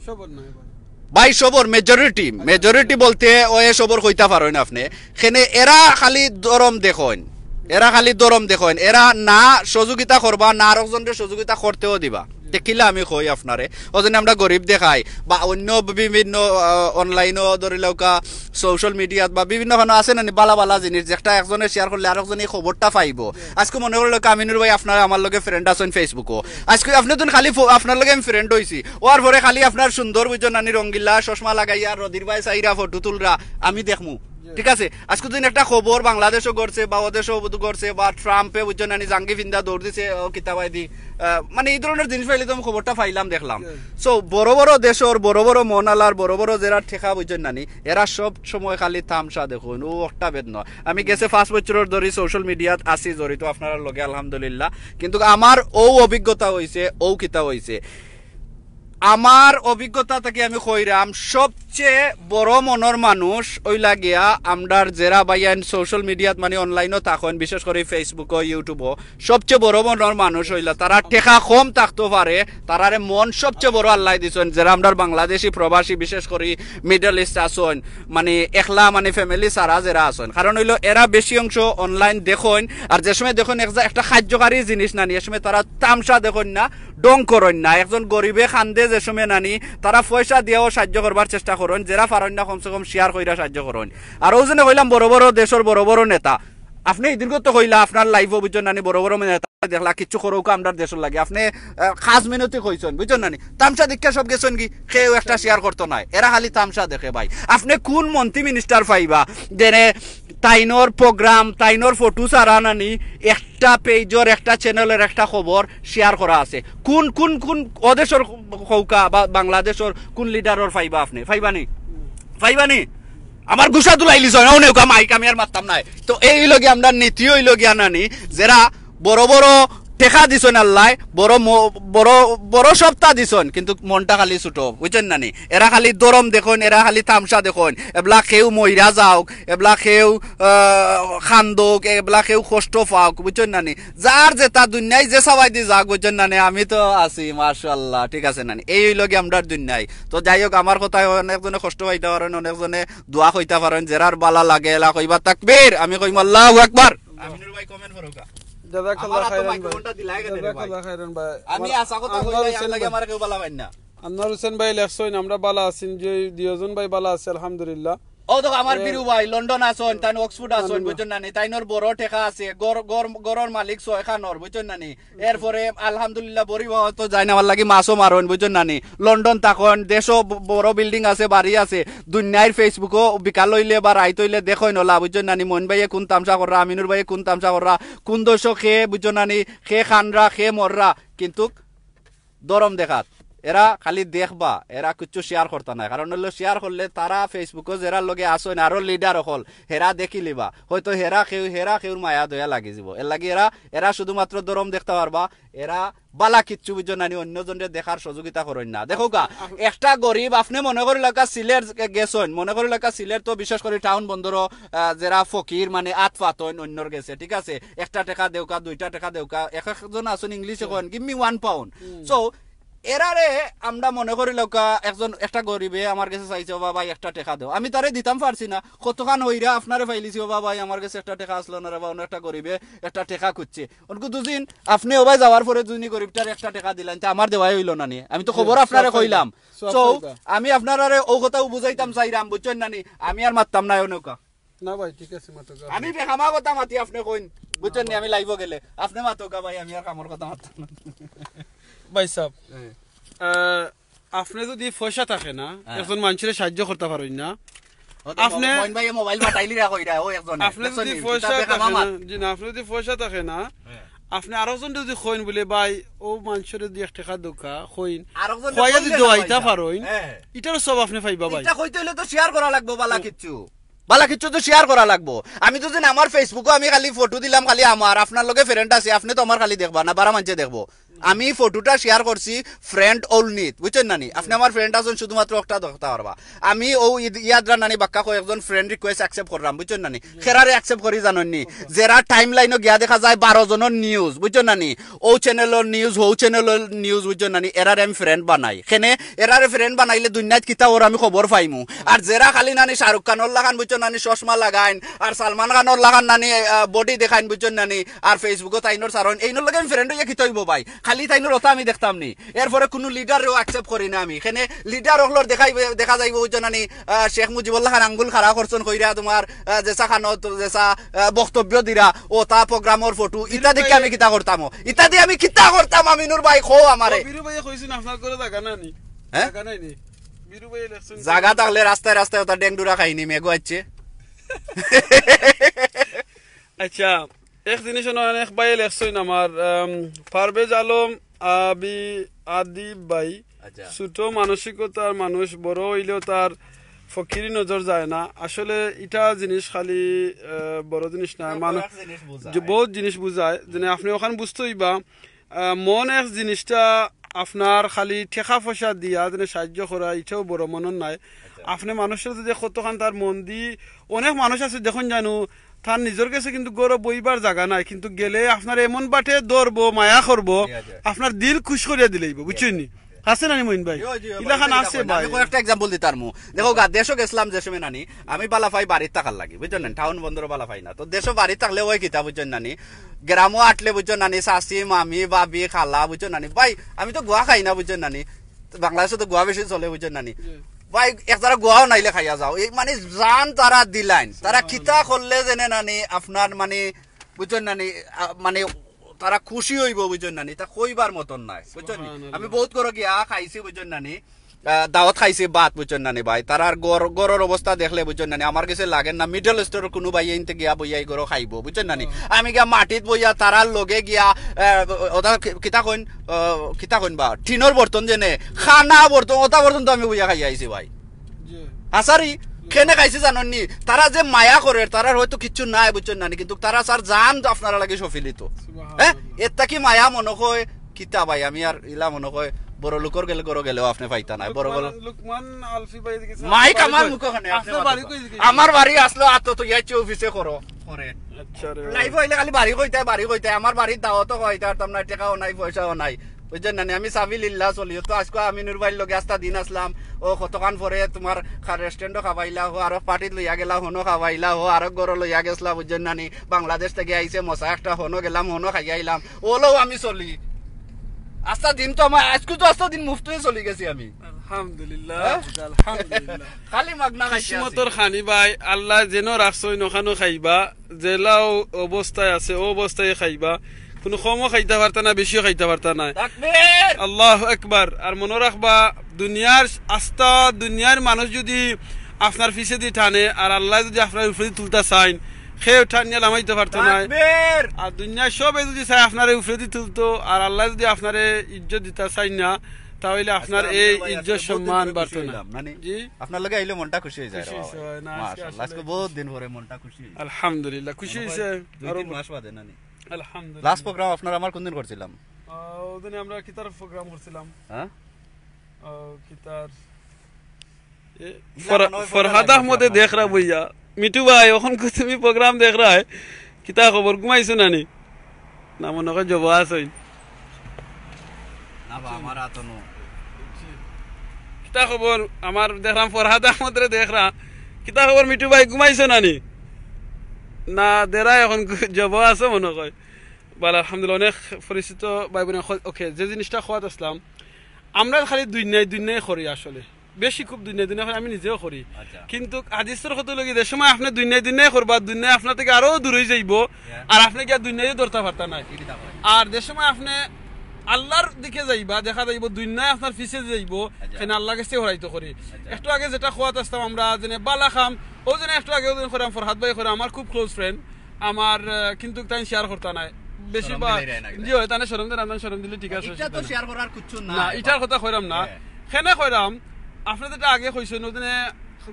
সবর নাই ভাই। ভাই, সবর মেজরিটি, মেজরিটি বলতে ওই সবর কইতা পারইন আপনে। কেনে এরা খালি দরম দেখইন, এরা খালি দরম দেখইন, এরা না সহযোগিতা করবা, না আরকজনরে সহযোগিতা করতেও দিবা। তে কিলা আমি কই আপনারে, ওজন্য আমরা গরিব দেখাই বা অন্য বিভিন্ন, আহ, অনলাইনও ধরি লউকা, সোশ্যাল মিডিয়াত বা বিভিন্ন খানো আছে না নি বালা বালা জিনিস, যেটা একজনে শেয়ার করলে আরকজনে এই খবরটা পাইবো। আজকে মনে করলো আমিনুর ভাই আপনার আমার লগে ফ্রেন্ড আছেন ফেসবুকও, আজকে আপনে তো খালি ফো-, আপনার লগে আমি ফ্রেন্ড হইছি, ওর পরে খালি আপনার সুন্দর বুঝছেন নানি রঙ্গিলা চশমা লাগাইয়া রদির ভাই সাইরা ফটো তুলরা আমি দেখমু, ঠিক আছে? আজকে দিন একটা খবর বাংলাদেশও ঘটছে বা ওদেশও ঘটছে বা ট্রাম্পে বুঝছেন নানি জাঙ্গি ফিন্দা দৌড় দিছে ও কিতাবাই দি, আহ, মানে এই ধরনের জিনিস পাইলে তো আমি খবরটা পাইলাম দেখলাম। সো বড় বড় দেশর বড় বড় মনালার বড় বড় যারা ঠেকা বুঝছেন নানি, এরা সব সময় খালি তামশা দেখইন, ও একটা বেদ নয়। আমি গেছে পাঁচ বছরর ধরি সোশ্যাল মিডিয়াত আছি জড়িত আপনার লগে আলহামদুলিল্লাহ, কিন্তু আমার ও অভিজ্ঞতা হইছে, ও কিতা হইছে, আমার অভিজ্ঞতা থাকি আমি কইরাম, সবচেয়ে বড় মনর মানুষ ওই লাগিয়া আমরার যারা ভাইয়াইন সোশ্যাল মিডিয়াত মানে অনলাইনও থাকইন, বিশেষ করে ফেসবুকও ইউটিউবও, সবচেয়ে বড় মনর মানুষ হইলা তারা টেকা কম থাকতো পারে, তারারে মন সবচেয়ে বড় আল্লাহ দিছইন, যারা আমরার বাংলাদেশি প্রবাসী বিশেষ করে মিডল ইস্ট আছইন, মানে একলা মানে ফ্যামিলি সারা যারা আছইন, কারণ হইলো এরা বেশি অংশ অনলাইন দেখইন, আর যে সময় দেখইন এক-, একটা কার্যকারী জিনিস নানি, এ সময় তারা তামশা দেখইন না, ঢং করইন না। একজন গরিবে কান্দে যে সময় নানি, তারা পয়সা দিয়াও সাহায্য করবার চেষ্টা করইন, যারা পারইন না কমসে কম শেয়ার কইরা সাহায্য করইন। আর ওই জন্য কইলাম বড় বড় দেশর বড় বড় নেতা, আপনে এদিন তো কইলা আপনার লাইভও বুঝছেন নানি বড় বড় নেতা দেখলা কিচ্ছু করউকা আমরার দেশর লাগি, আপনে, আহ, খাস মিনতি কইছইন বুঝছেন নানি, তামশা দেখিয়া সব গেছইন কি, কেউ একটা শেয়ার করতো নায়, এরা খালি তামশা দেখে ভাই। আপনে কোন মন্ত্রী মিনিস্টার পাইবা যেনে তাইনর প্রোগ্রাম, তাইনর ফটো ছাড়া নানি একটা পেজর, একটা চ্যানেলর একটা খবর শেয়ার করা আছে? কোন কোন কোন ওদেশর কউকা বা বাংলাদেশর কোন লিডারর পাইবা আপনে? পাইবানি? পাইবানি? আমার গুসা তুলাইলিছইন, অনেক মাইক আমি আর মারতাম নায়। তো এই লগি আমরার নীতি হইল গিয়া নানি, যারা বড় বড় টেকা দিছইন আল্লায়, বড় ম-, বড়, বড় সপ্তাহ দিছইন, কিন্তু মনটা খালি ছোট, বুঝছেন নানি? এরা খালি দরম দেখইন, এরা খালি তামশা দেখইন, এবলা কেউ মইরা যাউক, এবলা কেউ, আহ, কান্দউক, এবলা কেউ কষ্ট পাউক, বুঝছেন নানি? যার যেটা দুনিয়ায় যে সবাই দি যাক, বুঝছেন নানি? আমি তো আছি, মাশাআল্লাহ, ঠিক আছে নানি? এই হইল গিয়া আমরার দুনিয়ায়। তো যাই হোক, আমার কথা অনেকজনে কষ্ট পাইতা পারইন, অনেকজনে দোয়া কইতা পারইন, যারার বালা লাগে এলা কইবা তাকবীর, আমি কইমু আল্লাহু আকবার। আমিনুর ভাই কমেন্ট করউকা। জাযাকাল্লাহ আমার হাতো খাইরান ভাই। মাইক্রোফোনটা দিলাই কেনে রে ভাই? জাযাকাল্লাহ খাইরান ভাই। আমি আমার আশা কথা আনোয়ার কইলাই, হোসেন আমি লাগে ভাই। আমার কেউ বালা পাইন না। আনোয়ার হোসেন ভাই লেখছইন, আমরা বালা আছি, যে দুইজন ভাই বালা আছে, আলহামদুলিল্লাহ। ও তো আমার এ, বিরু ভাই, লন্ডন আছইন, তাইন অক্সফোর্ড আছইন, আমিন। বুঝছইন নানি? তাইনর বড় টেকা আছে, গর-, গর-, গরর মালিক ছয়খানর, বুঝছইন নানি? এরপরে আলহামদুলিল্লাহ বড়ি বাবা তো যাইন আমার লাগি মাছও মারইন, বুঝছইন নানি? লন্ডন থাকইন, দেশও ব-, বড় বিল্ডিং আছে, বাড়ি আছে, দুনিয়ার ফেসবুকও বিকাল হইলে বা রাইত হইলে দেখইন ওলা, বুঝছইন নানি? মইন ভাইয়ে কোন তামশা কররা, আমিনুর ভাইয়ে কোন তামশা কররা, কোন দেশো খে, বুঝছইন নানি? খে খানরা, খে মররা, কিন্তু দরম দেখাত। এরা খালি দেখবা, এরা কিচ্ছু শেয়ার করতা নায়। কারণ হইলো শেয়ার করলে তারা ফেসবুকও যারার লগে আছইন, আরো লিডার অকল, হেরা দেখিলিবা। হয়তো হেরা কেউ, হেরা কেউর মায়া দয়া লাগি যিবো। এর লাগি এরা, এরা শুধুমাত্র দরম দেখতা পারবা। এরা বালা কিচ্ছু বুঝছইন নানি, অন্যজনরে দেখার সহযোগিতা করইন না। দেখউকা, একটা গরিব, আপনে মনে করিলাউকা সিলেট গেছইন, মনে করিলাউকা সিলেট তো বিশেষ করি টাউন বন্দরও, আহ, যারা ফকির মানে আত পাতইন অন্যর গেছে, ঠিক আছে? একটা টেকা দেউকা, দুইটা টেকা দেউকা, এক একজন আছইন ইংলিশে coin, "Give me one pound।" So, এরারে আমরা মনে করিলাউকা, একজন, একটা গরিবে আমার গেছে চাইছে, "ও বাবা, একটা টেকা দেও।" আমি তারে দিতাম পারছি না, কতখান হইরা আপনারে পাইলিছি, "ও বাবা, আমার গেছে একটা টেকা আছলো না রে বা, অন্য একটা গরিবে একটা টেকা খুঁজছে।" অনকু দুদিন আপনে ওবায় যাওয়ার পরে দুদিন গরিবটার একটা টেকা দিলাইন, তে আমার দেওয়াই হইল না নি? আমি তো খবর আপনারে কইলাম। So, আমি আপনারারে ও কথাও বুঝাইতাম চাইরাম, বুঝছইন না নি? আমি আর মাততাম না অনকা। না ভাই, ঠিক আছে, মাতউকা। আমি বেকামা কথা মাতি, আপনে কইন, বুঝছইন নি? আমি লাইভও গেলে আপনে মাতউকা ভাই, আমি আর কামর কথা মাততাম না। ভাই সাহেব, আহ, আপনে যদি পয়সা থাকে না, একজন মানষরে সাহায্য করতা পারইন না, আপনে কইন ভাই, মোবাইল ফাটাইলি রাখো এটা, ও একজনে। আপনে যদি পয়সা থাকে না, জি না, আপনে যদি পয়সা থাকে না, আপনে আরোজনরে যদি কইন বুলে, "ভাই, ও মানষরে যদি এক টেকা দেউকা," কইন, আরোজনরে কইয়া যদি দেওয়াইতা পারইন, ইটারও সব আপনে পাইবা ভাই। ইটা কইতে হইলে তো শেয়ার করা লাগবো, বালা কিচ্ছু। বালা কিচ্ছু তো শেয়ার করা লাগবো। আমি তো যেন আমার ফেসবুকও আমি খালি ফটো দিলাম, খালি আমার, আপনার লগে ফ্রেন্ড আছে, আপনে তো আমার খালি দেখবা না, বারা মানষে দেখবো। আমি ফটোটা শেয়ার করছি ফ্রেন্ড অনলিত, বুঝছইন নানি? আপনে আমার ফ্রেন্ড আছইন, শুধুমাত্র অকটা দেখতা পারবা। আমি অউ ইদ-, ইয়াদরা নানি বাক্কা কয়েকজন ফ্রেন্ড রিকোয়েস্ট অ্যাকসেপ্ট করলাম, বুঝছইন নানি? খেরারে অ্যাকসেপ্ট করি জানইন নি? যেরা টাইম লাইনও গিয়া দেখা যায় বারো জনর নিউজ, বুঝছইন নানি? অউ চ্যানেলর নিউজ, হউ চ্যানেলর নিউজ, বুঝছইন নানি? এরারে আমি ফ্রেন্ড বানাই। কেনে এরারে ফ্রেন্ড বানাইলে দুনিয়াত কিতা অর আমি খবর পাইমু। আর যেরা খালি নানি শাহরুখ খানর লাখান, বুঝছইন নানি, চশমা লাগাইন, আর সালমান খানর লাখান নানি, আহ, বডি দেখাইন, বুঝছইন নানি, আর ফেসবুকো তাইনর সারইন, এইনর লগে আমি ফ্রেন্ড অইয়া কিতা অইবো ভাই? খালি তাইনর অতা আমি দেখতাম নি। এরপরে কুনু লিডাররেও অ্যাকসেপ্ট করি না আমি। কেনে লিডার অকলর দেখাই, দেখা যাইবো, বুঝছইন নানি, আহ, শেখ মুজিবর লাখান আঙ্গুল খাড়া করছইন কইরা তুমার, আহ, যেসা খানো, তো যেসা, আহ, বক্তব্য দিরা, অতা প্রোগ্রামর ফটো, ইতা দেখি আমি কিতা করতাম? ইতা দি আমি কিতা করতাম, আমিনুর ভাই, কও আমারে। ও, বীরু ভাইয়ে কইছইন আপনার ঘরো জাগা নাই নি? হ্যাঁ? জাগা নাই নি? বীরু ভাইয়ে লেখছইন। জাগা থাকলে রাস্তায় রাস্তায় অতা ডেংডুরা খাইনি, মেঘো আইছে। আচ্ছা, এক জিনিস অনো অনেক ভাইয়ে লেখছইন আমার, আম, পারভেজ আলম আবি আদিব ভাই, আচ্ছা। ছোট মানসিকতার মানুষ, বড় অইলেও তার ফকিরি নজর যায় না। আসলে ইটা জিনিস খালি, আহ, বড় জিনিস না, বড় মানুষ এক জিনিস বুঝায়। যে বহুত জিনিস বুঝায়। যেনে আপনে অখান বুঝতে অইবা, আহ, মন এক জিনিসটা আপনার খালি টেকা পয়সা দিয়া যেনে সাহায্য করা, ইটাও বড় মনর নায়। আচ্ছা। আপনে মানুষর যদি কতখান তার মন দি, অনেক মানুষ আছে দেখইন জানো, তার নিজর গেছে কিন্তু ঘরো বইবার জাগা নাই, কিন্তু গেলে আপনার এমন বাটে ধরবো, মায়া করবো, জি, জি। আপনার দিল খুশ করিয়া দিলাইবো, বুঝছইন নি? আছে নানি মইন ভাই? জি, জি, ইলাখান ভাই, আছে ভাই। আমি কয়েকটা এক্সাম্পল দিতাম মু। দেখো গা, দেশো গেছলাম যে সময় নানি, আমি বালা পাই বাড়িত থাকার লাগি, বুঝছইন নানি? টাউন বন্দরো বালা পাই না। তো দেশো বাড়িত থাকলে অয় কিতা, বুঝছইন নানি? গ্রামো আটলে, বুঝছইন নানি? চাচি, মামি, ভাবি, খালা, বুঝছইন নানি? ভাই, আমি তো গুয়া খাই না, বুঝছইন নানি? বাংলাদেশো তো গুয়া বেশি চলে, বুঝছইন নানি? জি। ভাই, এক জারা গুয়াও নাইলে খাইয়া যাও। এই মানে জান তারা দিলাইন। তারা কিতা করলে যেনে নানি আপনার মানে, বুঝছইন নানি? আ, মানে তারা খুশি অইবো, বুঝছইন নানি? তা কইবার মতন নায়, বুঝছইন নি? সুবহানাল্লাহ। আমি বহুত ঘরো গিয়া খাইছি, বুঝছইন নানি? আ, দাওয়াত খাইছি ভাত, বুঝছইন নানি ভাই? তারার ঘর, ঘরর অবস্থা দেখলে, বুঝছইন নানি? আমার গেছে লাগে না, মিডল ইস্টর কুনু ভাই ইনতে গিয়া বইয়া ই ঘরো খাইবো, বুঝছইন নানি? হুম। আমি গিয়া মাটিত বইয়া তারার লগে গিয়া, আ, অতা কি-, কিতা কইন, আ, কিতা কইন বা? টিনর বর্তন যেনে, খানা বর্তন, অতা বর্তন তো আমি বইয়া খাইয়া আইছি ভাই। জি। আসারি, কেনে খাইছি জানইন নি? তারা যে মায়া করের, তারার হয়তো কিচ্ছু নাই, বুঝছইন নানি? কিন্তু তারা স্যার জান তো আপনারার লাগি সফিলিত। সুবহানাল্লাহ। হ্যাঁ? এর থাকি মায়া মনো কয় কিতা ভাই, আমি আর ইলা মনো কয় বড় লোকর গেলে ঘরো গেলেও আপনে পাইতা নায়। বড় লোকমান, লোকমান আলফি ভাই দিকে মাইক আমার মুখো খানে, আপনে আপনার বাড়ি কই দিকে? আমার বাড়ি আছলো আতো তো ইয়াইছে অফিসে করো। করে। আচ্ছা রে। লাইভ অইলে খালি বাড়ি কইতায়, বাড়ি কইতায়। আমার বাড়ির দাওয়াতও কইতায় পারতাম না, টেকাও নাই, পয়সাও নাই। বুঝছইন নানি? আমি সাবিলিল্লাহ চলি। তো আজকে আমিনুর ভাইর লগে আস্তা দিন আছলাম। ও কতক্ষণ পরে তুমার খা-, রেস্টুরেন্টও খাবাইলা, হো আরো পার্টিত লইয়া গেলা, হনো খাবাইলা, হো আরো ঘরো লইয়া গেছলা, বুঝছইন নানি? বাংলাদেশ থাকি আইছে, মশা একটা হনো গেলাম, হনো খাইয়া আইলাম। অলাও আমি চলি। আস্তা দিন তো আমার, আজকে তো আস্তা দিন মুফতই চলি গেছি আমি। আলহামদুলিল্লাহ, হ্যাঁ? আলহামদুলিল্লাহ। খালি মাগনা খাইয়া আছি। কিসমতর খানি ভাই, আল্লায় যেনো রাখছইন অখানো খাইবা, যেলা অবস্থায় আছে, অউ অবস্থায় খাইবা। কুনু কমও খাইতা পারতা না, বেশিও খাইতা পারতা না। তাকবীর! আল্লাহু আকবার। আর মনো রাখবা, দুনিয়ার আস্তা, দুনিয়ার মানুষ যুদি আপনার পিছেদি টানে, আর আল্লায় যুদি আপনার উপরেদি তুলতা চাইন, কেউ টানিয়া লামাইতা পারতো নায়। তাকবীর! আর দুনিয়ার সবে যুদি চায় আপনারে উপরেদি তুলতো, আর আল্লায় যুদি আপনারে ইজ্জত দিতা চাইন না, তা অইলে আপনার আজকে এই আমিনুর ভাই ইজ্জত আজকে বহুত দিন সম্মান পরে খুশি বাড়তো না। অইলাম, মানে, জি? আপনার লগে আইলে মনটা খুশি অই যায় খুশি রে বাবা। অয়, না, আজকে মাশাআল্লাহ, আসলে আজকে বহুত দিন পরে মনটা খুশি অই যায়। আলহামদুলিল্লাহ, খুশি অইছে। দুই তিন মাস বাদে নানি। আলহামদুলিল্লাহ। লাস্ট প্রোগ্রাম আপনার আমার কোন দিন করছিলাম? আহ, ওদিনে আমরা কিতার প্রোগ্রাম করছিলাম। হ্যাঁ? আহ, কিতার এ, ইলা ফর-, মনে হয় ফরহাদ আহমদে দেখরা বইয়া। মিঠু ভাই, অখন কো তুমি প্রোগ্রাম দেখরায়। কিতা খবর, ঘুমাইছো নানি? না, মনো কয় জবো আছইন। না বা, আমার আতো নু। কিতা খবর? আমার দেখরাম ফরহাদ আহমদরে দেখরা। কিতা খবর মিঠু ভাই, ঘুমাইছো নানি? না, দেরা অখন ঘু-, জবো আছো মনো কয়। বালা, আলহামদুলিল্লাহ, অনেক পরিচিত ভাই বোন। ওকে, যে জিনিসটা কওয়াত আছলাম, আমরা খালি দুনিয়ায় দুনিয়ায় করি আসলে। বেশি খুব দুনিয়ায় দুনিয়ায় করি, আমি নিজেও করি। আচ্ছা। কিন্তু হাদিসর কথা অইলো গি, যে সময় আপনে দুনিয়ায় দুনিয়ায় করবা, দুনিয়া আপনার থাকি আরো দূর অই যাইবো, হ্যাঁ। আর আপনে গিয়া দুনিয়ায় ধরতা পারতা নায়। আর যে সময় আপনে আল্লাহর দিকে যাইবা, দেখা যাইবো দুনিয়া আপনার পিছে যাইবো, আচ্ছা। কেনে আল্লাহর গেছে হরাইতো করি। আচ্ছা। একটু আগে যেটা কওয়াত আছলাম আমরা, যেনে বালা কাম, অউ যেনে একটু আগে অউ যেনে কইরাম, ফরহাদ ভাই কইরাম, আমার খুব ক্লোজ ফ্রেন্ড, আমার, আহ, কিন্তু তাইন শেয়ার করতা নায়। বেশি শরম বা-, দিলে রায় না জি অয়, তানে শরম দেয় না, তানে শরম দিলে ঠিক আছে, ইটা তো অসুবিধা নাই। শেয়ার করার কিচ্ছু না। না, ইটার কথা কইরাম না। হ্যাঁ। কেনে কইরাম, আপনে যেটা আগে কইছইন, অউ দিনে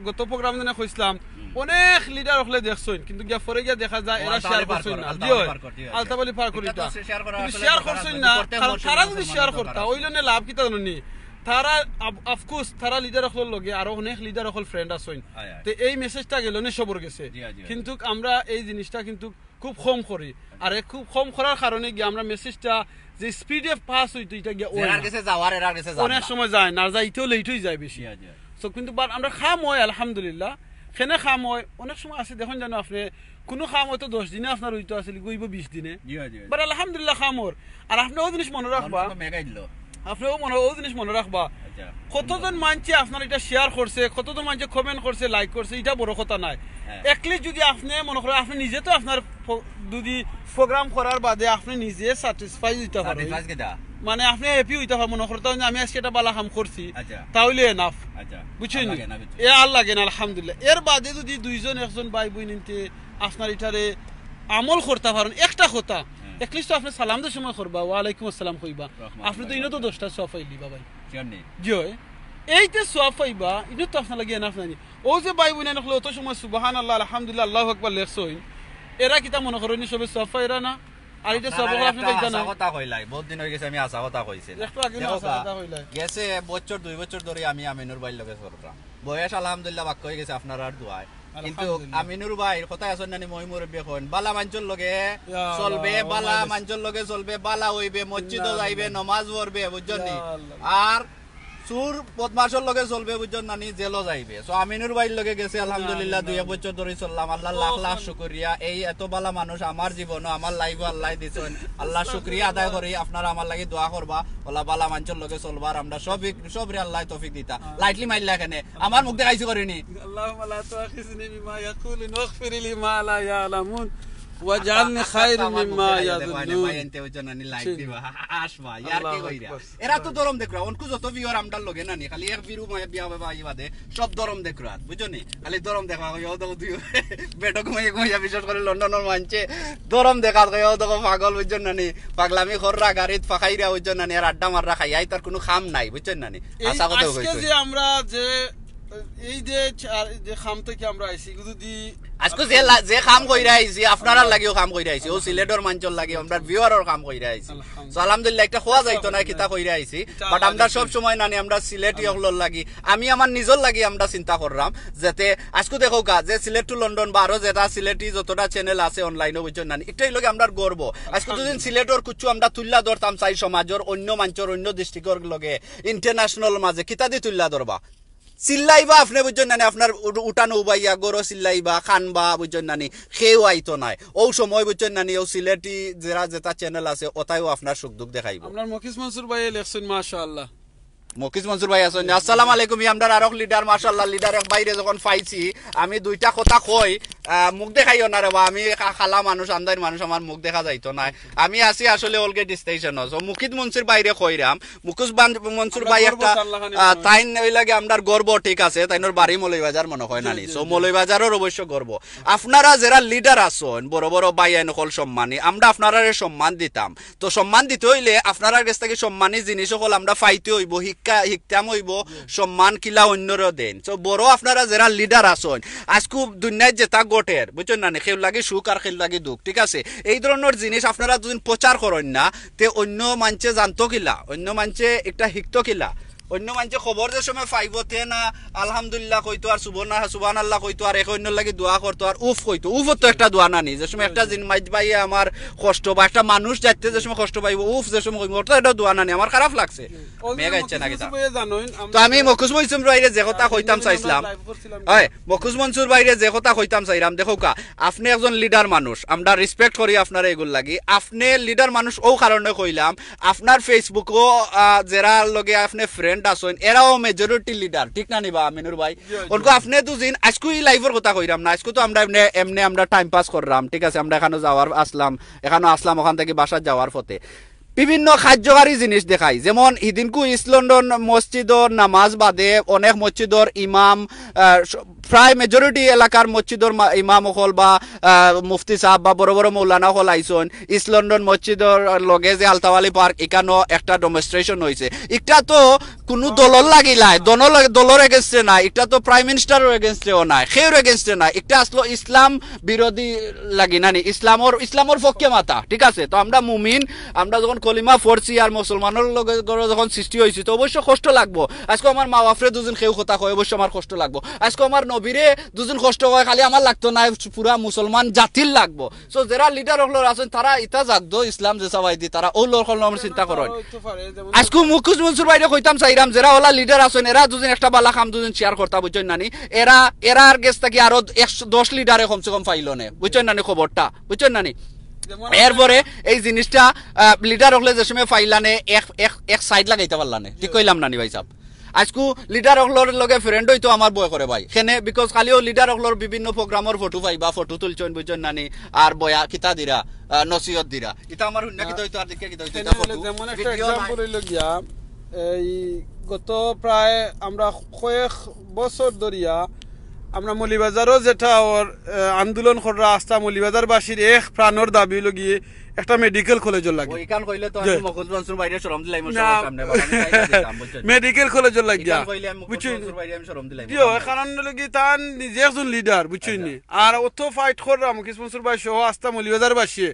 গত প্রোগ্রাম দিনে কইছিলাম, অনেক লিডার অকলে দেখছইন, কিন্তু গিয়া পরে গিয়া দেখা যায় এরা শেয়ার করছইন না। জি অয়, আলতাফ আলী পার্কর ইটা। কিন্তু শেয়ার করছইন না, কারণ তারা যদি শেয়ার করতা, অইলে নে লাভ কিতা জানো নি? তারা, অফকোর্স, তারা লিডার অকলর লগে আরো অনেক লিডার অকল ফ্রেন্ড আছইন। তো এই মেসেজটা গেল নে সবর গেছে। কিন্তু আমরা এই জিনিসটা কিন্তু খুব কম করি। আর এ খুব কম করার কারণে গিয়া আমরা মেসেজটা যে স্পিডে পাস অইতো, ইটা গিয়া অয় না। গেছে যাওয়ার, এরার গেছে অনেক সময় যায় না, যাইতেও লেট অই যায় বেশি। তো কিন্তু বাট আমরা কাম অয়, আলহামদুলিল্লাহ। কেনে কাম অয়, অনেক সময় আছে, দেখইন জানো আপনে, কুনু কাম অয়তো দশ দিনে আপনার অইতো আছিল, অইবো বিশ দিনে। বাট আলহামদুলিল্লাহ কাম অর। আর আপনে অউ জিনিস মনো রাখবা, আপনে অউ মনো, অউ জিনিস মনো রাখবা। কতজন মানষে আপনার ইটা শেয়ার করছে, কতজন মানষে কমেন্ট করছে, লাইক করছে, ইটা বড় কথা নায়। At least যদি আপনে মনো করেন, আপনে নিজে তো আপনার ফো-, যদি প্রোগ্রাম করার বাদে আপনে নিজে স্যাটিসফাই অইতা পারেন, মানে আপনে হ্যাপি অইতা পারেন, মনো করতা পারেন যে আমি আজকে একটা ভালা কাম করছি, তাইলে এনাফ। বুঝছইন নি? এ আর লাগে না, আলহামদুলিল্লাহ। এর বাদে যদি দুইজন একজন ভাই বইন ইনতে আপনার ইটারে আমল করতা পারেন, একটা কথা, at least তো আপনে সালাম দেওয়ার সময় করবা, "ওয়ালাইকুম আসসালাম" কইবা। আপনে তো ইনো তো দশটা সওয়াব পাইলিবা ভাই। জি অয়। এইতে সওয়াব পাইবা, ইনো তো আপনার লাগি এনাফ নায় নি? অউ যে ভাই বইন অকলে অত সময় সুবহানাল্লাহ, আলহামদুলিল্লাহ, আল্লাহু আকবার লেখছইন, এরা কিতা মনো করইন নি সবে সওয়াব পাইরা না? আর ইটা সওয়াব অকল আপনে পাইতা না। কথা কইলাই, বহুত দিন অই গেছে আমি হাছা কথা কইছি। একটু আগে না হাছা কথা কইলাই। গেছে বছর, দুই বছর ধরি আমি আমিনুর ভাইর লগে চলরাম। বয়স আলহামদুলিল্লাহ বাক্কা অই গেছে আপনারার দোয়ায়। কিন্তু আমিনুর ভাইর কথা আছে না নি, ময় মুরব্বি কইন, ভালা মানষর লগে চলবে, ভালা মানষর লগে চলবে, ভালা অইবে, মসজিদো যাইবে, নমাজ পড়বে, বুঝছইন নি? আর চুর বদমাশর লগে চলবে, বুঝছইন না নি, জেলো যাইবে। So আমিনুর ভাইর লগে গেছে আলহামদুলিল্লাহ, দুই এক বছর ধরি চললাম, আল্লাহ লাখ লাখ শুকরিয়া। এই এত ভালা মানুষ আমার জীবনো, আমার লাইফো আল্লায় দিছইন, আল্লাহ শুকরিয়া আদায় করি। আপনারা আমার লাগি দোয়া করবা, অলা ভালা মানষর লগে চলবার, আমরা সব, সবরে আল্লায় তৌফিক দিতা। লাইটলি মাইল্লা কেনে, আমার মুখ দেখাইছি করি নি। اللهم لا تؤاخذني بما يقولون واغفر لي ما لا يعلمون واجعلني خيرا مما يظنون। এরা তো দরম দেখরা, অনকু যত ভিউয়ার আমরার লগে না নি, খালি এক ভিউ মায়া বিয়া বাবা ই বাদে সব দরম দেখরা, বুঝছো নি? খালি দরম দেখা অয়, ও দেখো দুই বেটো ঘুমাইয়া ঘুমাইয়া, বিশেষ করি লন্ডনর মানষে দরম দেখা অয়, ও দেখো পাগল, বুঝছো না নি? পাগলামি কররা, গাড়িত ফাকাইরা, বুঝছো না নি? আর আড্ডা মাররা, খাইয়া ইতার কুনু কাম নাই, বুঝছো না নি? এই হাছা কথা আজকে কইছি। যে আমরা যে এই যে চা-, যে কাম থাকি আমরা আইছি, এগু যদি আজকে যে লা-, যে কাম কইরা আইছি, আপনারার লাগিও কাম কইরা আইছি, অউ সিলেটর মানষর লাগি, আমরার ভিউয়ারর কাম কইরা আইছি। আলহামদুলিল্লাহ। So আলহামদুলিল্লাহ, একটা কওয়া যাইতো না, কিতা কইরা আইছি, but আমরা সব সময় নানি, আমরা সিলেটি অকলর লাগি, আমি আমার নিজর লাগি আমরা চিন্তা কররাম, যাতে আজকে দেখউক্কা যে সিলেট to লন্ডন বা আরো যেটা সিলেটি যতটা চ্যানেল আছে অনলাইনো, বুঝছো নানি, ইটার লগে আমরার গর্ব। আজকে যদি সিলেটর কুচ্ছু আমরা তুইল্লা ধরতাম চাই সমাজর অইন্য মানষর, অইন্য ডিস্ট্রিক্টর লগে, ইন্টারন্যাশনাল মাঝে কিতা দি তুইল্লা ধরবা? চিল্লাইবা আপনে, বুঝছইন নানি, আপনার উ-, উঠানো উবাইয়া গরো চিল্লাইবা, কানবা, বুঝছইন নানি, কেউ আইতো নায়। অউ সময়, বুঝছইন নানি, অউ সিলেটি যেরা যেটা চ্যানেল আছে, অতায়ও আপনার সুখ দুখ দেখাইবো। আমরার মকিস মনসুর ভাইয়ে লেখছইন, মাশাআল্লাহ। মকিস মনসুর ভাই আছইন নি? আসসালামু আলাইকুম। ই আমরার আরক লিডার, মাশাআল্লাহ, লিডার এক ভাইরে যখন পাইছি, আমি দুইটা কথা কই, আহ, মুখ দেখাইও না রে বা, আমি কা-, কালা মানুষ, আন্দাইর মানুষ, আমার মুখ দেখা যাইতো নায়। আমি আছি আসলে ওলগেট স্টেশনো। So, মুকিত মনসুর ভাইরে কইরাম, মুকিত বান-, মনসুর ভাই একটা, আহ, তাইন অউ লাগি আমরার গর্ব, ঠিক আছে, তাইনর বাড়ি মৌলভীবাজার মনো অয় নানি। So, মৌলভীবাজারর অবশ্য গর্ব। আপনারা যেরা লিডার আছইন, বড় বড় ভাইয়াইন অকল সম্মানী, আমরা আপনারারে সম্মান দিতাম। তো সম্মান দিতে অইলে আপনারার গেছ থাকি সম্মানী জিনিস অকল আমরা পাইতে অইবো, শিক্ষা, শিখতাম অইবো, সম্মান কিলা অইন্যরে দেইন। So বড় আপনারা যেরা লিডার আছইন, আজকু দুনিয়াত যেটা ঘটের, বুঝছইন নানি, কেউর লাগি সুখ আর কেউর লাগি দুখ, ঠিক আছে? এই ধরনর জিনিস আপনারা যদি প্রচার করইন না, তে অইন্য মানষে জানতো কিলা, অইন্য মানষে একটা শিখতো কিলা। অইন্য মানষে খবর যে সময় পাইবো, তে না আলহামদুলিল্লাহ কইতো আর সুবহান-, সুবহানাল্লাহ কইতো আর এক অইন্যর লাগি দোয়া করতো আর উফ কইতো। উফও তো একটা দোয়া নানি, যে সময় একটা জিন মাইত ভাইয়ে আমার কষ্ট বা একটা মানুষ যাইতে যে সময় কষ্ট পাইবো, উফ যে সময় কইবো, ওটা একটা দোয়া নানি, আমার খারাপ লাগছে। মেঘ আইছে নাকি তা? তো আমি মকুস মনসুর ভাইরে যে কথা কইতাম চাইছিলাম, হয়, মকুস মনসুর ভাইরে যে কথা কইতাম চাইরাম, দেখউক্কা, আপনে একজন লিডার মানুষ, আমরা রেসপেক্ট করি আপনারে এগুর লাগি। আপনে লিডার মানুষ অউ কারণে কইলাম, আপনার Facebook-ও, আহ, যেরার লগে আপনে ফ্রেন্ড আছইন, এরাও মেজরিটি লিডার, ঠিক নানি বা, আমিনুর ভাই? অনকু আপনে দুইজন, আজকু ই লাইভর কথা কইরাম না, আজকু তো আমরা এমনে, এমনে আমরা টাইম পাস কররাম, ঠিক আছে? আমরা এখানো যাওয়ার আছলাম, এখানো আছলাম, অখান থাকি বাসাত যাওয়ার পথে বিভিন্ন কার্যকারী জিনিস দেখাই, যেমন হিদিনকু ইস্ট লন্ডন মসজিদর নামাজ বাদে অনেক মসজিদর ইমাম, আহ, স-, প্রায় মেজরিটি এলাকার মসজিদর মা-, ইমাম অকল বা, আহ, মুফতি সাব বা বড় বড় মৌলানা অকল আইছইন। ইস্ট লন্ডন মসজিদর লগে যে আলতাফ আলী পার্ক, ইখানো একটা ডেমনস্ট্রেশন অইছে। ইটা তো কোনো দলর লাগি নায়, দলর, দলর against এ নায়, ইটা তো প্রাইম মিনিস্টারর against এও নায়, কেউর against এ নায়, ইটা আসলো ইসলাম বিরোধী লাগি নানি, ইসলামর, ইসলামর পক্ষে মাতা, ঠিক আছে? তো আমরা মুমিন, আমরা যখন কলিমা পড়ছি আর মুসলমানর লগে করে যখন সৃষ্টি হইছি, তো অবশ্য কষ্ট লাগবো। আজকে আমার মা বাপরে দুজন কেউ কথা কয়, অবশ্য আমার কষ্ট লাগবো। আজকে আমার নবীরে দুজন কষ্ট কয়, খালি আমার লাগতো না, পুরা মুসলমান জাতির লাগবো। So যেরা লিডার অকলর আছইন, তারা ইতা জাগদো ইসলাম যে চাবাই দি, তারা অউ লোক অকলর চিন্তা করইন। আজকে মুখুজ মনসুর ভাইরে কইতাম চাইরাম, যেরা অলা লিডার আছইন, এরা দুজন একটা বালা কাম দুজন শেয়ার করতা, বুঝছইন নানি? এরা, এরার গেছ থাকি আরো একশো দশ লিডারে কমসে কম পাইলো নে, বুঝছইন নানি খবরটা, বুঝছইন নানি? এরপরে এই জিনিসটা, আহ, লিডার অকলে যে সময় পাইলা নে, এক, এক, এক সাইড লাগাইতা পারলা নে, ঠিক কইলাম নানি ভাই সাহেব? আজকু লিডার অকলর লগে ফ্রেন্ড হইতো আমার ভয় করে ভাই, কেনে? Because খালিও লিডার অকলর বিভিন্ন প্রোগ্রামর ফটো পাইবা, ফটো তুলছইন, বুঝছইন নানি? আর বয়া কিতা দিরা, আহ, নসিহত দিরা, ইতা আমার হুন্না কিতা হইতো, আর দেখিয়া কিতা হইতো, ইতা ফটো, যেমন একটা ভিডিও নাই। এক্সাম্পল হইল গিয়া, এই গত প্রায় আমরা কয়েক বছর ধরিয়া আমরা মৌলভীবাজারও যেটা ওর, আহ, আন্দোলন কররা আস্তা মৌলভীবাজারবাসীর এক প্রাণর দাবি হইল গিয়ে একটা মেডিকেল কলেজর লাগি। ওইখান কইলে তো আমি জি। মুখুজ মনসুর ভাইরে শরম দিলাইমু না। সবার সামনে, বাবা, আমি তাই না দিতাম, বুঝছেন? মেডিকেল কলেজর লাগিয়া। ইখান কইলে আমি মুখুজ বুঝছেন? মনসুর ভাইরে আমি শরম দিলাইমু। জি, ও, কারণ হইল কি, তান নিজে একজন লিডার, বুঝছেন আচ্ছা। নি? আর অত ফাইট কররা মুখুজ মনসুর ভাই সহ আস্তা মৌলভীবাজারবাসী।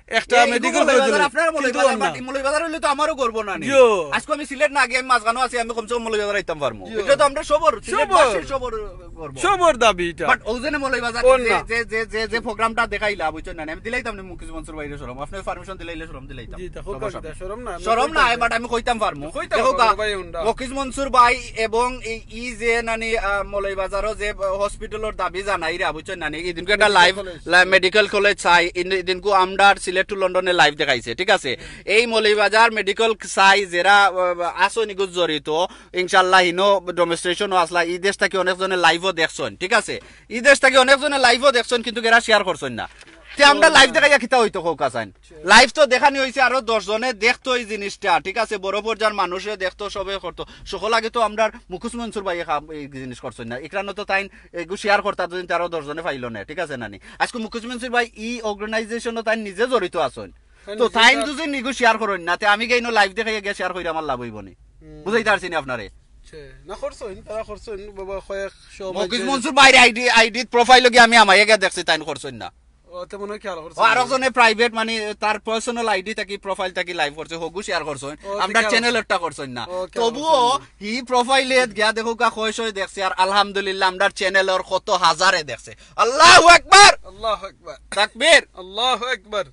একটা এই মেডিকেল কলেজ মৌলভীবাজার, হইল। আপনার কিন্তু মৌলভীবাজার, ওর না। মাটি-, মৌলভীবাজার হইলে তো আমারও গর্ব না নি। জি। আজকে আমি সিলেট না গিয়ে আমি মাঝখানো আছি, আমি কমসে কম মৌলভীবাজার আইতাম পারমু। জি। এটা তো আমরা সবর, সিলেটবাসীর সবর। সবর গর্ব। সবর দাবি এটা। But ওজনে মৌলভীবাজার ওর যে, না। যে, যে, যে, যে প্রোগ্রামটা দেখাইলা, বুঝছেন না নি? আমি দিলাইতাম নি মুখুজ মনসুর ভাইরে শরম। আপনার পারমিশন দিলাইলে শরম দিলাইতাম। জি, তা হোক, সমস্যা নাই। শরম না, আমি শরম কইতাম নাই, যে। But আমি কইতাম পারমু। কইতাম দেখো পারমু, গা, ভাই, হুন্ডা। মুখুজ মনসুর ভাই এবং এই, ই যে নানি, আহ, মৌলভীবাজারও যে, আহ, হসপিটালর দাবি জানাইরা, বুঝছেন না নি? এই দিনকে একটা মেডিকেল লাইভ, কলেজ। লা-, মেডিকেল কলেজ চাই, ইন-, এই দিনকু আমরার সিলেট to লন্ডনে লাইভ দেখাইছে, ঠিক আছে? এই মৌলভীবাজার মেডিকেল চাই যেরা, আহ, আছো নিখোঁজ জড়িত, ইনশাআল্লাহ হিনো ডেমনস্ট্রেশনও আসলা, ই দেশ থাকি অনেকজনে লাইভও দেখছইন, ঠিক আছে? ই দেশ থাকি অনেকজনে লাইভও দেখছইন, কিন্তু এরা শেয়ার করছইন না। তে আমরা লাইভ দেখাইয়া কিতা হইতো কউক্কা চাইন? লাইভ তো দেখানি হইছে আরো দশ জনে দেখতো এই জিনিসটা, ঠিক আছে? বড় পর্যায়ের মানুষে দেখতো, সবে করতো। সকল আগে তো আমরার মুখুজ মনসুর ভাইয়ে কাম, এই জিনিস করছইন না। ইকরানো তো তাইন এগু শেয়ার করতা, দুদিন আরো দশ জনে পাইলো না, ঠিক আছে নানি? আজকে মুখুজ মনসুর ভাই ই অর্গানাইজেশনও তাইন নিজে জড়িত আছইন। তাইন তো নিজে তাইন তা- যদি নিগু শেয়ার করইন না, তে আমি গেইনো লাইভ দেখাইয়া গিয়া শেয়ার কইরা আমার লাভ হইবো নি? হুম। বুঝাইতে পারছি নি আপনারে? সে, না করছইন, তারা করছইন, বাবা, কয়েকশো মুখুজ মানুষের মনসুর ভাইর আইডি, আইডি প্রোফাইল গিয়া আমি আমাইয়া গিয়া দেখছি, তাইন করছইন না। ও, তেমন হয় খেয়াল করছে ও, আরো না। জনে প্রাইভেট, মানে, তার পার্সোনাল আইডি থাকি, প্রোফাইল থাকি লাইভ করছে, হগু শেয়ার করছইন, ও, আমরা খেয়াল চ্যানেল করছে। একটা করছইন না। ও, খেয়াল তবুও করছে। হি প্রোফাইলে গিয়া দেখো কা, কয় শয় দেখছে, আর আলহামদুলিল্লাহ, আমরার চ্যানেলর কত হাজারে দেখছে। আল্লাহু আকবার! আল্লাহু আকবার! তাকবীর! আল্লাহু আকবার!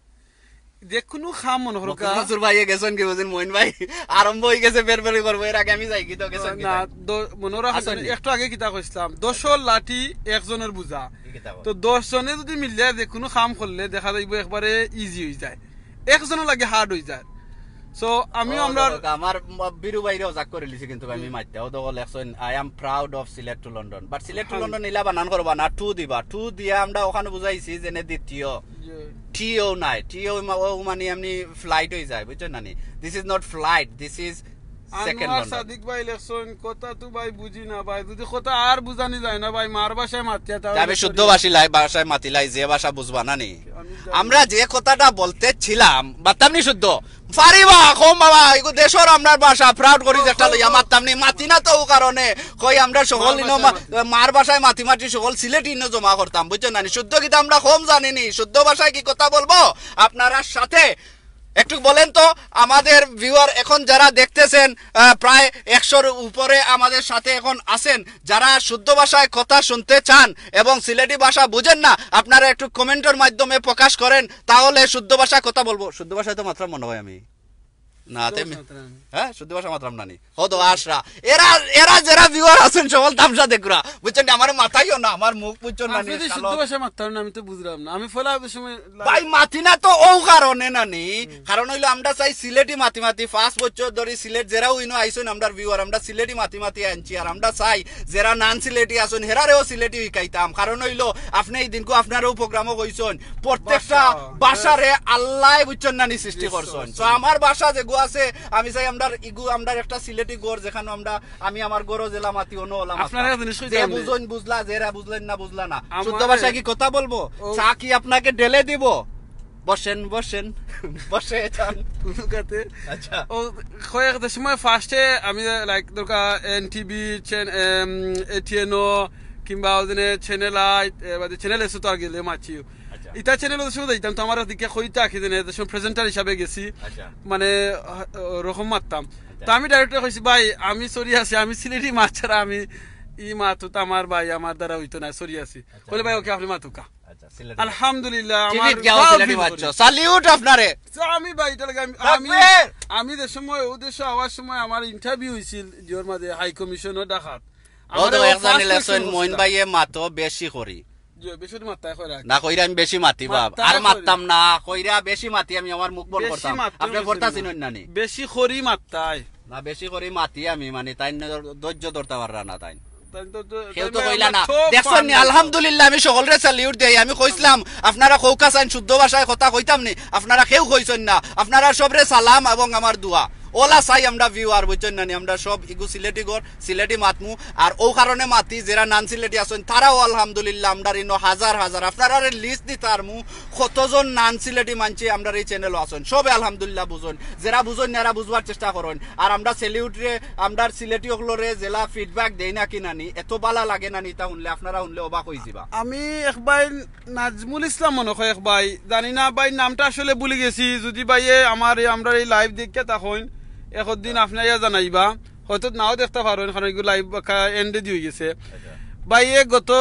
যে কোনো কাম মনে করো মুখুজ কা- মনসুর ভাইয়ে গেছইন কি বুঝেন, মইন ভাই? আরম্ভ হই গেছে, বের বের করবো, এর আগে আমি যাই কি তো গেছইন কি না, তাই? দ-, মনে রাখা আসলে একটু আগে কিতা কইছিলাম, দশর লাঠি একজনের বোঝা। কি কিতা কয়? তো দশ জনে যদি মিললে যে কোনো কাম করলে দেখা যাইব একবারে ইজি হয়ে যায়, একজনের লাগে হার্ড হয়ে যায়। So আমিও ও, আমরা দেখো, আমার ম-, বিরু ভাইরে অজাক করে লিছি কিন্তু আমি মারতে। ও দেখো লেখছইন, "I am proud of Sylhet to London।" But Sylhet to London ইলা বানান করবা না, টু দিবা। টু দিয়া আমরা ওখানে বুঝাইছি যে নে দ্বিতীয়। জি। টিও নাই। টিও মা-, ও মানে এমনি ফ্লাইট হয়ে যায়, বুঝছেন না নি? This is not flight, this is second Anwar London। সাদিক ভাই লেখছইন, "কথা তো ভাই বুঝি না ভাই, যদি কথা আর বুঝানি যায় না ভাই, মার ভাষায় মাতিয়া তাহলে তে আমি শুদ্ধ ভাষী লাই, ভাষায় মাতিলাই, যে ভাষা বুঝবা না নি?" আমি জানি। আমরা যে কথাটা বলতে ছিলাম, মাততাম নি শুদ্ধ? পারিবা, কম বাবা, এগু দেশর আমরার ভাষা, proud করি যেটা লইয়া মাততাম নি, মাতি না তো ও কারণে। কই আমরা সকল মার ইনো ভাষায় মা-, মাতি। মার ভাষায় মাতি মাতি সকল সিলেটি ইনো জমা করতাম, বুঝছেন না নি? শুদ্ধ কিতা আমরা কম জানি নি, শুদ্ধ ভাষায় কি কথা বলবো আপনারার সাথে? একটু বলেন তো, আমাদের ভিউয়ার এখন যারা দেখতেছেন, আহ, প্রায় একশোর উপরে আমাদের সাথে এখন আছেন, যারা শুদ্ধ ভাষায় কথা শুনতে চান এবং সিলেটি ভাষা বুঝেন না, আপনারা একটু কমেন্টের মাধ্যমে প্রকাশ করেন, তাহলে শুদ্ধ ভাষায় কথা বলবো। শুদ্ধ ভাষায় তো মাতরাম মনে হয় আমি। না, শুদ্ধ তে ভাষা মি-, মাতরাম। হ্যাঁ, শুদ্ধ ভাষা মাতরাম না নি। হো তো আশরা। এরা, এরা যারা ভিউয়ার আছেন, সকল তামশা দেখরা। বুঝছেন নি? আমার মাথায়ও না, আমার মুখ বুঝছেন না নি, আপনি যদি কালো। শুদ্ধ ভাষায় মাততাম না, আমি তো বুঝলাম না। আমি ফলা ওই সময় লা- ভাই, মাতি না তো ও কারণে না নি। হুম। কারণ হইলো আমরা চাই সিলেটি মাতি মাতি, পাঁচ বছর ধরে সিলেট যারা উইনো আইছইন, আমরার ভিউয়ার, আমরা সিলেটি মাতি মাতি আনছি। আর আমরা চাই যারা নান সিলেটি আছইন, হেরারেও সিলেটি শিখাইতাম। কারণ হইলো আপনি এই দিনকু আপনারও প্রোগ্রামও কইছইন, প্রত্যেকটা ভাষা, ভাষারে আল্লাহ বুঝছেন না নি সৃষ্টি করছইন। So আমার ভাষা যেগু আছে, আমি চাই আমরার ইগু, আমরার একটা সিলেটি গড়, যেখানে আমরা, আমি আমার গড়ও যেলা মাতি, অনো ওলা মাততাম। আপনারা জিনিস কইতে যে পারলে। বুঝইন বুঝলা, যেরা বুঝলেন না বুঝলা না। আমার শুদ্ধ ভাষায় কি কথা বলবো? ও। চা কি আপনাকে ঢেলে দিব? বসেন, বসেন, বসে যান। কুনুকাতে আচ্ছা। ও কয়েক সময় ফার্স্টে আমি, লাইক, ধরকা এনটিভি, এটিএনও, কিংবা ওদিনে চ্যানেল আই, এ, বাদে চ্যানেল এসে তো আর গেলে মাছি। আচ্ছা। ইতা চ্যানেল ওদের সময় যাইতাম, তো আমার দিকে কইতা কি জানে, এদের সময় প্রেজেন্টার হিসাবে গেছি। আচ্ছা। মানে, আহ, ওরকম মারতাম। আচ্ছা। তো আমি ডাইরেক্টর কইছি, "ভাই, আমি সরি আছি, আমি সিলেটি মাত ছাড়া আমি ই মাত তো আমার ভাই, আমার দ্বারা হইতো না, সরি আছি।" আচ্ছা। বলে, "ভাই, ওকে, আপনি মাতুকা।" আচ্ছা, সিলেটি। আলহামদুলিল্লাহ, টিভিত আমার গিয়াও ভালো সিলেটি ফিল মারছো। করে। স্যালিউট আপনারে। তো আমি ভাই, এটা লাগে আমি, আমি, তাকবীর। আমি যে সময়, ও দেশে আওয়ার সময় আমার ইন্টারভিউ হইছিল জিওর মাঝে হাই কমিশনও ডাকাত। ও আমার তো ও এক জানি ফার্স্ট লেসন, কোয়েশ্চেন মইন করছিলাম। ভাইয়ে মাতো বেশি করি। জি, বেশি মাত্তায় কইরা। না, কইরা আমি বেশি মাতি, বাপ। মাত্তায় আর কইরা। মাততাম না, কইরা বেশি মাতি, আমি আমার মুখ বন্ধ বেশি করতাম। মাত্তায় আপনি কইরা। পড়তা চিনইন না নি? বেশি করি মাত্তায়। না, বেশি করি মাতি আমি, মানে, তাইন ধৈর্য ধরতা পাররা না, তাইন। তাইন তো, তো, কেউ তাইন তো ভাই কইলা আমরা না। সব দেখছইন নি, পারলাম। আলহামদুলিল্লাহ, আমি সকলরে স্যালিউট দেই। আমি কইছিলাম, আপনারা কউক্কা চাইন, শুদ্ধ ভাষায় কথা কইতাম নি, আপনারা কেউ কইছইন না। আপনারা সবরে সালাম এবং আমার দোয়া। ওলা চাই আমরা ভিউয়ার, বুঝছইন না নি? আমরা সব ইগু সিলেটি ঘর, সিলেটি মাতমু। আর ও কারণে মাতি, যেরা নান সিলেটি আছইন, তারাও আলহামদুলিল্লাহ, আমরার ইনো হাজার হাজার। আপনারারে লিস্ট দিতারমু, কতজন নান সিলেটি মানছি আমরার এই চ্যানেলও আছইন। সবে আলহামদুলিল্লাহ বুঝইন। যেরা বুঝইন না, এরা বুঝবার চেষ্টা করইন। আর আমরা স্যালিউট রে, আমরার সিলেটি অকলরে যেলা ফিডব্যাক দেই না কি নানি, এত বালা লাগে নানি, ইতা হুনলে, আপনারা হুনলে অবাক অইযিবা। আমি এক ভাই নাজমুল ইসলাম মনে হয় এক ভাই, জানি না ভাই নামটা আসলে ভুলি গেছি। যদি ভাইয়ে আমার এই, আমরার এই লাইভ দেখিয়া থাকইন, একদিন আপনি আইয়া জানাইবা, হয়তো নাও দেখতা পারইন, কারণ এগু লাইভ এন্ডে দিয়া গেছে। আচ্ছা। ভাইয়ে গত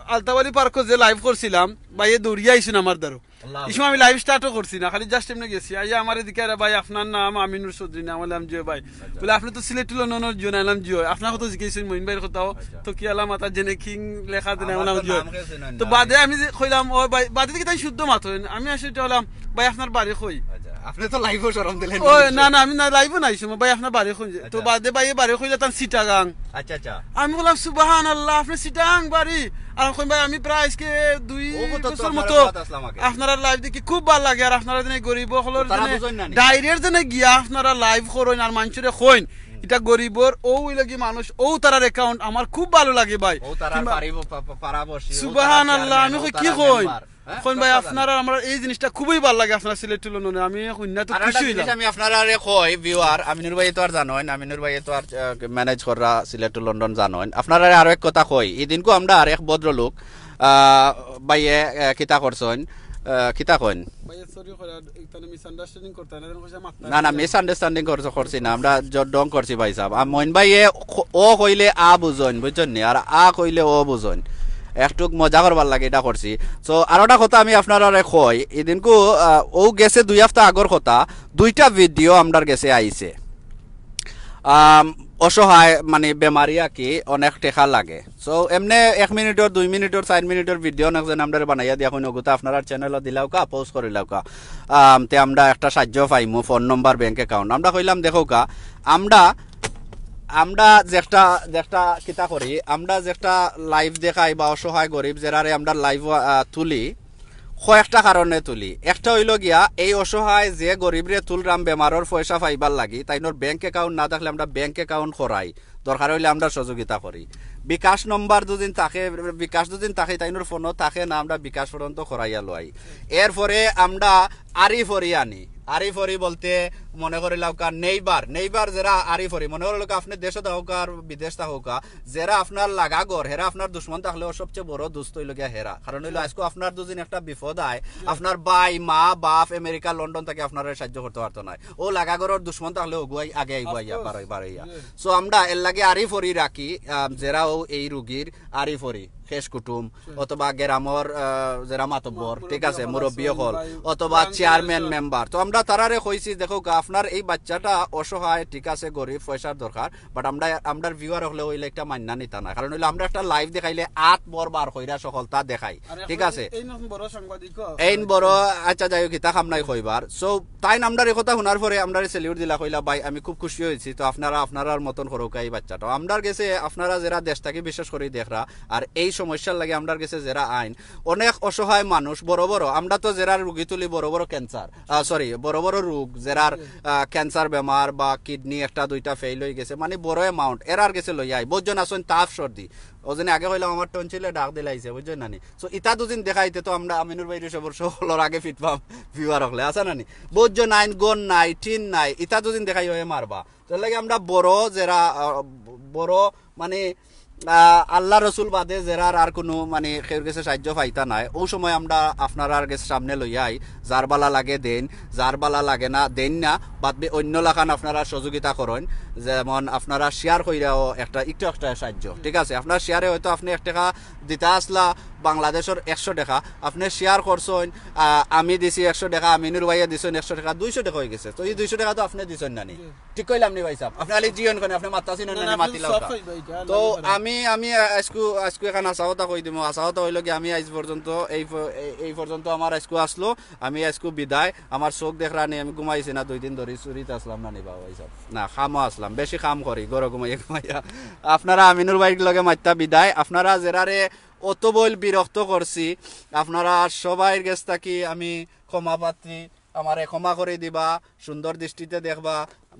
আলতাবালি পার্কো যে লাইভ করছিলাম, ভাইয়ে দৌড়িয়া আইছইন আমার দ্বারো। আল্লাহ। এই সময় আমি লাইভ স্টার্টও করছি না, খালি জাস্ট এমনে গেছি। আইয়া আমার এদিকে, "আরে ভাই, আপনার নাম আমিনুর চৌধুরী না?" আমি বললাম, "জি ভাই।" আচ্ছা। বলে, "আপনি তো সিলেটি লন্ডনর জিও না?" আমি বললাম, "জি অয়।" "আপনার কথা জিজ্ঞেস করছি, মইন ভাইর কথাও।" আচ্ছা। তো কি আলাম, আতা জেনে কিং লেখা দিলে, আমি আমার বললাম, তো "জি অয়।" নাম গেছে না, তো না। বাদে আমি যে কইলাম, "ও ভাই", বাদে দেখি তাইন শুদ্ধ মাত অইন। আমি আসলে ইটা বললাম, "ভাই, আপনার বাড়ি কই?" আচ্ছা, আপনি তো লাইভও শরম দিলেন ও, না। না, না, আমি না লাইভও নাই সময়, "ভাই, আপনার বাড়ি কই?" তো আচ্ছা। বাদে ভাইয়ে বাড়ি কইলা তান চিটাগাং। আচ্ছা, আচ্ছা। আমি বললাম, "সুবহানাল্লাহ, আপনি চিটাগাং বাড়ি?" আর কইন, "ভাই, আমি প্রায় আজকে দুই ও কথা তো বছর আপনারা মতো বাদ আসলাম আগে। আপনারা লাইভ দেখি, খুব ভালা লাগে। আর আপনারা যেন এই গরিব অকলর তারা যেন বুঝইন না নি? ডাইরেক্ট যেন গিয়া আপনারা লাইভ করইন আর মানষরে কইন, হুম। ইটা গরিবর, ও অইলো কি মানুষ, ও তারার অ্যাকাউন্ট, আমার খুব ভালা লাগে ভাই।" ও তারার কিংবা বাড়ি ব-, পা-, পা-, পাড়া বসি, ও তারার সুবহানাল্লাহ, চেয়ারম্যান, আমি ও কই, কি তারার কইন? মেম্বার। হ্যাঁ? কইন, "ভাই, আপনারা আমরা এই জিনিসটা খুবই ভালা লাগে, আপনারা সিলেট টু লন্ডনে।" আমি কইন না তো আর খুশি একটা জিনিস অইলাম। আমি আপনারারে কই, ভিউয়ার, আমিনুর ভাইয়ে তো আর জানইন, আমিনুর ভাইয়ে তো আর, আহ, ম্যানেজ কররা সিলেট টু লন্ডন জানইন। আপনারারে আরো এক কথা কই, ইদিনকু আমরার এক ভদ্রলোক, আহ, ভাইয়ে, আহ, কিতা করছইন, আহ, কিতা কইন? ভাইয়ে, সরি, কইরা, এখানে মিসআন্ডারস্ট্যান্ডিং করতে না, যেন কইছে মাত্তা না, না, আছে। মিসআন্ডারস্ট্যান্ডিং করছে, করছি না, আমরা জ-, ডং করছি ভাই সাহেব। আর মইন ভাইয়ে খ-, ও কইলে আ বুঝইন, বুঝছইন নি? আর আ কইলে ও বুঝইন। একটুক মজা করবার লাগি ইটা করছি। So, আরোটা কথা আমি আপনারারে কই, ইদিনকু, আহ, ও গেছে দুই হাপ্তা আগর কথা, দুইটা ভিডিও আমরার গেছে আইছে। আম, অসহায়, মানে, বেমারি আর কি, অনেক টেকা লাগে। So, এমনে এক মিনিটর, দুই মিনিটর, চাইর মিনিটর ভিডিও অনেকজন আমরারে বানাইয়া দিয়া কইন, "ওগুতা আপনারার চ্যানেলো দিলাউক্কা, পোস্ট করিলাউক্কা।" আম, তে আমরা একটা সাহায্য পাইমু, ফোন নম্বর, ব্যাংক অ্যাকাউন্ট। আমরা কইলাম, "দেখউক্কা, আমরা, আমরা যেটা, যেটা কিতা করি, আমরা যেটা লাইভ দেখাই বা অসহায় গরিব যেরারে আমরা লাইভ, আহ, তুলি, কয়েকটা কারণে তুলি।" একটা অইলো গিয়া, এই অসহায় যে গরিবরে তুলরাম বেমারর পয়সা পাইবার লাগি, তাইনর ব্যাংক অ্যাকাউন্ট না থাকলে আমরা ব্যাংক অ্যাকাউন্ট করাই, দরকার অইলে আমরা সহযোগিতা করি। বিকাশ নম্বর দুদিন থাকে, বিকাশ দুদিন থাকে, তাইনর ফোনও থাকে না, আমরা বিকাশ পর্যন্ত করাইয়া লই। এরপরে আমরা আরি ফরি আনি। আরি ফরি বলতে মনে করিলাউক্কা নেইবার, নেইবার যেরা আরি ফরি, মনে করিলাউক্কা আপনে দেশো থাকউক্কা আর বিদেশ থাকউক্কা, যেরা আপনার লাগা ঘর, হেরা আপনার দুশমন থাকলেও সবচেয়ে বড় দুস্ত অইলো গিয়া হেরা। কারণ অইলো আজকে আপনার দুদিন একটা বিপদ আয়, আপনার ভাই, মা, বাপ আমেরিকা, লন্ডন থাকি আপনারারে সাহায্য করতে পারতো নায়। ও লাগা ঘরর দুশমন থাকলে ওগুয়াই আগে আইবো আইয়া, আফকোর্স। বারই, বারইয়া। ইয়ে। So আমরা এর লাগি আরি ফরি রাখি, আম, যেরা ও এই রুগীর আরি ফরি, খেশ কুটুম, অথবা গেরামর, আহ, যেরা মাতব্বর, মুরব্বি ঠিক আছে, অকল মুরব্বি আছইন, অকল, ভাই, অথবা গ্রাম চেয়ারম্যান, কাউন্সিলর। মেম্বার। তো আমরা তারারে কইছি, "দেখউক্কা, আপনার এই বাচ্চাটা অসহায়, ঠিক আছে, গরিব, পয়সার দরকার, but আমরা, আমরার ভিউয়ার অকলে অইলে একটা মাইন্না নিতা না।" কারণ অইলো আমরা একটা লাইভ দেখাইলে আত বর বার কইরা সকলতা দেখাই, আর ঠিক এখন আছে? এই নতুন বড় সাংবাদিক, এইন বড়, আচ্ছা, যাই হোক, ইতা কাম নাই কইবার। So, তাইন আমরার এই কথা হুনার পরে আমরারে স্যালিউট দিলা, কইলা, "ভাই, আমি খুব খুশি অইছি, তো আপনারা আপনারার মতন করউক্কা এই বাচ্চাটা।" আমরার গেছে আপনারা যেরা দেশ থাকি বিশেষ করি দেখরা, আর এই সমস্যার লাগি আমরার গেছে যেরা আইন, অনেক অসহায় মানুষ, বড় বড়, আমরা তো যেরার রুগী তুলি বড় বড় ক্যান্সার, সরি, বড় বড় রোগ, যেরার ক্যান্সার বেমার বা কিডনি একটা দুইটা ফেইল অই গেছে, মানে বড় অ্যামাউন্ট, এরার গেছে লইয়া আই। বুঝছইন, আছইন তাফ সর্দি, ওজনে আগে কইলাম আমার টনসিলে ডাক দিলাইছে, বুঝছইন নানি? সো ইতা দুদিন দেখাইতে তো আমরা আমিনুর ভাইরে সবর সকলর আগে ফিটপাম ভিউয়ার হকলে, আছে নানি? বুঝছইন, আইন গন নাই, টিন নাই, ইতা দুদিন দেখাই অয় মারবা। তার লাগি আমরা বড় যেরা, আহ, বড় মানে, আহ, আল্লাহ রসুল বাদে যেরার আর কোনো মানে কেউর গেছে সাহায্য পাইতা নাই, অউ সময় আমরা আপনারার গেছে সামনে লইয়া আই। যার বালা লাগে দেইন, যার বালা লাগে না দেইন না, বাদ বাকি অন্য লাখান আপনারা সহযোগিতা করইন। যেমন আপনারা শেয়ার কইরাও একটা, একটু একটা সাহায্য, ঠিক আছে? আপনার শেয়ারে হয়তো আপনে এক টেকা দিতা আসলা বাংলাদেশর একশো টেকা, আপনে শেয়ার করছইন, আহ, আমি দিছি একশো টেকা, আমিনুর ভাইয়ে দিছইন একশো টেকা, দুইশো টেকা অই গেছে। তো ই দুইশো টেকা তো আপনে দিছইন নানি? ঠিক কইলাম নি ভাই সাহেব? আপনে খালি জি অন কইন, আপনে মাততা চিনইন না, নানি, আমি মাতিলাও সাফ কা। কই ভাই, গান তো আমি, আমি আইজকু, আইজকু এখান হাছা কথা কই দিমু। হাছা কথা অইলো কি, আমি আইজ পর্যন্ত এই প-, এই, এই পর্যন্ত আমার আইজকু আছলো, আমি আইজকু বিদায়। আমার চোখ দেখরা নি, আমি ঘুমাইছি না, দুই দিন ধরি চুরিত আছলাম নানি বা ভাই সাহেব। না, কামো আছলাম, বেশি কাম করি, ঘরো ঘুমাইয়া ঘুমাইয়া। আপনারা আমিনুর ভাইর লগে মাততা বিদায়। আপনারা যেরারে অত বইল বিরক্ত করছি, আপনারা সবাইর গেছ থাকি আমি ক্ষমা প্রার্থী, আমারে ক্ষমা করি দিবা, সুন্দর দৃষ্টিতে দেখবা।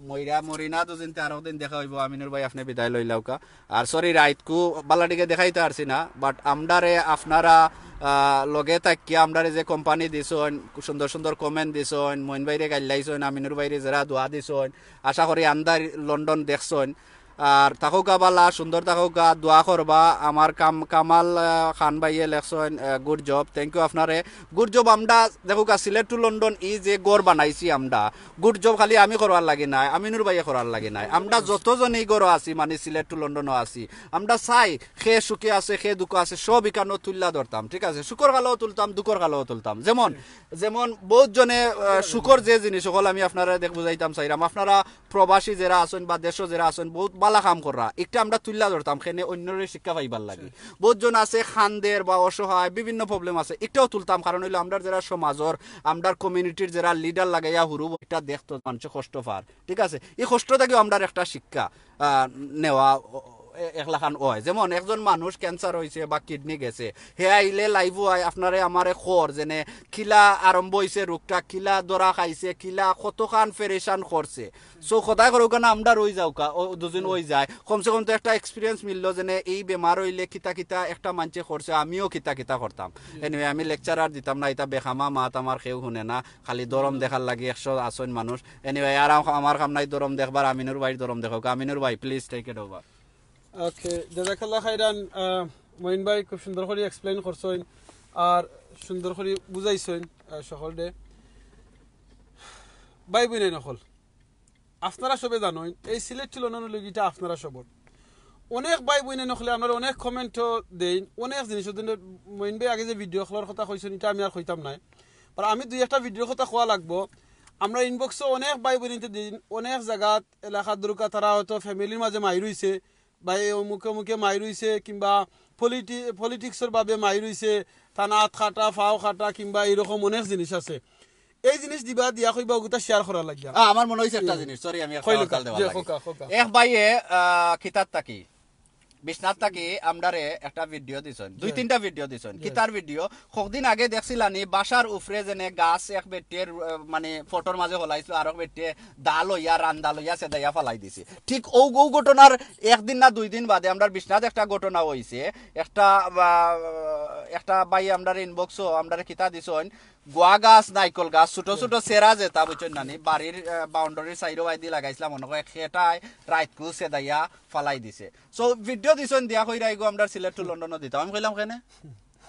মইরা মরি না তো চিন্তা, আরো দিন দেখা অইবো। আমিনুর ভাই, আপনে বিদায় লইলাউকা। আর সরি, রাইতকু বালাটিকে দেখাইতা পারছি না, but আমরারে আপনারা, আহ, লগে থাকিয়া আমরারে যে কোম্পানি দিছইন, সুন্দর সুন্দর কমেন্ট দিছইন, মইন ভাইরে গাইল্লাইছইন, আমিনুর ভাইরে যেরা দোয়া দিছইন, আশা করি আন্দার লন্ডন দেখছইন। আর থাকউকা বালা, সুন্দর থাকউকা, দোয়া করবা। আমার কাম-, কামাল, আহ, খান ভাইয়ে লেখছইন, আহ, good job, thank you আপনারে। Good job। আমরা দেখউকা, সিলেট to লন্ডন ই যে ঘর বানাইছি আমরা, good job খালি আমি করবার লাগি নায়, আমিনুর ভাইয়ে করবার লাগি নায়। আমরা যতজন ই ঘরো আছি, মানে সিলেট to লন্ডনও আছি, আমরা চাই কে সুখে আছে, কে দুঃখো আছে, সব ইখানো তুল্লা ধরতাম, ঠিক আছে? সুখর কালেও তুলতাম, দুঃখর কালেও তুলতাম। যেমন, যেমন বহুত জনে, আহ, সুখর যে জিনিস হকল আমি আপনারা দেখ বুঝাইতাম চাইরাম, আপনারা প্রবাসী যেরা আছইন বা দেশো যেরা আছইন, বহুত বালা কাম কররা, একটা আমরা তুল্লা ধরতাম, কেনে অন্যরে শিক্ষা পাইবার লাগি। বহুত জন আছে খান্দের বা অসহায়, বিভিন্ন problem আছে, একটাও তুলতাম, কারণ অইলো আমরার যেরা সমাজর, আমরার কমিউনিটির যেরা লিডার লাগাইয়া হুরু একটা দেখতো, মানষে কষ্ট পার, ঠিক আছে? ই কষ্ট থাকিও আমরার একটা শিক্ষা, আহ, নেওয়া, এ-, একলাখান অয়। যেমন একজন মানুষ ক্যান্সার অইছে বা কিডনি গেছে, হে আইলে লাইভও আয়, আপনারে আমারে কর, যেনে কিলা আরম্ভ অইছে রোগটা, কিলা ধরা খাইছে, কিলা কতখান পেরেশান করছে। So, খোদায় করউকা না, আমরা রই যাউকা, ও দুদিন অই যায়। কমসে কম তো একটা experience মিললো, যেনে এই বেমার অইলে কিতা কিতা একটা মানষে করছে, আমিও কিতা কিতা করতাম। Anyway, আমি lecture আর দিতাম না, ইতা বেখামা মাত আমার কেউ হুনে না, খালি দরম দেখার লাগি একশো আছইন মানুষ। Anyway, আর আম-, আমার কাম নাই দরম দেখবার, আমিনুর ভাইর দরম দেখউকা। আমিনুর ভাই, please take it over. ওকে, জাজাকাল্লাহ খাইরান। আহ, মইন ভাই খুব সুন্দর করি explain করছইন আর সুন্দর করি বুঝাইছইন, আহ, সকলরে। ভাই বইনাইন অকল, আপনারা সবে জানইন, এই সিলেট to লন্ডন অইলো গি ইটা আপনারা সবর। অনেক ভাই বইনাইন অকলে আমরারে অনেক comment-ও দেইন, অনেক জিনিস। ওদিন মইন ভাই আগে যে video অকলর কথা কইছইন, ইটা আমি আর কইতাম নায়। আর আমি দুই একটা video-র কথা কওয়া লাগবো। আমরা inbox-ও অনেক ভাই বইনাইন্তে দেইন, অনেক জাগাত এলাকাত ধরউক্কা তারা হয়তো family-র মাঝে মাইর অইছে, বা এই অমুকে অমুকে মাইর অইছে, কিংবা politi-, politics-র বাবে মাইর অইছে, তান আত কাটা, পাও কাটা, কিংবা এইরকম অনেক জিনিস আছে। এই জিনিস দিবা, দিয়া কইবা অগুতা share করার লাগিয়া। আ, আমার মনে অইছে একটা জিনিস, sorry, আমি একটা কইলে আউকাল দেওয়ার জি, লাগি। খোকা, খোকা। এক ভাইয়ে, আ, কিতার থাকি, বিশ্বনাথ থাকি আমরারে একটা video দিছইন, দুই তিনটা video দিছইন। কিতার video? কতদিন আগে দেখছিলানি, বাসার উপরে যেনে গাছ এক বেটিয়ে, আ, মানে, ফটোর মাঝে হলাইছিল, আরক বেটিয়ে দা লইয়া, রান্দা লইয়া, সেদাইয়া ফালাই দিছে। ঠিক অউ, অউ ঘটনার একদিন না দুই দিন বাদে আমরার বিশ্বনাথ একটা ঘটনা অইছে। একটা, আ, একটা ভাই আমরার inbox-ও আমরারে কিতা দিছইন, গুয়া গাছ, নাইকল গাছ, ছোট ছোট চেরা যেতা, বুঝছইন নানি, বাড়ির, আ, boundary-র সাইডো বাইদি লাগাইছিলাম, মনে হয় খেটায় রাইতকু সেদাইয়া ফালাই দিছে। So, video দিছইন দিয়া কইরা ইগু আমরার সিলেট to লন্ডনও দিতাম। আমি কইলাম, "কেনে?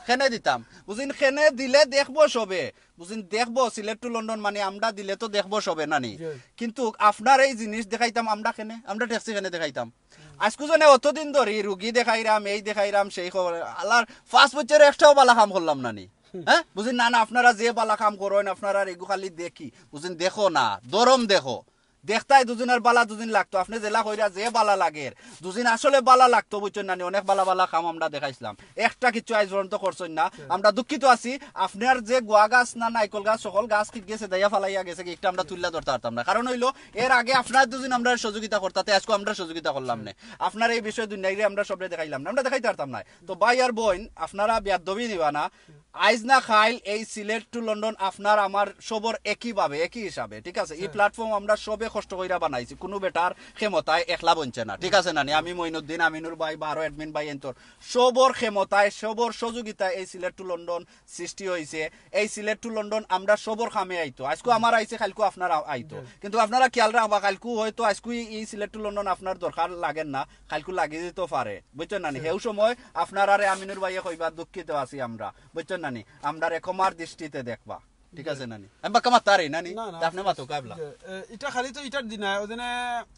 কেনে দিতাম?" বুঝছইন, কেনে দিলে দেখবো সবে। বুঝছইন, দেখবো সিলেট to লন্ডন মানে আমরা দিলে তো দেখবো সবে নানি। জি। কিন্তু আপনার এই জিনিস দেখাইতাম আমরা কেনে? আমরা ট্যাক্সি কেনে দেখাইতাম? আজকু জনে অতদিন ধরি রুগী দেখাইরাম, এই দেখাইরাম, সেই খবর। আল্লাহর পাঁচ বছরে একটাও বালা কাম করলাম নানি। হ্যাঁ? বুঝছইন, না, না, আপনারা যে বালা কাম করইন, আপনারার এগু খালি দেখি। বুঝছইন, দেখো না, দরম দেখো। দেখতায় দুজনের বালা দুজন লাগতো, আপনে যেলা কইরা যে বালা লাগের, দুজন আসলে বালা লাগতো, বুঝছইন না নি? অনেক বালা বালা কাম আমরা দেখাইছলাম, একটা কিচ্ছু আইজ পর্যন্ত করছইন না। আমরা দুঃখিত আছি। আপনার যে গুয়া গাছ না নাইকল গাছ, সকল গাছ কিত গেছে, দাইয়া ফালাইয়া গেছে, একটা আমরা তুইল্লা ধরতা পারতাম না। কারণ অইলো, এর আগে আপনার দুজন আমরার সহযোগিতা করতা, তে আইজকু আমরার সহযোগিতা করলাম না। আপনার এই বিষয়ে দুনিয়াইরে আমরা সবরে দেখাইলাম না, আমরা দেখাইতা পারতাম না। তো ভাই আর বইন, আপনারা বেয়াদবি নিবা না। আইজ না কাইল এই সিলেট to লন্ডন আপনার আমার সবর একই ভাবে, একই হিসাবে, ঠিক আছে? এই platform আমরা সবে কষ্ট কইরা বানাইছি, কুনু বেটার ক্ষমতায় একলা বনছে না, ঠিক আছে না নি? আমি মঈনুদ্দিন, আমিনুর ভাই, বারো admin ভাই, এন্তর সবর ক্ষমতায়, সবর সহযোগিতায় এই সিলেট to লন্ডন সৃষ্টি অইছে। এই সিলেট to লন্ডন আমরা সবর কামে আইতো, আইজকু আমার আইছে, কাইলকু আপনার আ-, আইতো। কিন্তু আপনারা খেয়াল রাখবা, কাইলকু হয়তো আইজকু এই, এই সিলেট to লন্ডন আপনার দরকার লাগের না, কাইলকু লাগি দিতো পারে, বুঝছইন না নি? হেউ সময় আপনারারে আমিনুর ভাইয়ে কইবা, "দুঃখিত আছি আমরা", বুঝছইন না নি? আমরারে ক্ষমার দৃষ্টিতে দেখবা, ঠিক আছে না নি? আমি বাক্কা মাততাম পারি না নি? না, না, তে আপনে মাতো কাবলা। যে, এ, ইটা খালি তো ইটার দি না, ওই জন্য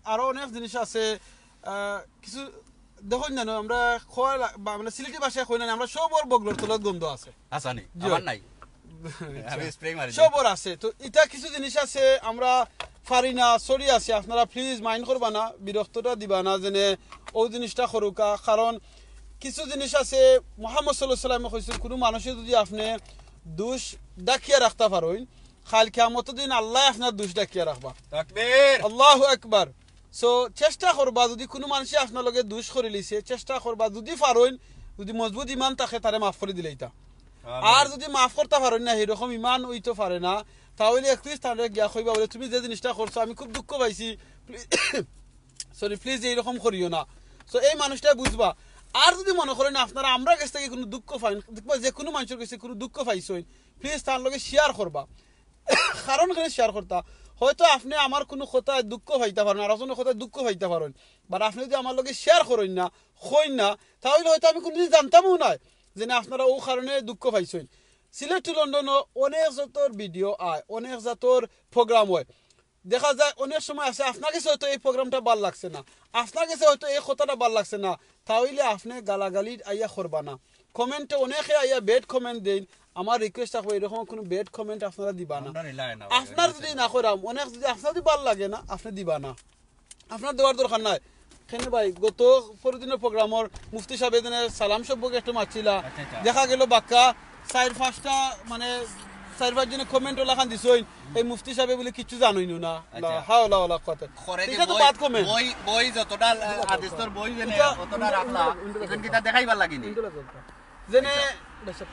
আরো অনেক জিনিস আছে। আহ, কিছু দেখইন জানো, আমরা খোয়া লা-, বা আমরা সিলেটি ভাষায় কই না, আমরা সবর বগলর তলত গন্ধ আছে। আচ্ছা নি, জি। আমার নাই। আমি spray মারি দিই। সবর আছে। তো ইটা কিছু জিনিস আছে, আমরা পারি না, sorry আছে, আপনারা please mind করবা না, বিরক্তটা দিবা না, যেনে ও জিনিসটা করুকা। কারণ কিছু জিনিস আছে, মোহাম্মদ সাল্লাল্লাহু আলাইহি ওয়াসাল্লামে কইছইন, কুনু মানুষে যদি আপনে দুষ ডাকিয়া রাখতা পারইন, কাইল কিয়ামতর দিন আল্লায় আপনার দুষ ডাকিয়া রাখবা। তাকবীর। আল্লাহু আকবার। So, চেষ্টা করবা, যদি কুনু মানষে আপনার লগে দুষ করিলিছে, চেষ্টা করবা, যদি পারইন, যদি মজবুত ইমান থাকে, তারে মাফ করি দিলাইতা। আমিন। আর যদি মাফ করতা পারইন না, হিরকম ইমান অইতো পারে না, তা অইলে at least তারে গিয়া কইবা, বলে, "তুমি যে জিনিসটা করছো, আমি খুব দুঃখ পাইছি, sorry, please এইরকম করিও না।" So, এই মানুষটায় বুঝবা। আর যদি মনে করইন আপনারা আমরার গেছ থাকি কুনু দুঃখ পাইন, দেখবা যে কুনু মানষর গেছে কুনু দুঃখ পাইছইন, please তার লগে share করবা। কারণ কেনে share করতা? হয়তো আপনে আমার কুনু কথায় দুঃখ পাইতা পারইন, আর একজনর কথায় দুঃখ পাইতা পারইন, but আপনে যদি আমার লগে share করইন না, কইন না, তা অইলে হয়তো আমি কুনুদিন জানতামও নায় যেনে আপনারা অউ কারণে দুঃখ পাইছইন। সিলেট to লন্ডনো অনেক জাতর video আয়, অনেক জাতর program অয়। দেখা যায় অনেক সময় আছে আপনার গেছে হয়তো এই program টা ভালা লাগছে না, আপনার গেছে হয়তো এই কথাটা ভালা লাগছে না, তা অইলে আপনে গালাগালি আইয়া করবা না। Comment এ অনেকে আইয়া bad comment দেইন, আমার request থাকবো, এরকম কুনু bad comment আপনারা দিবা না। আপনার যদি না করাম, অনেক যদি আপনার যদি ভালা লাগে না, আপনে দিবা না, আপনার দেওয়ার দরকার নাই। কেনে ভাই, গত পরদিনর program অর মুফতি সাবে যেনে সালাম সম্পর্কে একটু মাতছিলা, আচ্ছা, আচ্ছা। দেখা গেল বাক্কা চাইর পাঁচটা, মানে, চাইর পাঁচ জনে comment ওলাখান দিছইন, এই মুফতি সাবে বুলে কিচ্ছু জানইন না। আচ্ছা। লা হাওলা ওয়ালা কুওয়াতা। ইটা তো bad comment। বই, বই যতটা, আহ, হাদিসর বই যেনে অতটা রাখলা, ইখান কিতা দেখাইবার লাগি নি? যেনে, আচ্ছা।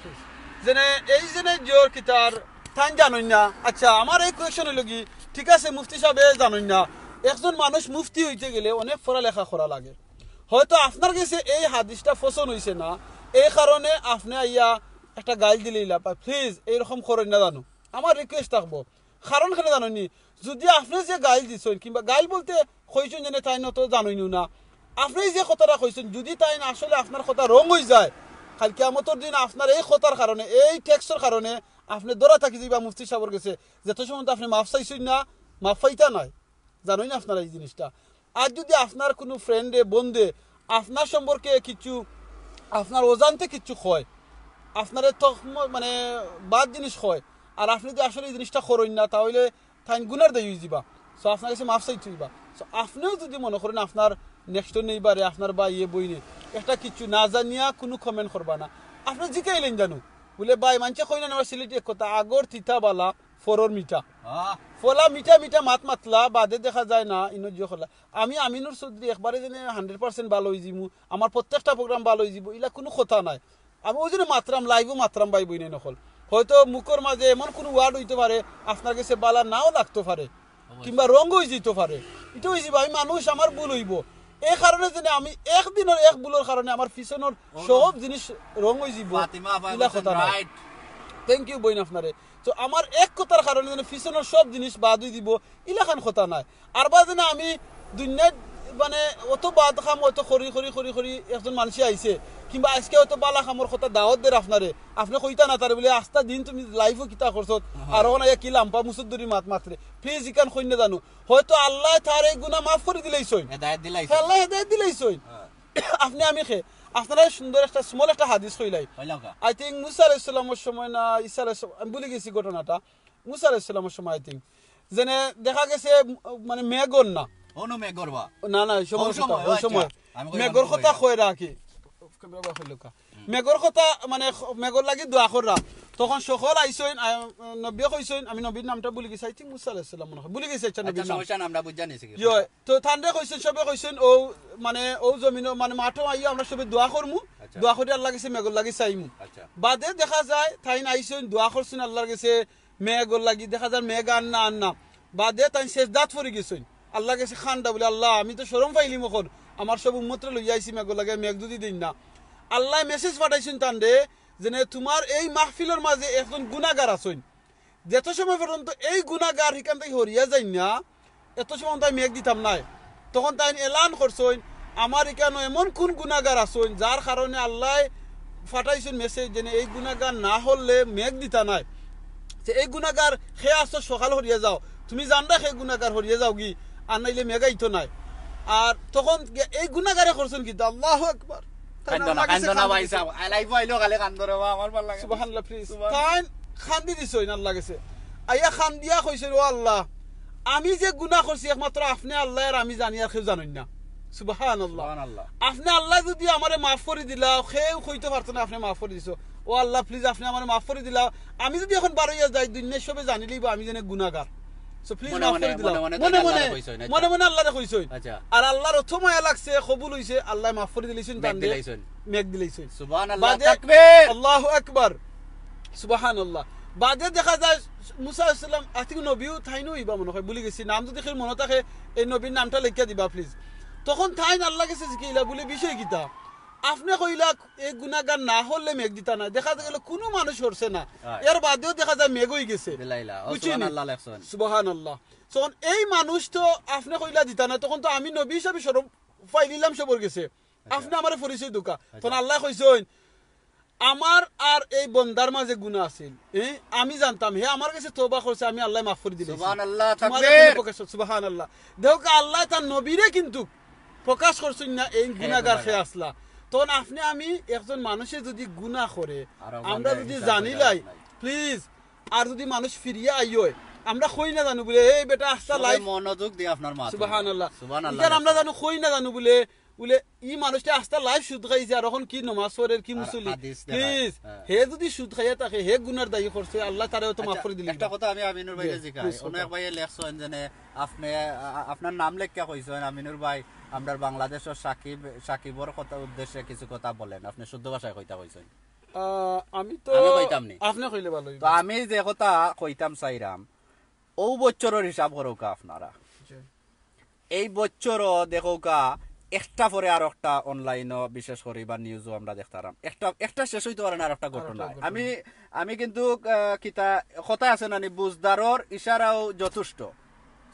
যেনে এই যেনে জোর কিতার তাইন জানইন না। আচ্ছা, আমার এই question অইলো কি, ঠিক আছে, মুফতি সাবে জানইন না, একজন মানুষ মুফতি অইতে গেলে অনেক পড়ালেখা করা লাগে। হয়তো আপনার গেছে এই হাদিসটা পছন্দ অইছে না, এই কারণে আপনে আইয়া একটা গাইল দিলাইলা, but please এইরকম করইন না জানো, আমার request থাকবো। কারণ কেনে জানইন নি, যদি আপনে যে গাইল দিছইন, কিংবা গাইল বলতে কইছইন যেনে তাইন অত জানইন না, আপনে যে কথাটা কইছইন, যদি তাইন আসলে আপনার কথা wrong অইযায়, কাইল কিয়ামতর দিন আপনার এই কথার কারণে, এই text অর কারণে আপনে ধরা থাকি যাইবা মুফতি সাবর গেছে, যত সময় আপনে মাফ চাইছইন না, মাফ পাইতা নায়। জানইন আপনারা এই জিনিসটা। আর যদি আপনার কুনু friend এ, বন্ধে আপনার সম্পর্কে কিছু, আপনার অজান্তে কিছু কয়, আপনারে তহম-, মানে, bad জিনিস কয়, আর আপনে যদি আসলে এই জিনিসটা করইন না, তা অইলে তাইন গুনার দায়ী অইযিবা। So, আপনার গেছে মাফ চাইতে অইবা। So, আপনেও যদি মনে করইন আপনার next door neighbour এ, আপনার ভাইয়ে, বইনে একটা কিছু না জানিয়া কুনু comment করবা না। আপনে জিকাইলাইন জানো, বুলে, "ভাই, মানষে কইন না, আমার সিলেটি এক কথা, আগর তিতা বালা, ফরর মিঠা।" আহ। ফলা মিঠা মিঠা মাত মাতলা, বাদে দেখা যায় না, ইনো জিও খলা। আমি আমিনুর চৌধুরী একবারে যেনে hundred percent ভালা অইযিমু, আমার প্রত্যেকটা program ভালা অইযিবো, ইলা কুনু কথা নাই। আমি ওই জন্য মাতরাম, live ও মাতরাম ভাই বইনাইন অকল। হয়তো মুখর মাঝে এমন কুনু word অইতো পারে, আপনার গেছে বালা নাও লাগতো পারে, কিংবা wrong অইযিতো পারে। ইটা অইযিবো, আমি মানুষ, আমার ভুল অইবো। এই কারণে যেনে আমি একদিনর এক ভুলর কারণে আমার পিছনর সব জিনিস wrong অইযিবো, ফাতিমা আপা ইলা বলছেন কথা নাই। Right। Thank you বইন আপনারে। তো আমার এক কথার কারণে যেনে পিছনর সব জিনিস বাদ অইযিবো, ইলাখান কথা নাই। আর বা যেনে আমি দুনিয়াত মানে অত বাদ কাম অত করি করি করি করি একজন মানষে আইছে, কিংবা আইজকে অত বালা কামর কথা দাওয়াত দের আপনারে, আপনে কইতা না তারে বুলে, "আস্তা দিন তুমি live ও কিতা করছো, আর অখন আইয়া কি লাম্পা মুসুদ্দুরি মাত মাতরে।" Please, ইখান কইন না জানো। হয়তো আল্লায় তার এই গুনা মাফ করি দিলাইছইন। হেদায়েত দিলাইছইন। আল্লায় হেদায়েত দিলাইছইন। হ্যাঁ। আপনে আমি খে, আপনারে সুন্দর একটা small একটা হাদিস কইলাই। কইলাও কা? I think মুসা আলাইহিস সালামর সময় না ঈসা আলাইহিস সালাম, আমি ভুলি গেছি ঘটনাটা। মুসা আলাইহিস সালামর সময় I think। যেনে দেখা গেছে, উম, মানে মেঘর না। অনু মেঘর বা? না, না, ওই সময় ওই সময়, কথা, ওই ওই আচ্ছা। সময়। আমি কই মেঘর আমি কথা কই। কয় রাখি। মেঘর কথা, মানে, খ-, মেঘর লাগি দোয়া কররা। তখন সকল আইছইন, আ, নবীয়ে কইছইন, আমি নবীর নামটা ভুলি গেছি, I think মুসা আলাইহিস সালাম মনে হয়। ভুলি গেছি, আচ্ছা, আচ্ছা, নবীর নাম। সমস্যা না, আমরা বুঝা নিছি কি। ইয়ো, তো তানরে কইছইন, সবে কইছইন, ও, মানে, ও জমিনো, মানে, মাঠো আইয়া আমরা সবে দোয়া করমু। আচ্ছা। দোয়া করি আল্লাহর গেছে মেঘর লাগি চাইমু। আচ্ছা। বাদে দেখা যায়, তাইন আইছইন, দোয়া করছইন আল্লাহর গেছে, মেঘর লাগি দেখা যায় মেঘ আর না, আর না। বাদে তাইন সেজদাত পড়ি গেছইন। আল্লাহর গেছে কান্দা বুলে, "আল্লাহ, আমি তো শরম পাইলিমু অখন, আমার সব উম্মতরে লইয়া আইছি মেঘর লাগি, মেঘ যদি দেইন না।" আল্লায় message পাঠাইছইন তানরে, যেনে তুমার এই মাহফিলর মাঝে একজন গুনাগার আছইন, যত সময় পর্যন্ত এই গুনাগার হিকান থাকি হরিয়া যাইন না, এত সময় তাই মেঘ দিতাম নায়। তখন তাইন এলান করছইন, আমার ইকানো এমন কুন গুনাগার আছইন, যার কারণে আল্লায় পাঠাইছইন message, যেনে এই গুনাগার না হরলে মেঘ দিতা নায়। যে এই গুনাগার কে আছো, সকাল হরিয়া যাও, তুমি জানরা কে গুনাগার, হরিয়া যাওগি, আর নাইলে মেঘ আইতো নায়। আর তখন গিয়া এই গুনাগারে করছইন কিতা? আল্লাহু আকবার। তাইন কান্দো না, আল্লাহর গেছে কান্দো না কান্দি ভাই দিছইন। সাহেব। আই, live আইলো খালি কান্দো রে বা, আমার ভালা লাগে। সুবহানাল্লাহ, please। সুবহান- তাইন কান্দি দিছইন আল্লাহর গেছে। আইয়া কান্দিয়া কইছইন, "ও আল্লাহ, আমি যে গুনা করছি একমাত্র আপনে আল্লায় আর আমি জানি, আর কেউ জানইন না।" সুবহানাল্লাহ। সুবহানাল্লাহ। আপনে আল্লায় যদি আমারে মাফ করি দিলা, কেউ কইতো পারতো না আপনে মাফ করি দিছো। ও আল্লাহ, please, আপনে আমারে মাফ করি দিলা। আমি যদি অখন বারইয়া যাই, দুনিয়ার সবে জানিলিবো আমি যেনে গুনাগার। So, please, মনে মাফ মনে, করি দিলাও। মনে মনে মনে তাইন মনে, আল্লাহরে কইছইন, আচ্ছা। মনে মনে আল্লাহরে কইছইন। আচ্ছা। আর আল্লাহর অত মায়া লাগছে, কবুল অইছে, আল্লায় মাফ করি দিলাইছইন মেঘ তানরে। দিলাইছইন। মেঘ দিলাইছইন। সুবহানাল্লাহ, বাদে, তাকবীর। আল্লাহু আকবার। সুবহানাল্লাহ। বাদে দেখা যায় মুসা আলাইহিস সালাম, I think নবীও তাইনও অইবা মনে হয়, ভুলি গেছি, নাম যদি কেউ মনে থাকে, এই নবীর নামটা লেখিয়া দিবা, please। তখন তাইন আল্লাহর গেছে জিকাইলা বুলে, "বিষয় কিতা? আপনে কইলা এই গুনাগার না হরলে মেঘ দিতা না, দেখা গেল কুনু মানুষ হরছে না, হয়। এর বাদেও দেখা যায় মেঘ অই গেছে।" দিলাইলা। ও বুঝছইন নি? সুবহানাল্লাহ লেখছইন। সুবহানাল্লাহ। তখন এই মানুষ তো আপনে কইলা দিতা না, তখন তো আমি নবী হিসাবে শরম পাইলিলাম সবর গেছে। আচ্ছা। আপনে আমারে পরিচয় দেউক্কা। আচ্ছা। তখন আল্লায় কইছইন, "আমার আর এই বন্দার মাঝে গুনা আছিল, এ? আমি জানতাম, হে আমার গেছে তওবা করছে, আমি আল্লায় মাফ করি দিলাইছি।" সুবহানাল্লাহ, তুমার তাকবীর। এখানে প্রকাশ, সুবহানাল্লাহ। দেউক্কা, আল্লায় তান নবীরে কিন্তু প্রকাশ করছইন না এই হে গুনাগার গুনাগার। কে আছলা। তখন আপনে আমি একজন মানুষে যদি গুনা করে, আর আমরা যদি জানিলাই, please, আর যদি মানুষ ফিরিয়া আইয়, আমরা কই না জানু বুলে, "এই বেটা আস্তা সবে life।" মনোযোগ দিয়া আপনার মাত। সুবহানাল্লাহ। সুবহানাল্লাহ। ইখান আমরা জানু কই না জানু বুলে, বুলে, "ই মানুষটা আস্তা life সুদ খাইছে, আর অখন কি নমাজ পড়ের, কি আর মুসল্লি?" হাদিস দেখায়। Please, হ্যাঁ। হে যদি সুদ খাইয়া থাকে, হে গুনার দায়ী করছে, আল্লায় তারে অত মাফ আচ্ছা, করি দিলাইবা। একটা কথা আমি আমিনুর ভাইরে জি, জিকাই। please, অনো কথা। এক ভাইয়ে লেখছইন যেনে আপনে, আ-, আ-, আপনার নাম লেখিয়া কইছইন আমিনুর ভাই, আমরার বাংলাদেশর সাকিব, সাকিবর কথা উদ্দেশ্যে কিছু কথা বলেন। আপনে শুদ্ধ ভাষায় কইতা কইছইন। আহ, আমি তো আমি কইতাম নি। আপনে কইলে ভালা অইবো। তো আমি যে কথা কইতাম চাইরাম, অউ বছরর হিসাব করউক্কা আপনারা। জি। এই বছরও দেখউক্কা, একটা পরে আরোকটা online-ও, বিশেষ করি বা news-ও আমরা দেখতারাম। একটা, একটা শেষ অইতো পারে না আরোকটা ঘটনা। আরোকটা ঘটনা। আমি, আমি কিন্তু, আহ, কিতা, কথা আছে না নি, বুঝদারর ইশারাও যথেষ্ট।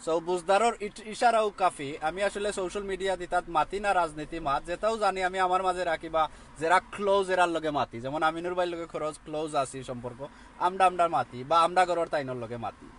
So, বুঝদারর ইট-, ইশারাও কাফি। আমি আসলে social media-ত ইতাত মাতি না রাজনীতি মাত, যেটাও জানি আমি আমার মাঝে রাখি বা যেরা close এরার লগে মাতি। যেমন আমিনুর ভাইর লগে খরচ close আছি সম্পর্ক, আমরা, আমরা মাতি বা আমরা ঘরর তাইনর লগে মাতি।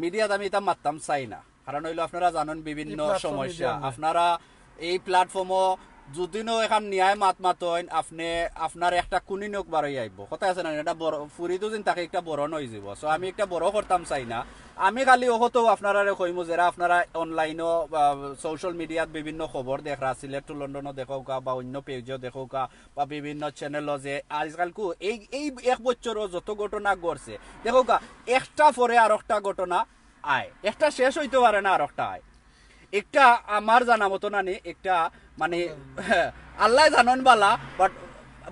Media-ত আমি ইতা মাততাম চাই না, কারণ অইলো আপনারা জানইন বিভিন্ন এই platform সমস্যা। Media-র না। আপনারা এই platform-ও যুদিনও এখান নিয়ায় মাত মাতইন, আপনে, আপনার একটা কুনিনোক বারই আইবো। কথা আছে না, এটা বড়, ফুরি দুদিন তাকে একটা বড় নই যাব। So, আমি একটা বড় করতাম চাই না। আমি খালি অহতও আপনারারে কইমু, যেরা আপনারা online-ও, আহ, social media-ত বিভিন্ন খবর দেখরা, সিলেট to লন্ডনও দেখউক্কা বা অন্য page-ও দেখউক্কা বা বিভিন্ন channel-ও যে আজকালকু এই, এই এক বছরও যত ঘটনা ঘটছে, দেখউক্কা, একটা পরে আরোকটা ঘটনা আয়, একটা শেষ অইতো পারে না আরোকটা আয়। একটা আমার জানা মতো নানি, একটা মানে আল্লায় জানইন ভালা, but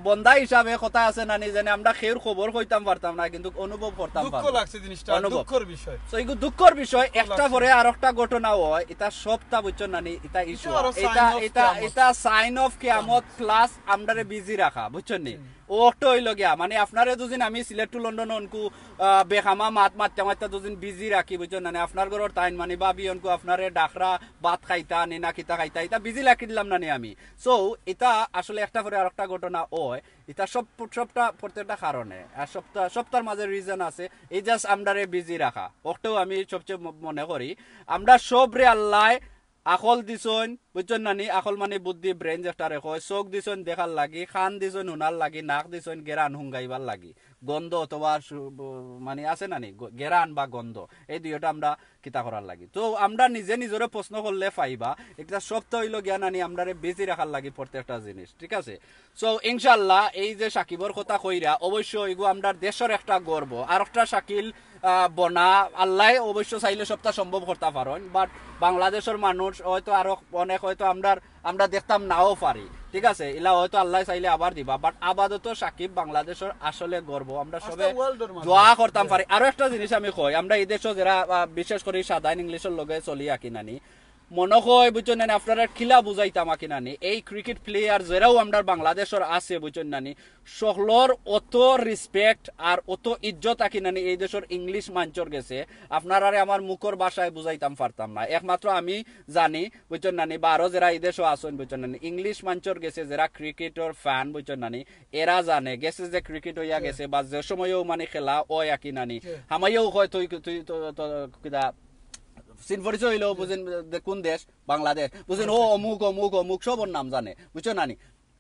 বন্দা হিসাবে কথা আছে নানি, যেনে আমরা কেউর খবর কইতাম পারতাম না, কিন্তু অনুভব করতাম দুঃখ পারতাম। লাগছে জিনিসটা, অনুভব। দুঃখর বিষয়। So, এগু দুঃখর বিষয়, দুঃখ একটা লাগছে। পরে আরোকটা ঘটনা অয়, ইতা সবটা বুঝছইন নানি, ইতা ইতা issue। আরো ইতা, sign of ইতা, কিয়ামত। ইতা sign of কিয়ামত plus আমরারে busy রাখা, বুঝছইন নি? হুম। অটা অইলো গিয়া, মানে আপনারে দুদিন আমি সিলেট to লন্ডন অনকু, আহ, বেখামা মাত মাততে মাততে দুদিন busy রাখি, বুঝছইন নানি? আপনার ঘরর তাইন মানে ভাবি অনকু আপনারে ডাকরা ভাত খাইতা নি না কিতা খাইতা, ইতা busy রাখি দিলাম নানি আমি। So, ইতা আসলে একটা পরে আরোকটা ঘটনা অয়, ইতা সব, সবটা প্রত্যেকটা কারণে, আর সবটা, সবটার মাঝে reason আছে, এই just আমরারে busy রাখা। অটাও আমি সবচেয়ে ম-, মনে করি, আমরা সবরে আল্লায় আকল দিছইন, বুঝছইন নানি? আকল মানি বুদ্ধি, ব্রেইন যেটারে কয়, চোখ দিছইন দেখার লাগি, কান দিছইন হুনার লাগি, নাক দিছইন গেরান হুঙ্গাইবার লাগি, গন্ধ অথবা সু-, ব-, মানি আছে নানি, গ-, গেরান বা গন্ধ, এই দুইটা আমরা কিতা করার লাগি। তো আমরা নিজে নিজরে প্রশ্ন করলে পাইবা, একটা সপ্তাহ অইলো গিয়া নানি আমরারে বিজি রাখার লাগি প্রত্যেকটা জিনিস, ঠিক আছে? সো ইনশাআল্লাহ এই যে সাকিবর কথা কইরা, অবশ্য এগু আমরার দেশর একটা গর্ব। আর একটা শাকিল আহ, বনা, আল্লাহ অবশ্য চাইলে সবটা সম্ভব করতা পারইন, বাট বাংলাদেশর মানুষ হয়তো আরো অনেক হয়তো আমরার, আমরা দেখতাম নাও পারি, ঠিক আছে? ইলা হয়তো আল্লাহ চাইলে আবার দিবা, বাট আপাতত সাকিব বাংলাদেশর আসলে গর্ব। আমরা সবে দোয়া করতাম পারি। আরো একটা জিনিস আমি কই, আমরা এই দেশো যারা আহ, বিশেষ করি সাধারণ ইংলিশর লগে চলি আকি নানি, মনে হয় বুঝছইন নানি, আপনারারে কিলা বুঝাইতাম আকি নানি, এই ক্রিকেট প্লেয়ার যারাও আমরার বাংলাদেশর আছে বুঝছইন নানি, সকলর অত রেসপেক্ট আর অত ইজ্জত আকি নানি এই দেশর ইংলিশ মাঞ্চর গেছে, আপনারারে আমার মুখর ভাষায় বুঝাইতাম পারতাম না। একমাত্র আমি জানি বুঝছইন নানি, বা আরো যারা এই দেশো আছইন বুঝছইন নানি, ইংলিশ মাঞ্চর গেছে যারা ক্রিকেটর ফ্যান বুঝছইন নানি, এরা জানে গেছে যে ক্রিকেট অইয়া গেছে বা যে সময়ও মানি খেলা অয় আকি নানি, হামাইয়াও কয় তুই, তুই তো, তো, কিতা, চিন পরিচয় অইলেও বুঝইন যে কোন দেশ, বাংলাদেশ, বুঝইন ও অমুক, অমুক, অমুক, সবর নাম জানে, বুঝছইন নানি?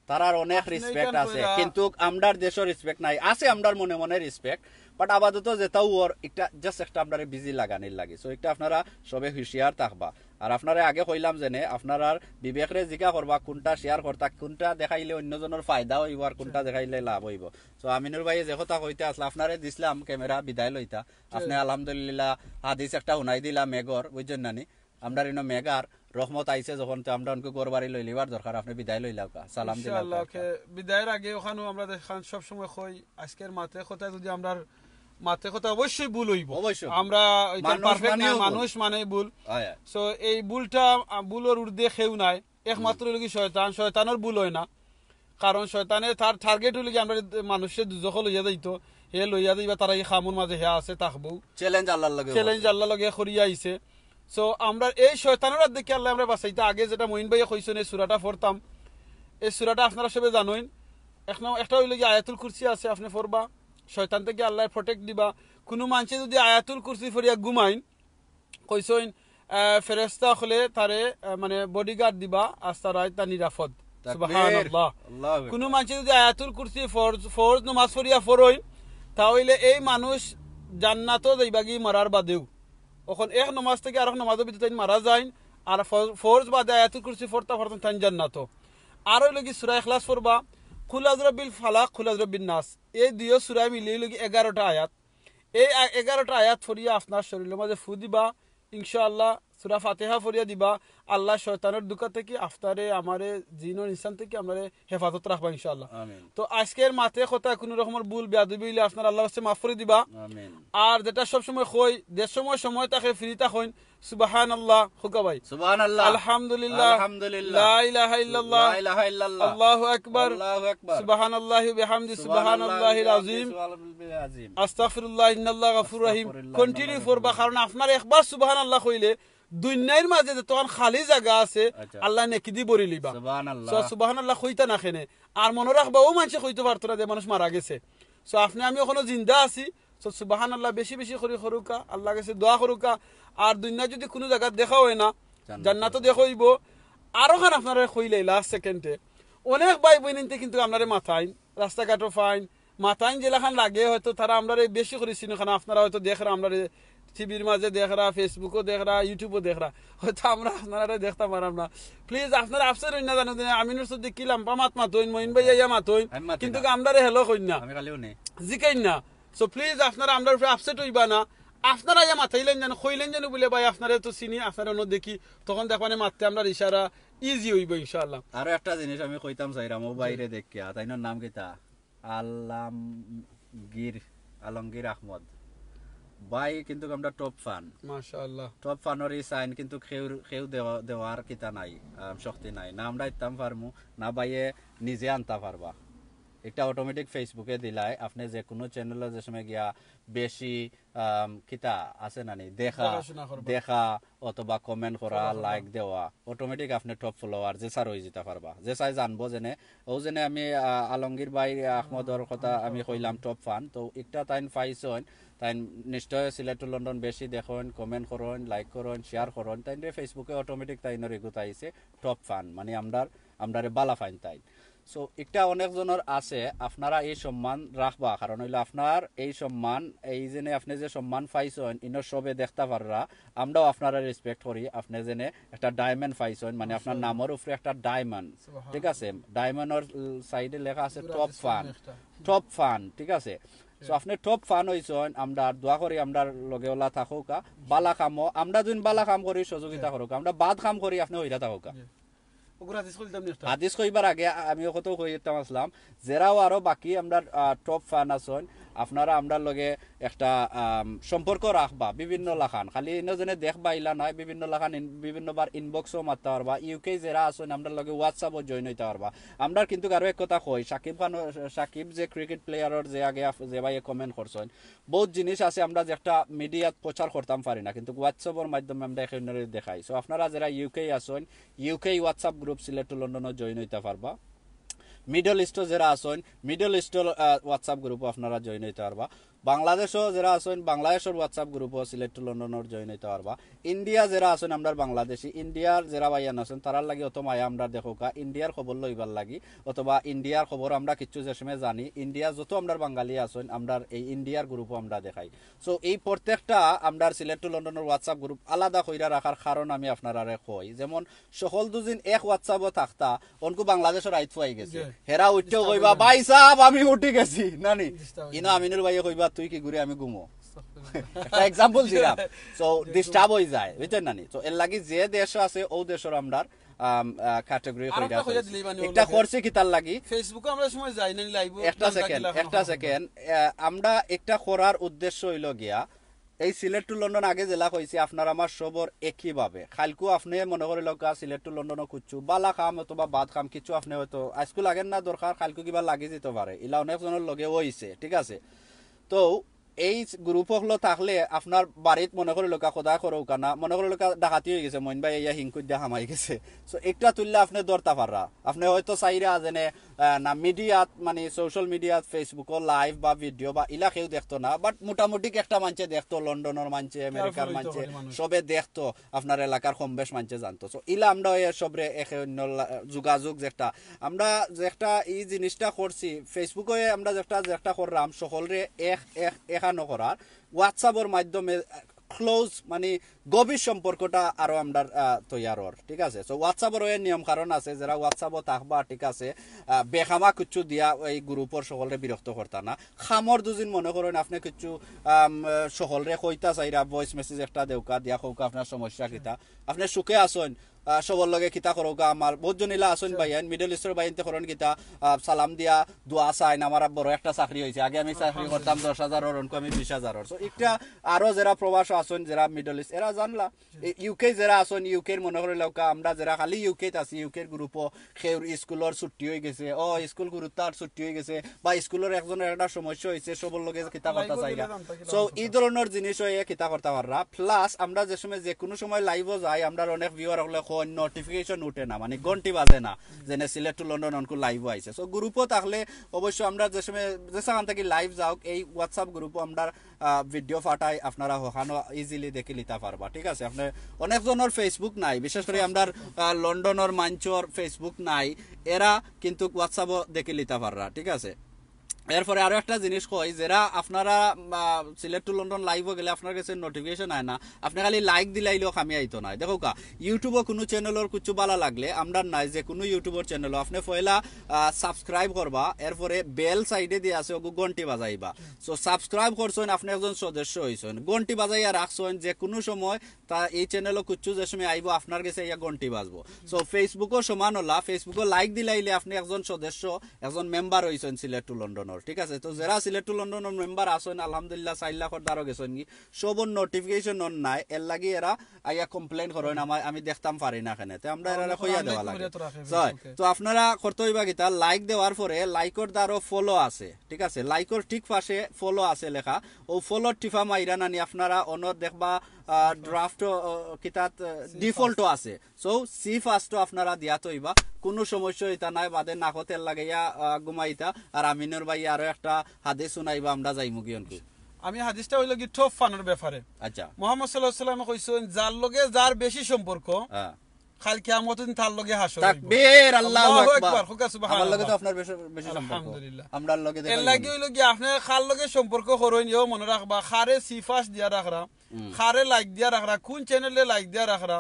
তারার অনেক রেসপেক্ট আছে, কিন্তু আমরার দেশর রেসপেক্ট নাই। আছে আমরার মনে মনে রেসপেক্ট, বাট আপাতত যেটাও অর একটা জাস্ট একটা আমরারে বিজি লাগানির লাগি। সো একটা আপনারা সবে হুঁশিয়ার থাকবা। আর আপনারে আগে কইলাম যেনে আপনারার বিবেকরে জিকা করবা কোনটা শেয়ার করতা, কোনটা দেখাইলে অন্যজনর ফায়দা অইবো আর কোনটা দেখাইলে লাভ অইবো। তো আমিনুর ভাই যে কথা কইতা আছলা, আপনারে দিছলাম ক্যামেরা বিদায় লইতা। আপনে আলহামদুলিল্লাহ হাদিস একটা হুনাই দিলা মেঘর, বুঝছইন নানি? আমরার ইনো মেঘ আর রহমত আইছে যখন, তে আমরা অনকু ঘর বাড়ি লইলিবার দরকার, আপনে বিদায় লইলাউক্কা, সালাম দিলাউক্কা। ইনশাআল্লাহ, ওকে। বিদায়র আগে ওখানো আমরা দেখান সব সময় কই, আজকের মাতে কথা যদি আমরার মাতে কথা অবশ্যই ভুল অইবো। অবশ্যই। আমরা মানুষ পারফেক্ট না, মানুষ মানে ভুল। সো এই ভুলটা, আহ, ভুলর ঊর্ধ্বে কেউ নাই, একমাত্র অইলো কি শয়তান, শয়তানর ভুল অয় না। কারণ শয়তানে তার টার্গেট অইলো কি আমরা মানুষরে দুজখো লইয়া যাইতো, হে লইয়া যাইবা, তারা এই কামর মাঝে হে আছে থাকবো। চ্যালেঞ্জ আল্লাহর লগে চ্যালেঞ্জ আল্লাহর লগে করিয়া আইছে। সো আমরা এই শয়তানর হাত থাকি আল্লাহ আমরা বাঁচাইতা। আগে যেটা মঈন ভাইয়ে কইছইন, এই সূরাটা পড়তাম, এই সূরাটা আপনারা সবে জানইন। এক নং-, একটা অইলো কি আয়াতুল কুরসি আছে, আপনে পড়বা, শয়তান থাকি আল্লাহ প্রোটেক্ট দিবা। কুনু মানষে যদি আয়াতুল কুরসি পড়িয়া ঘুমাইন, কইছইন, আহ, ফেরেশতা অকলে তারে, আহ, মানে বডিগার্ড দিবা, আস্তা রাইত তার নিরাপদ। তাকবীর। সুবহানাল্লাহ। আল্লাহু আকবার। কুনু মানষে যদি আয়াতুল কুরসি ফরজ, ফরজ নমাজ পড়িয়া পড়ইন, তা অইলে এই মানুষ জান্নাতো যাইবাগি মরার বাদেউ। অখন এক নমাজ থাকি আরক নমাজর ভিতরে তাইন মারা যাইন, আর ফ-, ফরজ বাদে আয়াতুল কুরসি পড়তা পড়তা তাইন জান্নাতো। আর অইলো কি সূরা ইখলাস পড়বা, কুল আউযু বিরাব্বিল ফালাক, কুল আউযু বিরাব্বিন নাস। এই দুইও সূরা মিলিয়া অইলো কি এগারোটা আয়াত। এই আ-, এগারোটা আয়াত পড়িয়া আপনার শরীরর মাঝে ফু দিবা, ইনশাআল্লাহ, সূরা ফাতিহা পড়িয়া দিবা, আল্লাহ শয়তানর ধুকা থাকি আপনারে, আমারে, জিন ও ইনসান থাকি আপনারে হেফাজত রাখবা ইনশাআল্লাহ। আমিন। তো আজকের মাতে কথা কুনু রকমর ভুল বেয়াদবি অইলে আপনারা আল্লাহর কাছে মাফ করি দিবা। আমিন। আর যেটা সবসময় কই, যে সময় সময় থাকে ফ্রি থাকইন, সুবহানাল্লাহ, হুকা ভাই। সুবহানাল্লাহ। আলহামদুলিল্লাহ। আলহামদুলিল্লাহ। লা ইলাহা ইল্লাল্লাহ। লা ইলাহা ইল্লাল্লাহ। আল্লাহু আকবার। আল্লাহু আকবার। সুবহানাল্লাহি ওয়া বিহামদি, সুবহানাল্লাহিল আযীম। সুবহানাল্লাহিল আযীম। আস্তাগফিরুল্লাহ, ইন্নাল্লাহ গাফুর রহিম। আস্তাগফিরুল্লাহ, কন্টিনিউ ইন্নাল্লাহ পড়বা, গাফুর কারণ আপনার একবার সুবহানাল্লাহ কইলে দুনিয়ার মাঝে যতখান খালি জাগা আছে, আচ্ছা। আল্লাহ নেকি দি ভরি লিবা। সুবহানাল্লাহ। So, সুবহানাল্লাহ কইতা না কেনে। আর মনো রাখবা, অউ মানষে কইতো পারতো না যে মানুষ মারা গেছে। So, আপনে আমি অখনো জিন্দা আছি, So, সুবহানাল্লাহ বেশি বেশি করি করউক্কা, আল্লাহর গেছে দোয়া করউক্কা। আর দুনিয়া যদি কুনু জাগাত দেখা অয় না, জান্নাতো। জান্নাতো দেখা অইবো। আরোখান আপনারে কইলাই লাস্ট সেকেন্ডে, অনেক ভাই বইনাইন্তে কিন্তু আপনারে মাতইন, রাস্তাঘাটো পাইন, মাতইন যেলাখান লাগে হয়তো তারা আমরারে বেশি করি চিনো, কারণ আপনারা হয়তো দেখরা, আমরারে টিভির মাঝে দেখরা, Facebook-ও দেখরা, YouTube-ও দেখরা, হয়তো আমরা আপনারারে দেখতাম পাররাম না। প্লিজ আপনারা আপসেট অইন না, জানো দিনে আমিনুর সিদ্দিকী লাম্বা মাত মাতইন, মঈন ভাই আইয়া মাতইন, আমি মাতি কিন্তু না। আমরারে hello কইন না। আমি খালিও নেই। জিকাইন না। So, প্লিজ, আপনারা আমরার উপরে আপসেট অইবা না। আপনারা ইয়া মাতাইলেন যেন, কইলেন যেন বুলে, "ভাই, আপনারে তো চিনি, আপনারে অনো দেখি।" তখন দেখবানে মাততে আমরার ইশারা ইজি অইবো, ইনশাআল্লাহ। আরো একটা জিনিস আমি কইতাম চাইরাম, অউ ভাইরে দেখিয়া, তাইনর নাম কিতা? আলমগীর, আলমগীর আহমদ। ভাই কিন্তু আমরার টপ ফ্যান। মাশাআল্লাহ। টপ ফ্যানর ই সাইন কিন্তু কেউ, কেউ দেওয়া, দেওয়ার কিতা নাই, আম, শক্তি নাই। না আমরা ইতাম পারমু, না ভাইয়ে নিজে আনতা পারবা। একটা অটোমেটিক Facebook-এ দিলায়, আপনে যে কুনু চ্যানেলো যে সময় গিয়া বেশি, আম, কিতা আছে নানি, দেখা, দেখাশুনা করবা। দেখা অথবা কমেন্ট করা, ফলো করবা। লাইক দেওয়া, অটোমেটিক আপনে টপ ফলোয়ার যে স্যার অই যিতা পারবা। যে স্যার জানবো যেনে, অউ যেনে আমি, আ, আলমগীর ভাই আহমদর কথা আমি কইলাম টপ ফ্যান, তো একটা তাইন পাইছইন, তাইন নিশ্চয় সিলেট টু লন্ডন বেশি দেখইন, কমেন্ট করইন, লাইক করইন, শেয়ার করইন, তাইনরে ফেসবুকে অটোমেটিক তাইনর ইগুত আইছে টপ ফান, মানে আমরার, আমরারে বালা ফাইন তাইন। সো একটা অনেক জনর আছে, আপনারা এই সম্মান রাখবা, কারণ অইলো আপনার এই সম্মান, এই যেনে আপনে যে সম্মান পাইছইন, ইনো সবে দেখতা পাররা, আমরাও আপনারে রেসপেক্ট করি, আপনে যেনে একটা ডায়মন্ড পাইছইন, মানে আপনার নামর উপরে একটা ডায়মন্ড, ঠিক আছে? ডায়মন্ডর সাইডে লেখা আছে টপ ফান, টপ ফান, ঠিক আছে? সো আপনে টপ ফান অইছইন, আমরার দোয়া করি আমরার লগে অলা থাকউক্কা, বালা কামো, আমরা যেন বালা কাম করি সহযোগিতা করউক্কা, আমরা বাদ কাম করি আপনে অইরা থাকউক্কা। হাদিস কইবার আগে আমি অকত কইতাম আছলাম, যেরাও আরো বাকি আমরার, আহ, টপ ফান আছইন, আপনারা আমরার লগে একটা, আম, সম্পর্ক রাখবা বিভিন্ন লাখান। খালি ইনো যেনে দেখবা ইলা নায়, বিভিন্ন লাখান ইন-, বিভিন্নবার ইনবক্সও মারতা পারবা। ইউকে যেরা আছইন আমরার লগে WhatsApp-ও জয়েন অইতা পারবা। আমরার কিন্তু আরো এক কথা কই, সাকিব খান, সাকিব যে ক্রিকেট প্লেয়ারর যে আগে আপ-, যে ভাইয়ে কমেন্ট করছইন, বউত জিনিস আছে আমরা যে একটা মিডিয়াত প্রচার করতাম পারি না, কিন্তু WhatsApp-র মাধ্যমে আমরা এখানে দেখাই। সো আপনারা যেরা ইউকে আছইন, ইউকে WhatsApp গ্রুপ সিলেট টু লন্ডনও জয়েন অইতা পারবা। মিডল ইস্টও যেরা আছইন, মিডল ইস্টর, আহ, WhatsApp গ্রুপও আপনারা জয়েন অইতা পারবা। বাংলাদেশও যেরা আছইন, বাংলাদেশর WhatsApp গ্রুপও সিলেট টু লন্ডনর জয়েন অইতা পারবা। ইন্ডিয়া যেরা আছইন আমরার বাংলাদেশি, ইন্ডিয়ার যেরা ভাইয়ান আছইন, তারার লাগি অত মায়া আমরা দেখউক্কা, ইন্ডিয়ার খবর লইবার লাগি, অথবা ইন্ডিয়ার খবর আমরা কিচ্ছু যে সময় জানি, ইন্ডিয়া যত আমরার বাঙালি আছইন, আমরার এই ইন্ডিয়ার গ্রুপও আমরা দেখাই। সো এই প্রত্যেকটা আমরার সিলেট টু লন্ডনর WhatsApp গ্রুপ আলাদা কইরা রাখার কারণ আমি আপনারারে কই, যেমন সকল দুদিন এক WhatsApp-ও থাকতা, অনকু বাংলাদেশর আইত ফুয়াই গেছে। হেরা উঠতেও কইবা, "ভাই সাহেব, আমি উঠি গেছি," নানি? ইনো আমিনুর ভাইয়ে কইবা, "তুই কি ঘুরে আমি ঘুমো?" একটা এক্সাম্পল দিলাম। সো ডিস্টার্ব অই যায়, বুঝছইন নানি? তো এর লাগি যে দেশ আছে, ও দেশর আমরার, আম, আহ, ক্যাটাগরি কইরা আছে। একটা করছি কিতার লাগি? Facebook-ও আমরা সময় যাই না, লাইভও একটা সেকেন্ড, একটা সেকেন্ড। আহ, আমরা একটা করার উদ্দেশ্য অইলো গিয়া, এই সিলেট টু লন্ডন আগে যেলা কইছি, আপনার আমার সবর একই ভাবে। কাইলকু আপনে মনে করিলাউক্কা সিলেট টু লন্ডনও কুচ্ছু বালা কাম অথবা বাদ কাম কিছু আপনে হয়তো আইজকু লাগের না দরকার, কাইলকু কিবা লাগি যাইতো পারে। ইলা অনেক জনর লগে অইছে, ঠিক আছে? তো এই গ্রুপ অকলো থাকলে আপনার বাড়িত মনে করিলাউক্কা খোদাই করউক্কা না, মনে করিলাউক্কা ডাকাতি অই গেছে, মইন ভাই ইয়া হিংকুইদ্দা হামাই গেছে। So একটা তুললে আপনে ধরতা পাররা। আপনে হয়তো চাইরা যেনে আহ, না মিডিয়াত, মানে সোশ্যাল মিডিয়াত, Facebook-ও লাইভ বা ভিডিও বা ইলা কেউ দেখতো না, বাট মোটামুটি একটা মানষে দেখতো, লন্ডনর মানষে, আমেরিকার মানষে, সবে দেখতো, আপনার এলাকার কম বেশ মানষে জানতো। So ইলা আমরা ওই সবরে একে অন্য লা-, যোগাযোগ যেটা, আমরা যেটা এই জিনিসটা করছি, Facebook-ও আমরা যেটা, যেটা করলাম, সকলরে এক, এক, একানো করার, WhatsApp-র মাধ্যমে, আহ, ক্লোজ, মানে গভীর সম্পর্কটা আরো আমরার, আহ, তৈয়ার অর, ঠিক আছে? So WhatsApp-র ওই নিয়ম কারণ আছে, যেরা WhatsApp-ও থাকবা, ঠিক আছে, আহ, বেখামা কিচ্ছু দিয়া এই গ্রুপর সকলরে বিরক্ত করতা না। কামর দুদিন মনে করইন আপনে কিচ্ছু, আম, সকলরে কইতা চাইরা, ভয়েস মেসেজ একটা দেউক্কা, দিয়া কউক্কা আপনার সমস্যা কিতা, আপনে সুখে আছইন, আহ, সবর লগে কিতা করউক্কা, আমার বউত জন ইলা আছইন ভাইয়াইন, মিডল ইস্টর ভাইয়াইন্তে করইন কিতা, আহ, সালাম দিয়া দোয়া চাইন, আমার বড় একটা চাকরি অইছে, আগে আমি চাকরি করতাম দশ হাজারর, অনকু আমি বিশ হাজারর। So একটা আরো যেরা প্রবাস আছইন, যেরা মিডল ইস্ট, এরা জানলা, ইউকে যেরা আছইন, ইউকের মনে করিলাউক্কা, আমরা যেরা খালি ইউকেত আছি, ইউকের গ্রুপও কেউর স্কুলর ছুটি অই গেছে, ও স্কুল গুরুত্ব আর ছুটি অই গেছে, বা স্কুলর একজনর একটা সমস্যা অইছে, সবর লগে কিতা কথা চাইরা। So এই ধরনর জিনিস অইয়া কিতা করতা পাররা। প্লাস আমরা যে সময়, যে কুনু সময় লাইভও যাই, আমরার অনেক ভিউয়ার অকলে কইন নোটিফিকেশন উঠে না, মানে ঘন্টি বাজে না, যেনে সিলেট টু লন্ডন অনকু লাইভও আইছে। So গ্রুপও থাকলে অবশ্য আমরা যে সময়, যে সেখান থাকি লাইভ যাউক, এই WhatsApp গ্রুপও আমরার আহ, ভিডিও ফাটাই, আপনারা হখানো ইজিলি দেখিলিতা পারবা, ঠিক আছে? আপনে অনেক জনর Facebook নাই, বিশেষ করি আমরার, আহ, লন্ডনর মানষর Facebook নাই, এরা কিন্তু WhatsApp-ও দেখিলিতা পাররা, ঠিক আছে? এরপরে আরো একটা জিনিস কই, যেরা আপনারা, আহ, সিলেট টু লন্ডন লাইভও গেলে আপনার গেছে নোটিফিকেশন আয় না, আপনে খালি লাইক দিলাইলেও কামে আইতো নায়। দেখউক্কা, YouTube-ও কুনু চ্যানেলর কুচ্ছু বালা লাগলে, আমরার নাই, যে কুনু YouTube-র চ্যানেলও আপনে পয়লা, আহ, সাবস্ক্রাইব করবা, এরপরে বেল সাইডে দিয়া আছে, ওগু ঘন্টি বাজাইবা। So সাবস্ক্রাইব করছইন, আপনে একজন সদস্য অইছইন, ঘন্টি বাজাইয়া রাখছইন, যে কুনু সময় তা এই চ্যানেলও কুচ্ছু যে সময় আইবো, আপনার গেছে ইয়া ঘন্টি বাজবো। So Facebook-ও সমান অলা, Facebook-ও লাইক দিলাইলে আপনে একজন সদস্য, একজন মেম্বার অইছইন সিলেট টু লন্ডনর, ঠিক আছে? তো যেরা সিলেট টু লন্ডনর মেম্বার আছইন, আলহামদুলিল্লাহ, চাইর লাখর দ্বারও গেছইন গি, সবর নোটিফিকেশন অন নায়, এর লাগি এরা আইয়া কমপ্লেন করইন, আমার, আমি দেখতাম পারি না কেনে। তে আমরা এরারে কইয়া দেওয়া লাগে। তো আপনারা করতে অইবা কিতা, লাইক দেওয়ার পরে লাইকর দ্বারও ফলো আছে, ঠিক আছে? লাইকর ঠিক পাশে ফলো আছে লেখা, ও ফলো টিপা মাইরা নানি আপনারা অনর দেখবা, আহ, ড্রাফট, আহ, কিতাত, আহ, ডিফল্টও আছে। So সি ফার্স্টও আপনারা দিয়া থইবা, কুনু সমস্যা অইতা নায়, বাদে নাকো তেল লাগাইয়া, আহ, ঘুমাইতা। আর আমিনুর ভাই আরো একটা হাদিস হুনাইবা, আমরা যাইমুগি অনকু। আমি হাদিসটা অইলো কি টপ ফানর ব্যাপারে। আচ্ছা। মোহাম্মদ সাল্লাল্লাহু আলাইহি ওয়াসাল্লামে কইছইন, যার লগে যার বেশি সম্পর্ক, হ্যাঁ। কাল কিয়ামত দিন তার লগে হাশর অইবো। তাকবীর, আল্লাহু আল্লাহু আকবার। আকবার, খুব সুবহানাল্লাহ। আমার লগে তো আপনার বেশি, বেশি সম্পর্ক। আলহামদুলিল্লাহ। আমরার লগে দেখা এর লাগি অইলো কি, আপনে কার লগে সম্পর্ক করইন, এও মনো রাখবা, কারে সি পাঁচ দিয়া রাখরা, কারে লাইক দিয়া রাখরা, কোন চ্যানেলে লাইক দিয়া রাখরা,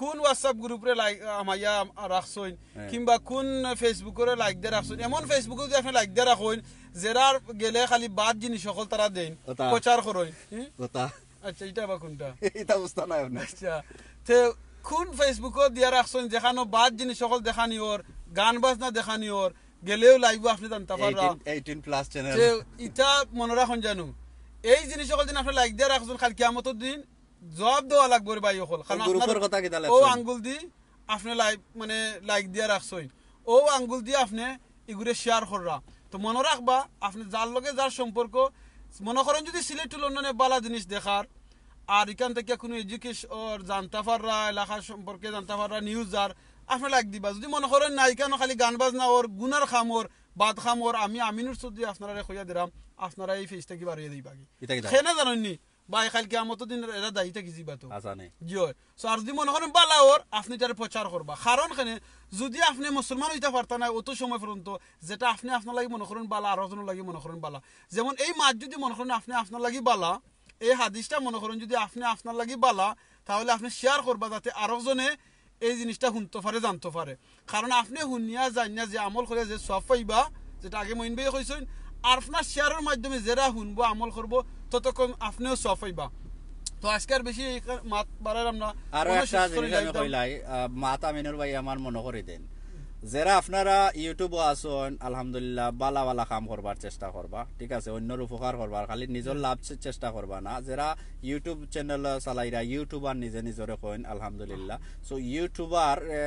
কোন WhatsApp গ্রুপরে লাইক, আমাইয়া রাখছইন, হ্যাঁ। কিংবা কোন Facebook-রে লাইক দিয়া রাখছইন। এমন Facebook-ও যদি আপনে লাইক দিয়া রাখইন, যেরার গেলে খালি বাদ জিনিস অকল তারা দেইন, ওটা। প্রচার করইন। হুম? কথা। আচ্ছা, ইটা বা কোনটা? ইটা বুঝতা নায় আপনে। আচ্ছা, তে কোন Facebook-ও দিয়া রাখছইন যেখানো বাদ জিনিস অকল দেখানি অর, গান বাজনা দেখানি অর, গেলেও লাইভও আপনে জানতা পাররা। Eighteen, eighteen plus channel. তে ইটা মনো রাখইন জানু, এই জিনিস অকল দিন আপনে লাইক দিয়া রাখছইন, কাল কিয়ামতর দিন জবাব দেওয়া লাগবো রে ভাই অকল। কারণ ও গ্রুপর আপনার কথা কিতা ও লাগছে? আঙ্গুল দি আপনে লাইভ, মানে, লাইক দিয়া রাখছইন, ও আঙ্গুল দি আপনে ইগুরে শেয়ার কররা। তো মনো রাখবা, আপনে যার লগে যার সম্পর্ক, মনো করইন যদি সিলেট টু লন্ডনে বালা জিনিস দেখার, আর ইখান থাকি কোনো এডুকেশন অর জানতা পাররা, এলাকার সম্পর্কে জানতা পাররা, নিউজ আর, আপনে লাইক দিবা। যদি মনো করইন না, ইখানো খালি গান বাজনা অর, গুনার কাম অর, বাদ কাম অর, আমি আমিনুর চৌধুরী আপনারারে কইয়া দিরাম, আপনারা এই পেজ থাকি বারইয়া দিবা কি। ইটা কিতা? কেনে জানইন নি? ভাই, কাল কিয়ামতর দিন এরা দায়ী থাকি যিবা তো। আচ্ছা নে। জি অয়। So, আর যদি মনো করইন বালা অর, আপনে ইটারে প্রচার করবা। কারণ কেনে, যদি আপনে মুসলমান অইতা পারতা নায় অত সময় পর্যন্ত, যেটা আপনে আপনার লাগি মনো করইন বালা, আর একজনর লাগি মনো করইন বালা। যেমন এই মাত যদি মনো করইন আপনে আপনার লাগি বালা, এই হাদিসটা মনো করইন যদি আপনে আপনার লাগি বালা, তাহলে আপনে শেয়ার করবা যাতে আরকজনে এই জিনিসটা হুনতো পারে, জানতো পারে। কারণ আপনে হুনিয়া জানিয়া যে আমল করিয়া যে সওয়াব পাইবা, যেটা আগে মঈন ভাইয়ে কইছইন, আর আপনার শেয়ারর মাধ্যমে যেরা হুনবো, আমল করবো, ততক্ষণ আপনেও সওয়াব পাইবা। তো আজকে আর বেশি এই মাত বাড়াইলাম না। আরো মনে একটা শেষ করে জিনিস আমি যাইতাম। কইলাই, আহ, মাত আমিনুর ভাই আমার মনো করি দেন। যেরা আপনারা YouTube-ও আছইন, আলহামদুলিল্লাহ, বালা বালা কাম করবার চেষ্টা করবা, ঠিক আছে? অন্যর উপকার করবার, খালি নিজর লাভ চে-, চেষ্টা করবা না। যেরা YouTube চ্যানেল চালাইরা, YouTuber নিজে নিজরে কইন, আলহামদুলিল্লাহ। So YouTuber, এ,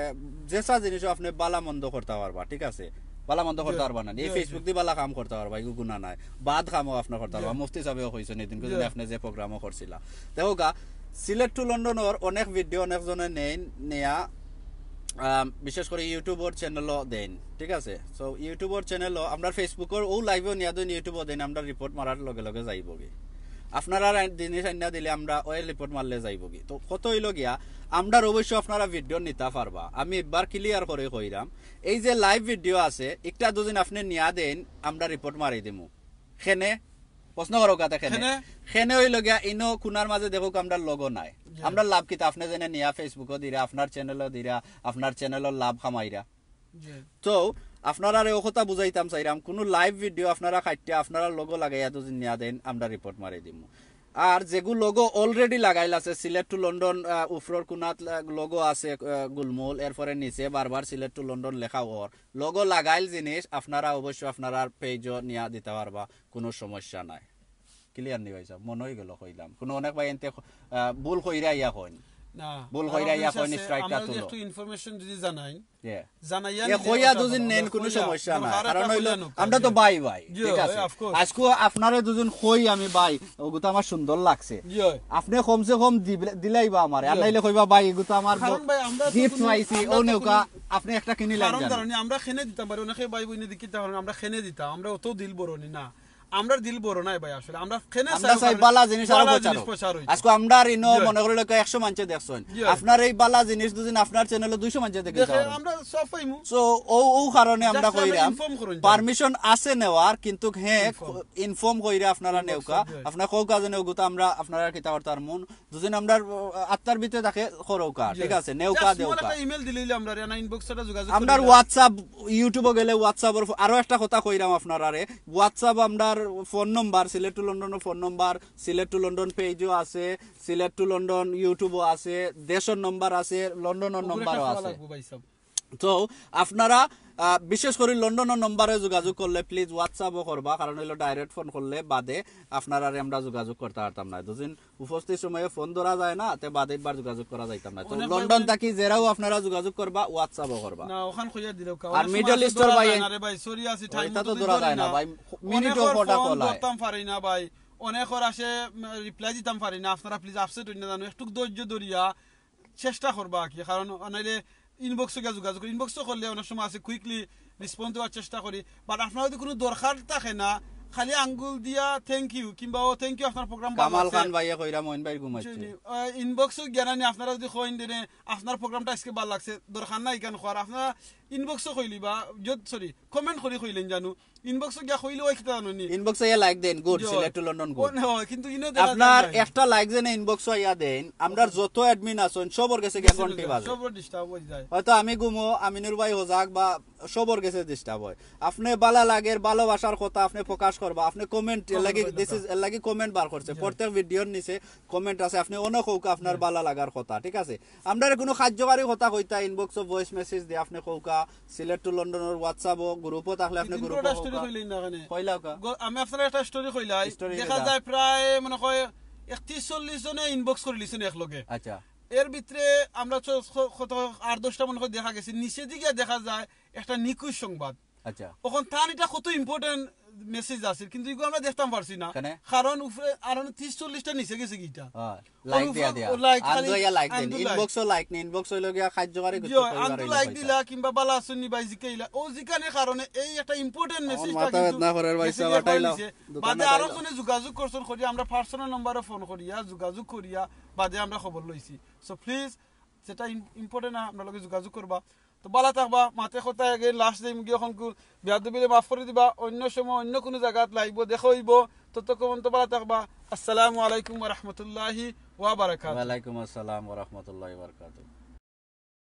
যেসা জিনিসও আপনে বালা মন্দ করতা পারবা, ঠিক আছে? বালা মন্দ করতা পারবা না, এই জি, Facebook দি বালা কাম করতা পারবা, ইগু গুনা নাই। বাদ কামও আপনে করতা পারবা। মুফতি সাহেবেও কইছইন এদিন, আপনে যে প্রোগ্রামও করছিলা। দেখউক্কা, সিলেট টু লন্ডনর অনেক ভিডিও অনেকজনে নেইন, নেয়া, আম, বিশেষ করি YouTube-র চ্যানেলও দেইন, ঠিক আছে? So YouTube-র চ্যানেলও, আমরার Facebook-র অউ লাইভও নিয়া দেইন, YouTube-ও দেইন, আমরা রিপোর্ট মারার লগে লগে যাইবো গি। আপনারা আর জিনিস আনিয়া দিলে আমরা ওই রিপোর্ট মারলে যাইবো গি। তো কথা অইলো গিয়া, আমরার অবশ্য আপনারা ভিডিও নিতা পারবা। আমি একবার ক্লিয়ার করি কইরাম, এই যে লাইভ ভিডিও আছে, একটা দুদিন আপনে নিয়া দেইন, আমরা রিপোর্ট মারি দিমু। কেনে? প্রশ্ন করউক্কা তে কেনে? কেনে? কেনে অইলো গিয়া, ইনো কুনার মাঝে দেখউক্কা আমরার লোগো নাই। আমরার লাভ কিতা? আপনে যেনে নিয়া Facebook-ও দিরা, আপনার চ্যানেলও দিরা, আপনার চ্যানেলর লাভ কামাইরা। জি। তো আপনারারে অউ কথা বুঝাইতাম চাইরাম, কুনু লাইভ ভিডিও আপনারা কাটিয়া আপনারার লোগো লাগাইয়া দুদিন নিয়া দেইন, আমরা রিপোর্ট মারি দিমু। আর যেগু লোগো already লাগাইল আছে, সিলেট টু লন্ডন, আহ, উপরর কুনাত, আহ, লোগো আছে, আহ, গুলমুল, এরপরে নিচে বারবার সিলেট টু লন্ডন লেখা অর। লোগো লাগাইল জিনিস আপনারা অবশ্য আপনারার পেজও নিয়া দিতা পারবা, কুনু সমস্যা নাই। ক্লিয়ার নি ভাই সাহেব? মনো অইগেলো কইলাম। কুনু অনেক ভাই এনতে, আহ, ভুল কইরা ইয়া কইন। না, ভুল আরো কইরা ইয়া আছে, কইন, স্ট্রাইকটা আমরা যদি তুলো। একটু ইনফরমেশন যদি জানাই, Yeah. জানাইয়া এ নিলে কইয়া কথা দুদিন বলো। নেন, আমরা কুনু কইয়া, সমস্যা নাই। দরকার কারণ এটা অইলো, কইয়া নুকা, আমরা তো জি। ভাই ভাই, ঠিক Yeah, আছে? of course. আজকে আপনারে দুদিন কই আমি ভাই, অগু তো আমার সুন্দর লাগছে। জি অয়। আপনে কমসে কম দিবলে-, দিলাইবা আমারে, আর নাইলে কইবা ভাই, এগু তো আমার কারণ ভাই, আমরা তো গিফট কুনু, পাইছি, আমরা ও তো নেউক্কা, কুনু আপনে একটা কিনিলাইন কারণ জানি। জানো নি, আমরা কেনে দিতাম পারি, অনেকে ভাই বইনে দেখিতা পারইন, আমরা কেনে দিতাম, আমরা অত দিল বড় নি না, আমরার দিল বড় নাই ভাই আসলে, আমরা কেনে আমরা চাই বালা জিনিস আরো প্রচার অউক। প্রচার অইতো। আজকে আমরার ইনো জি। মনো করি লোকে একশো মানষে দেখছইন। জি। আপনার এই বালা জিনিস দুদিন আপনার চ্যানেলও দুইশো মানষে দেখি দেখে যাওয়ার। আমরা সব পাইমু। So, অউ, অউ কারণে আমরা Just আমরা কইরাম, inform করুন। পারমিশন আছে নেওয়ার, কিন্তু হে ইনফর্ম কইরা আপনারা Inbox নেউক্কা, জি। আপনার কউক্কা যে নেউক্কা, আমরা আপনারা কিতা করতাম মন, দুদিন আমরা আত্মার ভিতরে তাকে করউক্কা, জি। ঠিক আছে, নেউক্কা Just small দেউক্কা। একটা ইমেইল দিলে আমরা রিয়ানা ইনবক্সটা যোগাযোগ আমরার করিলা। WhatsApp, YouTube-ও গেলে WhatsApp-র ফো-, আরো একটা কথা কইরাম আপনারারে, WhatsApp আমরার ফোন নম্বর, সিলেট টু লন্ডনর ফোন নম্বর, সিলেট টু লন্ডন পেজও আছে, সিলেট টু লন্ডন YouTube-ও আছে, দেশর নম্বর আছে, লন্ডনর ওগুলো নম্বরও একটা আছে। লাগবো ভাই সাহেব। তো আপনারা, আহ, বিশেষ করি লন্ডনর নম্বরে যোগাযোগ করলে প্লিজ WhatsApp-ও করবা, কারণ অইলো ডাইরেক্ট ফোন করলে বাদে আপনারারে আমরা যোগাযোগ করতা পারতাম না। দুদিন উপস্থিত সময়ে ফোন ধরা যায় না, তে বাদে একবার যোগাযোগ করা যাইতাম না। তো অনেক লন্ডন ভাই থাকি যেরাও আপনারা যোগাযোগ করবা, WhatsApp-ও করবা। না, ওখান কইয়া দিলে ওকা। আর অনেক সময় মিডল আছে ইস্টর ধরা ভাই, যায় না রে ভাই, সরি আছি, টাইম ওইটা মতো তো দিন ধরা ধরি যায় না না। ভাই, মিনিটও অনেকর কটা ফোন কল হয়। ধরতাম পারি না ভাই, অনেকর আসে, উম, রিপ্লাই দিতাম পারি না, আপনারা প্লিজ আপসেট অইন না জানো, একটু ধৈর্য ধরিয়া চেষ্টা করবা আর কি, কারণ নাইলে ইনবক্সে গিয়া যোগাযোগ করি, ইনবক্সও করলে অনেক সময় আছে কুইকলি রেসপন্স দেওয়ার চেষ্টা করি, বাট আপনারা যদি কুনু দরকার থাকে না, খালি আঙ্গুল দিয়া থ্যাংক ইউ কিংবা ও থ্যাংক ইউ আপনার প্রোগ্রাম ভালো কামাল লাগছে। খান ভাইয়ে কইরা মইন ভাইর ঘুমাইছে। ইনবক্সও গিয়া নানি আপনারা যদি কইন দেনে আপনার প্রোগ্রামটা আজকে ভালো লাগছে, দরকার নাই কেন কওয়ার, আপনারা ইনবক্সও কইলি বা সরি কমেন্ট করি কইলেন জানো, ইনবক্সও গিয়া কইলে ওই কিতা জানো নি। ইনবক্সে ইয়া লাইক দেন, গুড, জি। Sylhet to London good. ও না, কিন্তু ইনো দেখা আপনার যায় না। একটা লাইক যেন ইনবক্স আইয়া দেন, আমরা যত অ্যাডমিন আছেন সবর গেছে গিয়া ঘন্টি বাজে। সবর ডিস্টার্ব হয়ে যায়। হয়তো আমি ঘুমো, আমিনুর ভাই হোজাক বা সবর গেছে ডিস্টার্ব হয়। আপনি বালা লাগের ভালোবাসার কথা আপনি প্রকাশ করবা, আপনি কমেন্ট এর লাগি করবা। দিস ইজ এর লাগি কমেন্ট বার করছে, প্রত্যেক ভিডিওর নিচে কমেন্ট আছে, আপনি অনেক হোক আপনার বালা লাগার কথা, ঠিক আছে? আমরা কোনো কার্যকারী কথা কইতা ইনবক্সও ভয়েস মেসেজ দিয়ে আপনি কৌকা সিলেট টু লন্ডনের হোয়াটসঅ্যাপও গ্রুপও থাকলে আপনি কিন্তু গ্রুপও একটা স্টোরি কইলেন না এখানে। কইলাও কা? গ- আমি আপনার একটা স্টোরি কইলাই, স্টোরি দেখা কইলা। যায় প্রায় মনে হয় একত্রিশ চল্লিশ জনে ইনবক্স করে লিছেন এক লগে। আচ্ছা এর ভিতরে আমরা চ- ক- কত আট দশটা মনে হয় দেখা গেছে, নিচে দিকে দেখা যায় একটা নিখোঁজ সংবাদ। আচ্ছা এখন তার এটা কত ইম্পর্টেন্ট মেসেজ আছে, কিন্তু এগুলো আমরা দেখতাম পারছি না। কেনে? কারণ উপরে আরো ত্রিশ চল্লিশটা নিচে গেছে কিটা। লাইক দিয়া দিয়া। লাইক আন্দো ইয়া লাইক দেন। আন্দো লাইক। ইনবক্সও লাইক নেই, ইনবক্স হইলো গিয়া কার্যকারী কিছু জিও, কইবার আন্দো হইলো লাইক কইতা। দিলা কিংবা বালা আছনি ভাই জিকাইলা, ও জিকানের কারণে এই একটা ইম্পর্টেন্ট মেসেজ মাথা বেদনা করার ভাই, সাবা টাইলা। দোকানে বাদে আরো টাইলা। জনে যোগাযোগ করছেন করি আমরা পার্সোনাল নম্বরে ফোন করিয়া যোগাযোগ করিয়া বাদে আমরা খবর লইছি। সো প্লিজ যেটা ইম্পর্টেন্ট আপনার লগে যোগাযোগ করবা। তো বালা থাকবা, মাতে কথা আগে লাস্ট টাইম গিয়ে এখন বেয়াদবিলে মাফ করে দিবা, অন্য সময় অন্য কোনো জায়গাত লাইভও দেখা হইব। ততক্ষণ তো বালা থাকবা। আসসালামু আলাইকুম ওয়া রাহমাতুল্লাহি ওয়া বারাকাতুহু। ওয়ালাইকুম আসসালাম ওয়া রাহমাতুল্লাহি ওয়া বারাকাতুহু।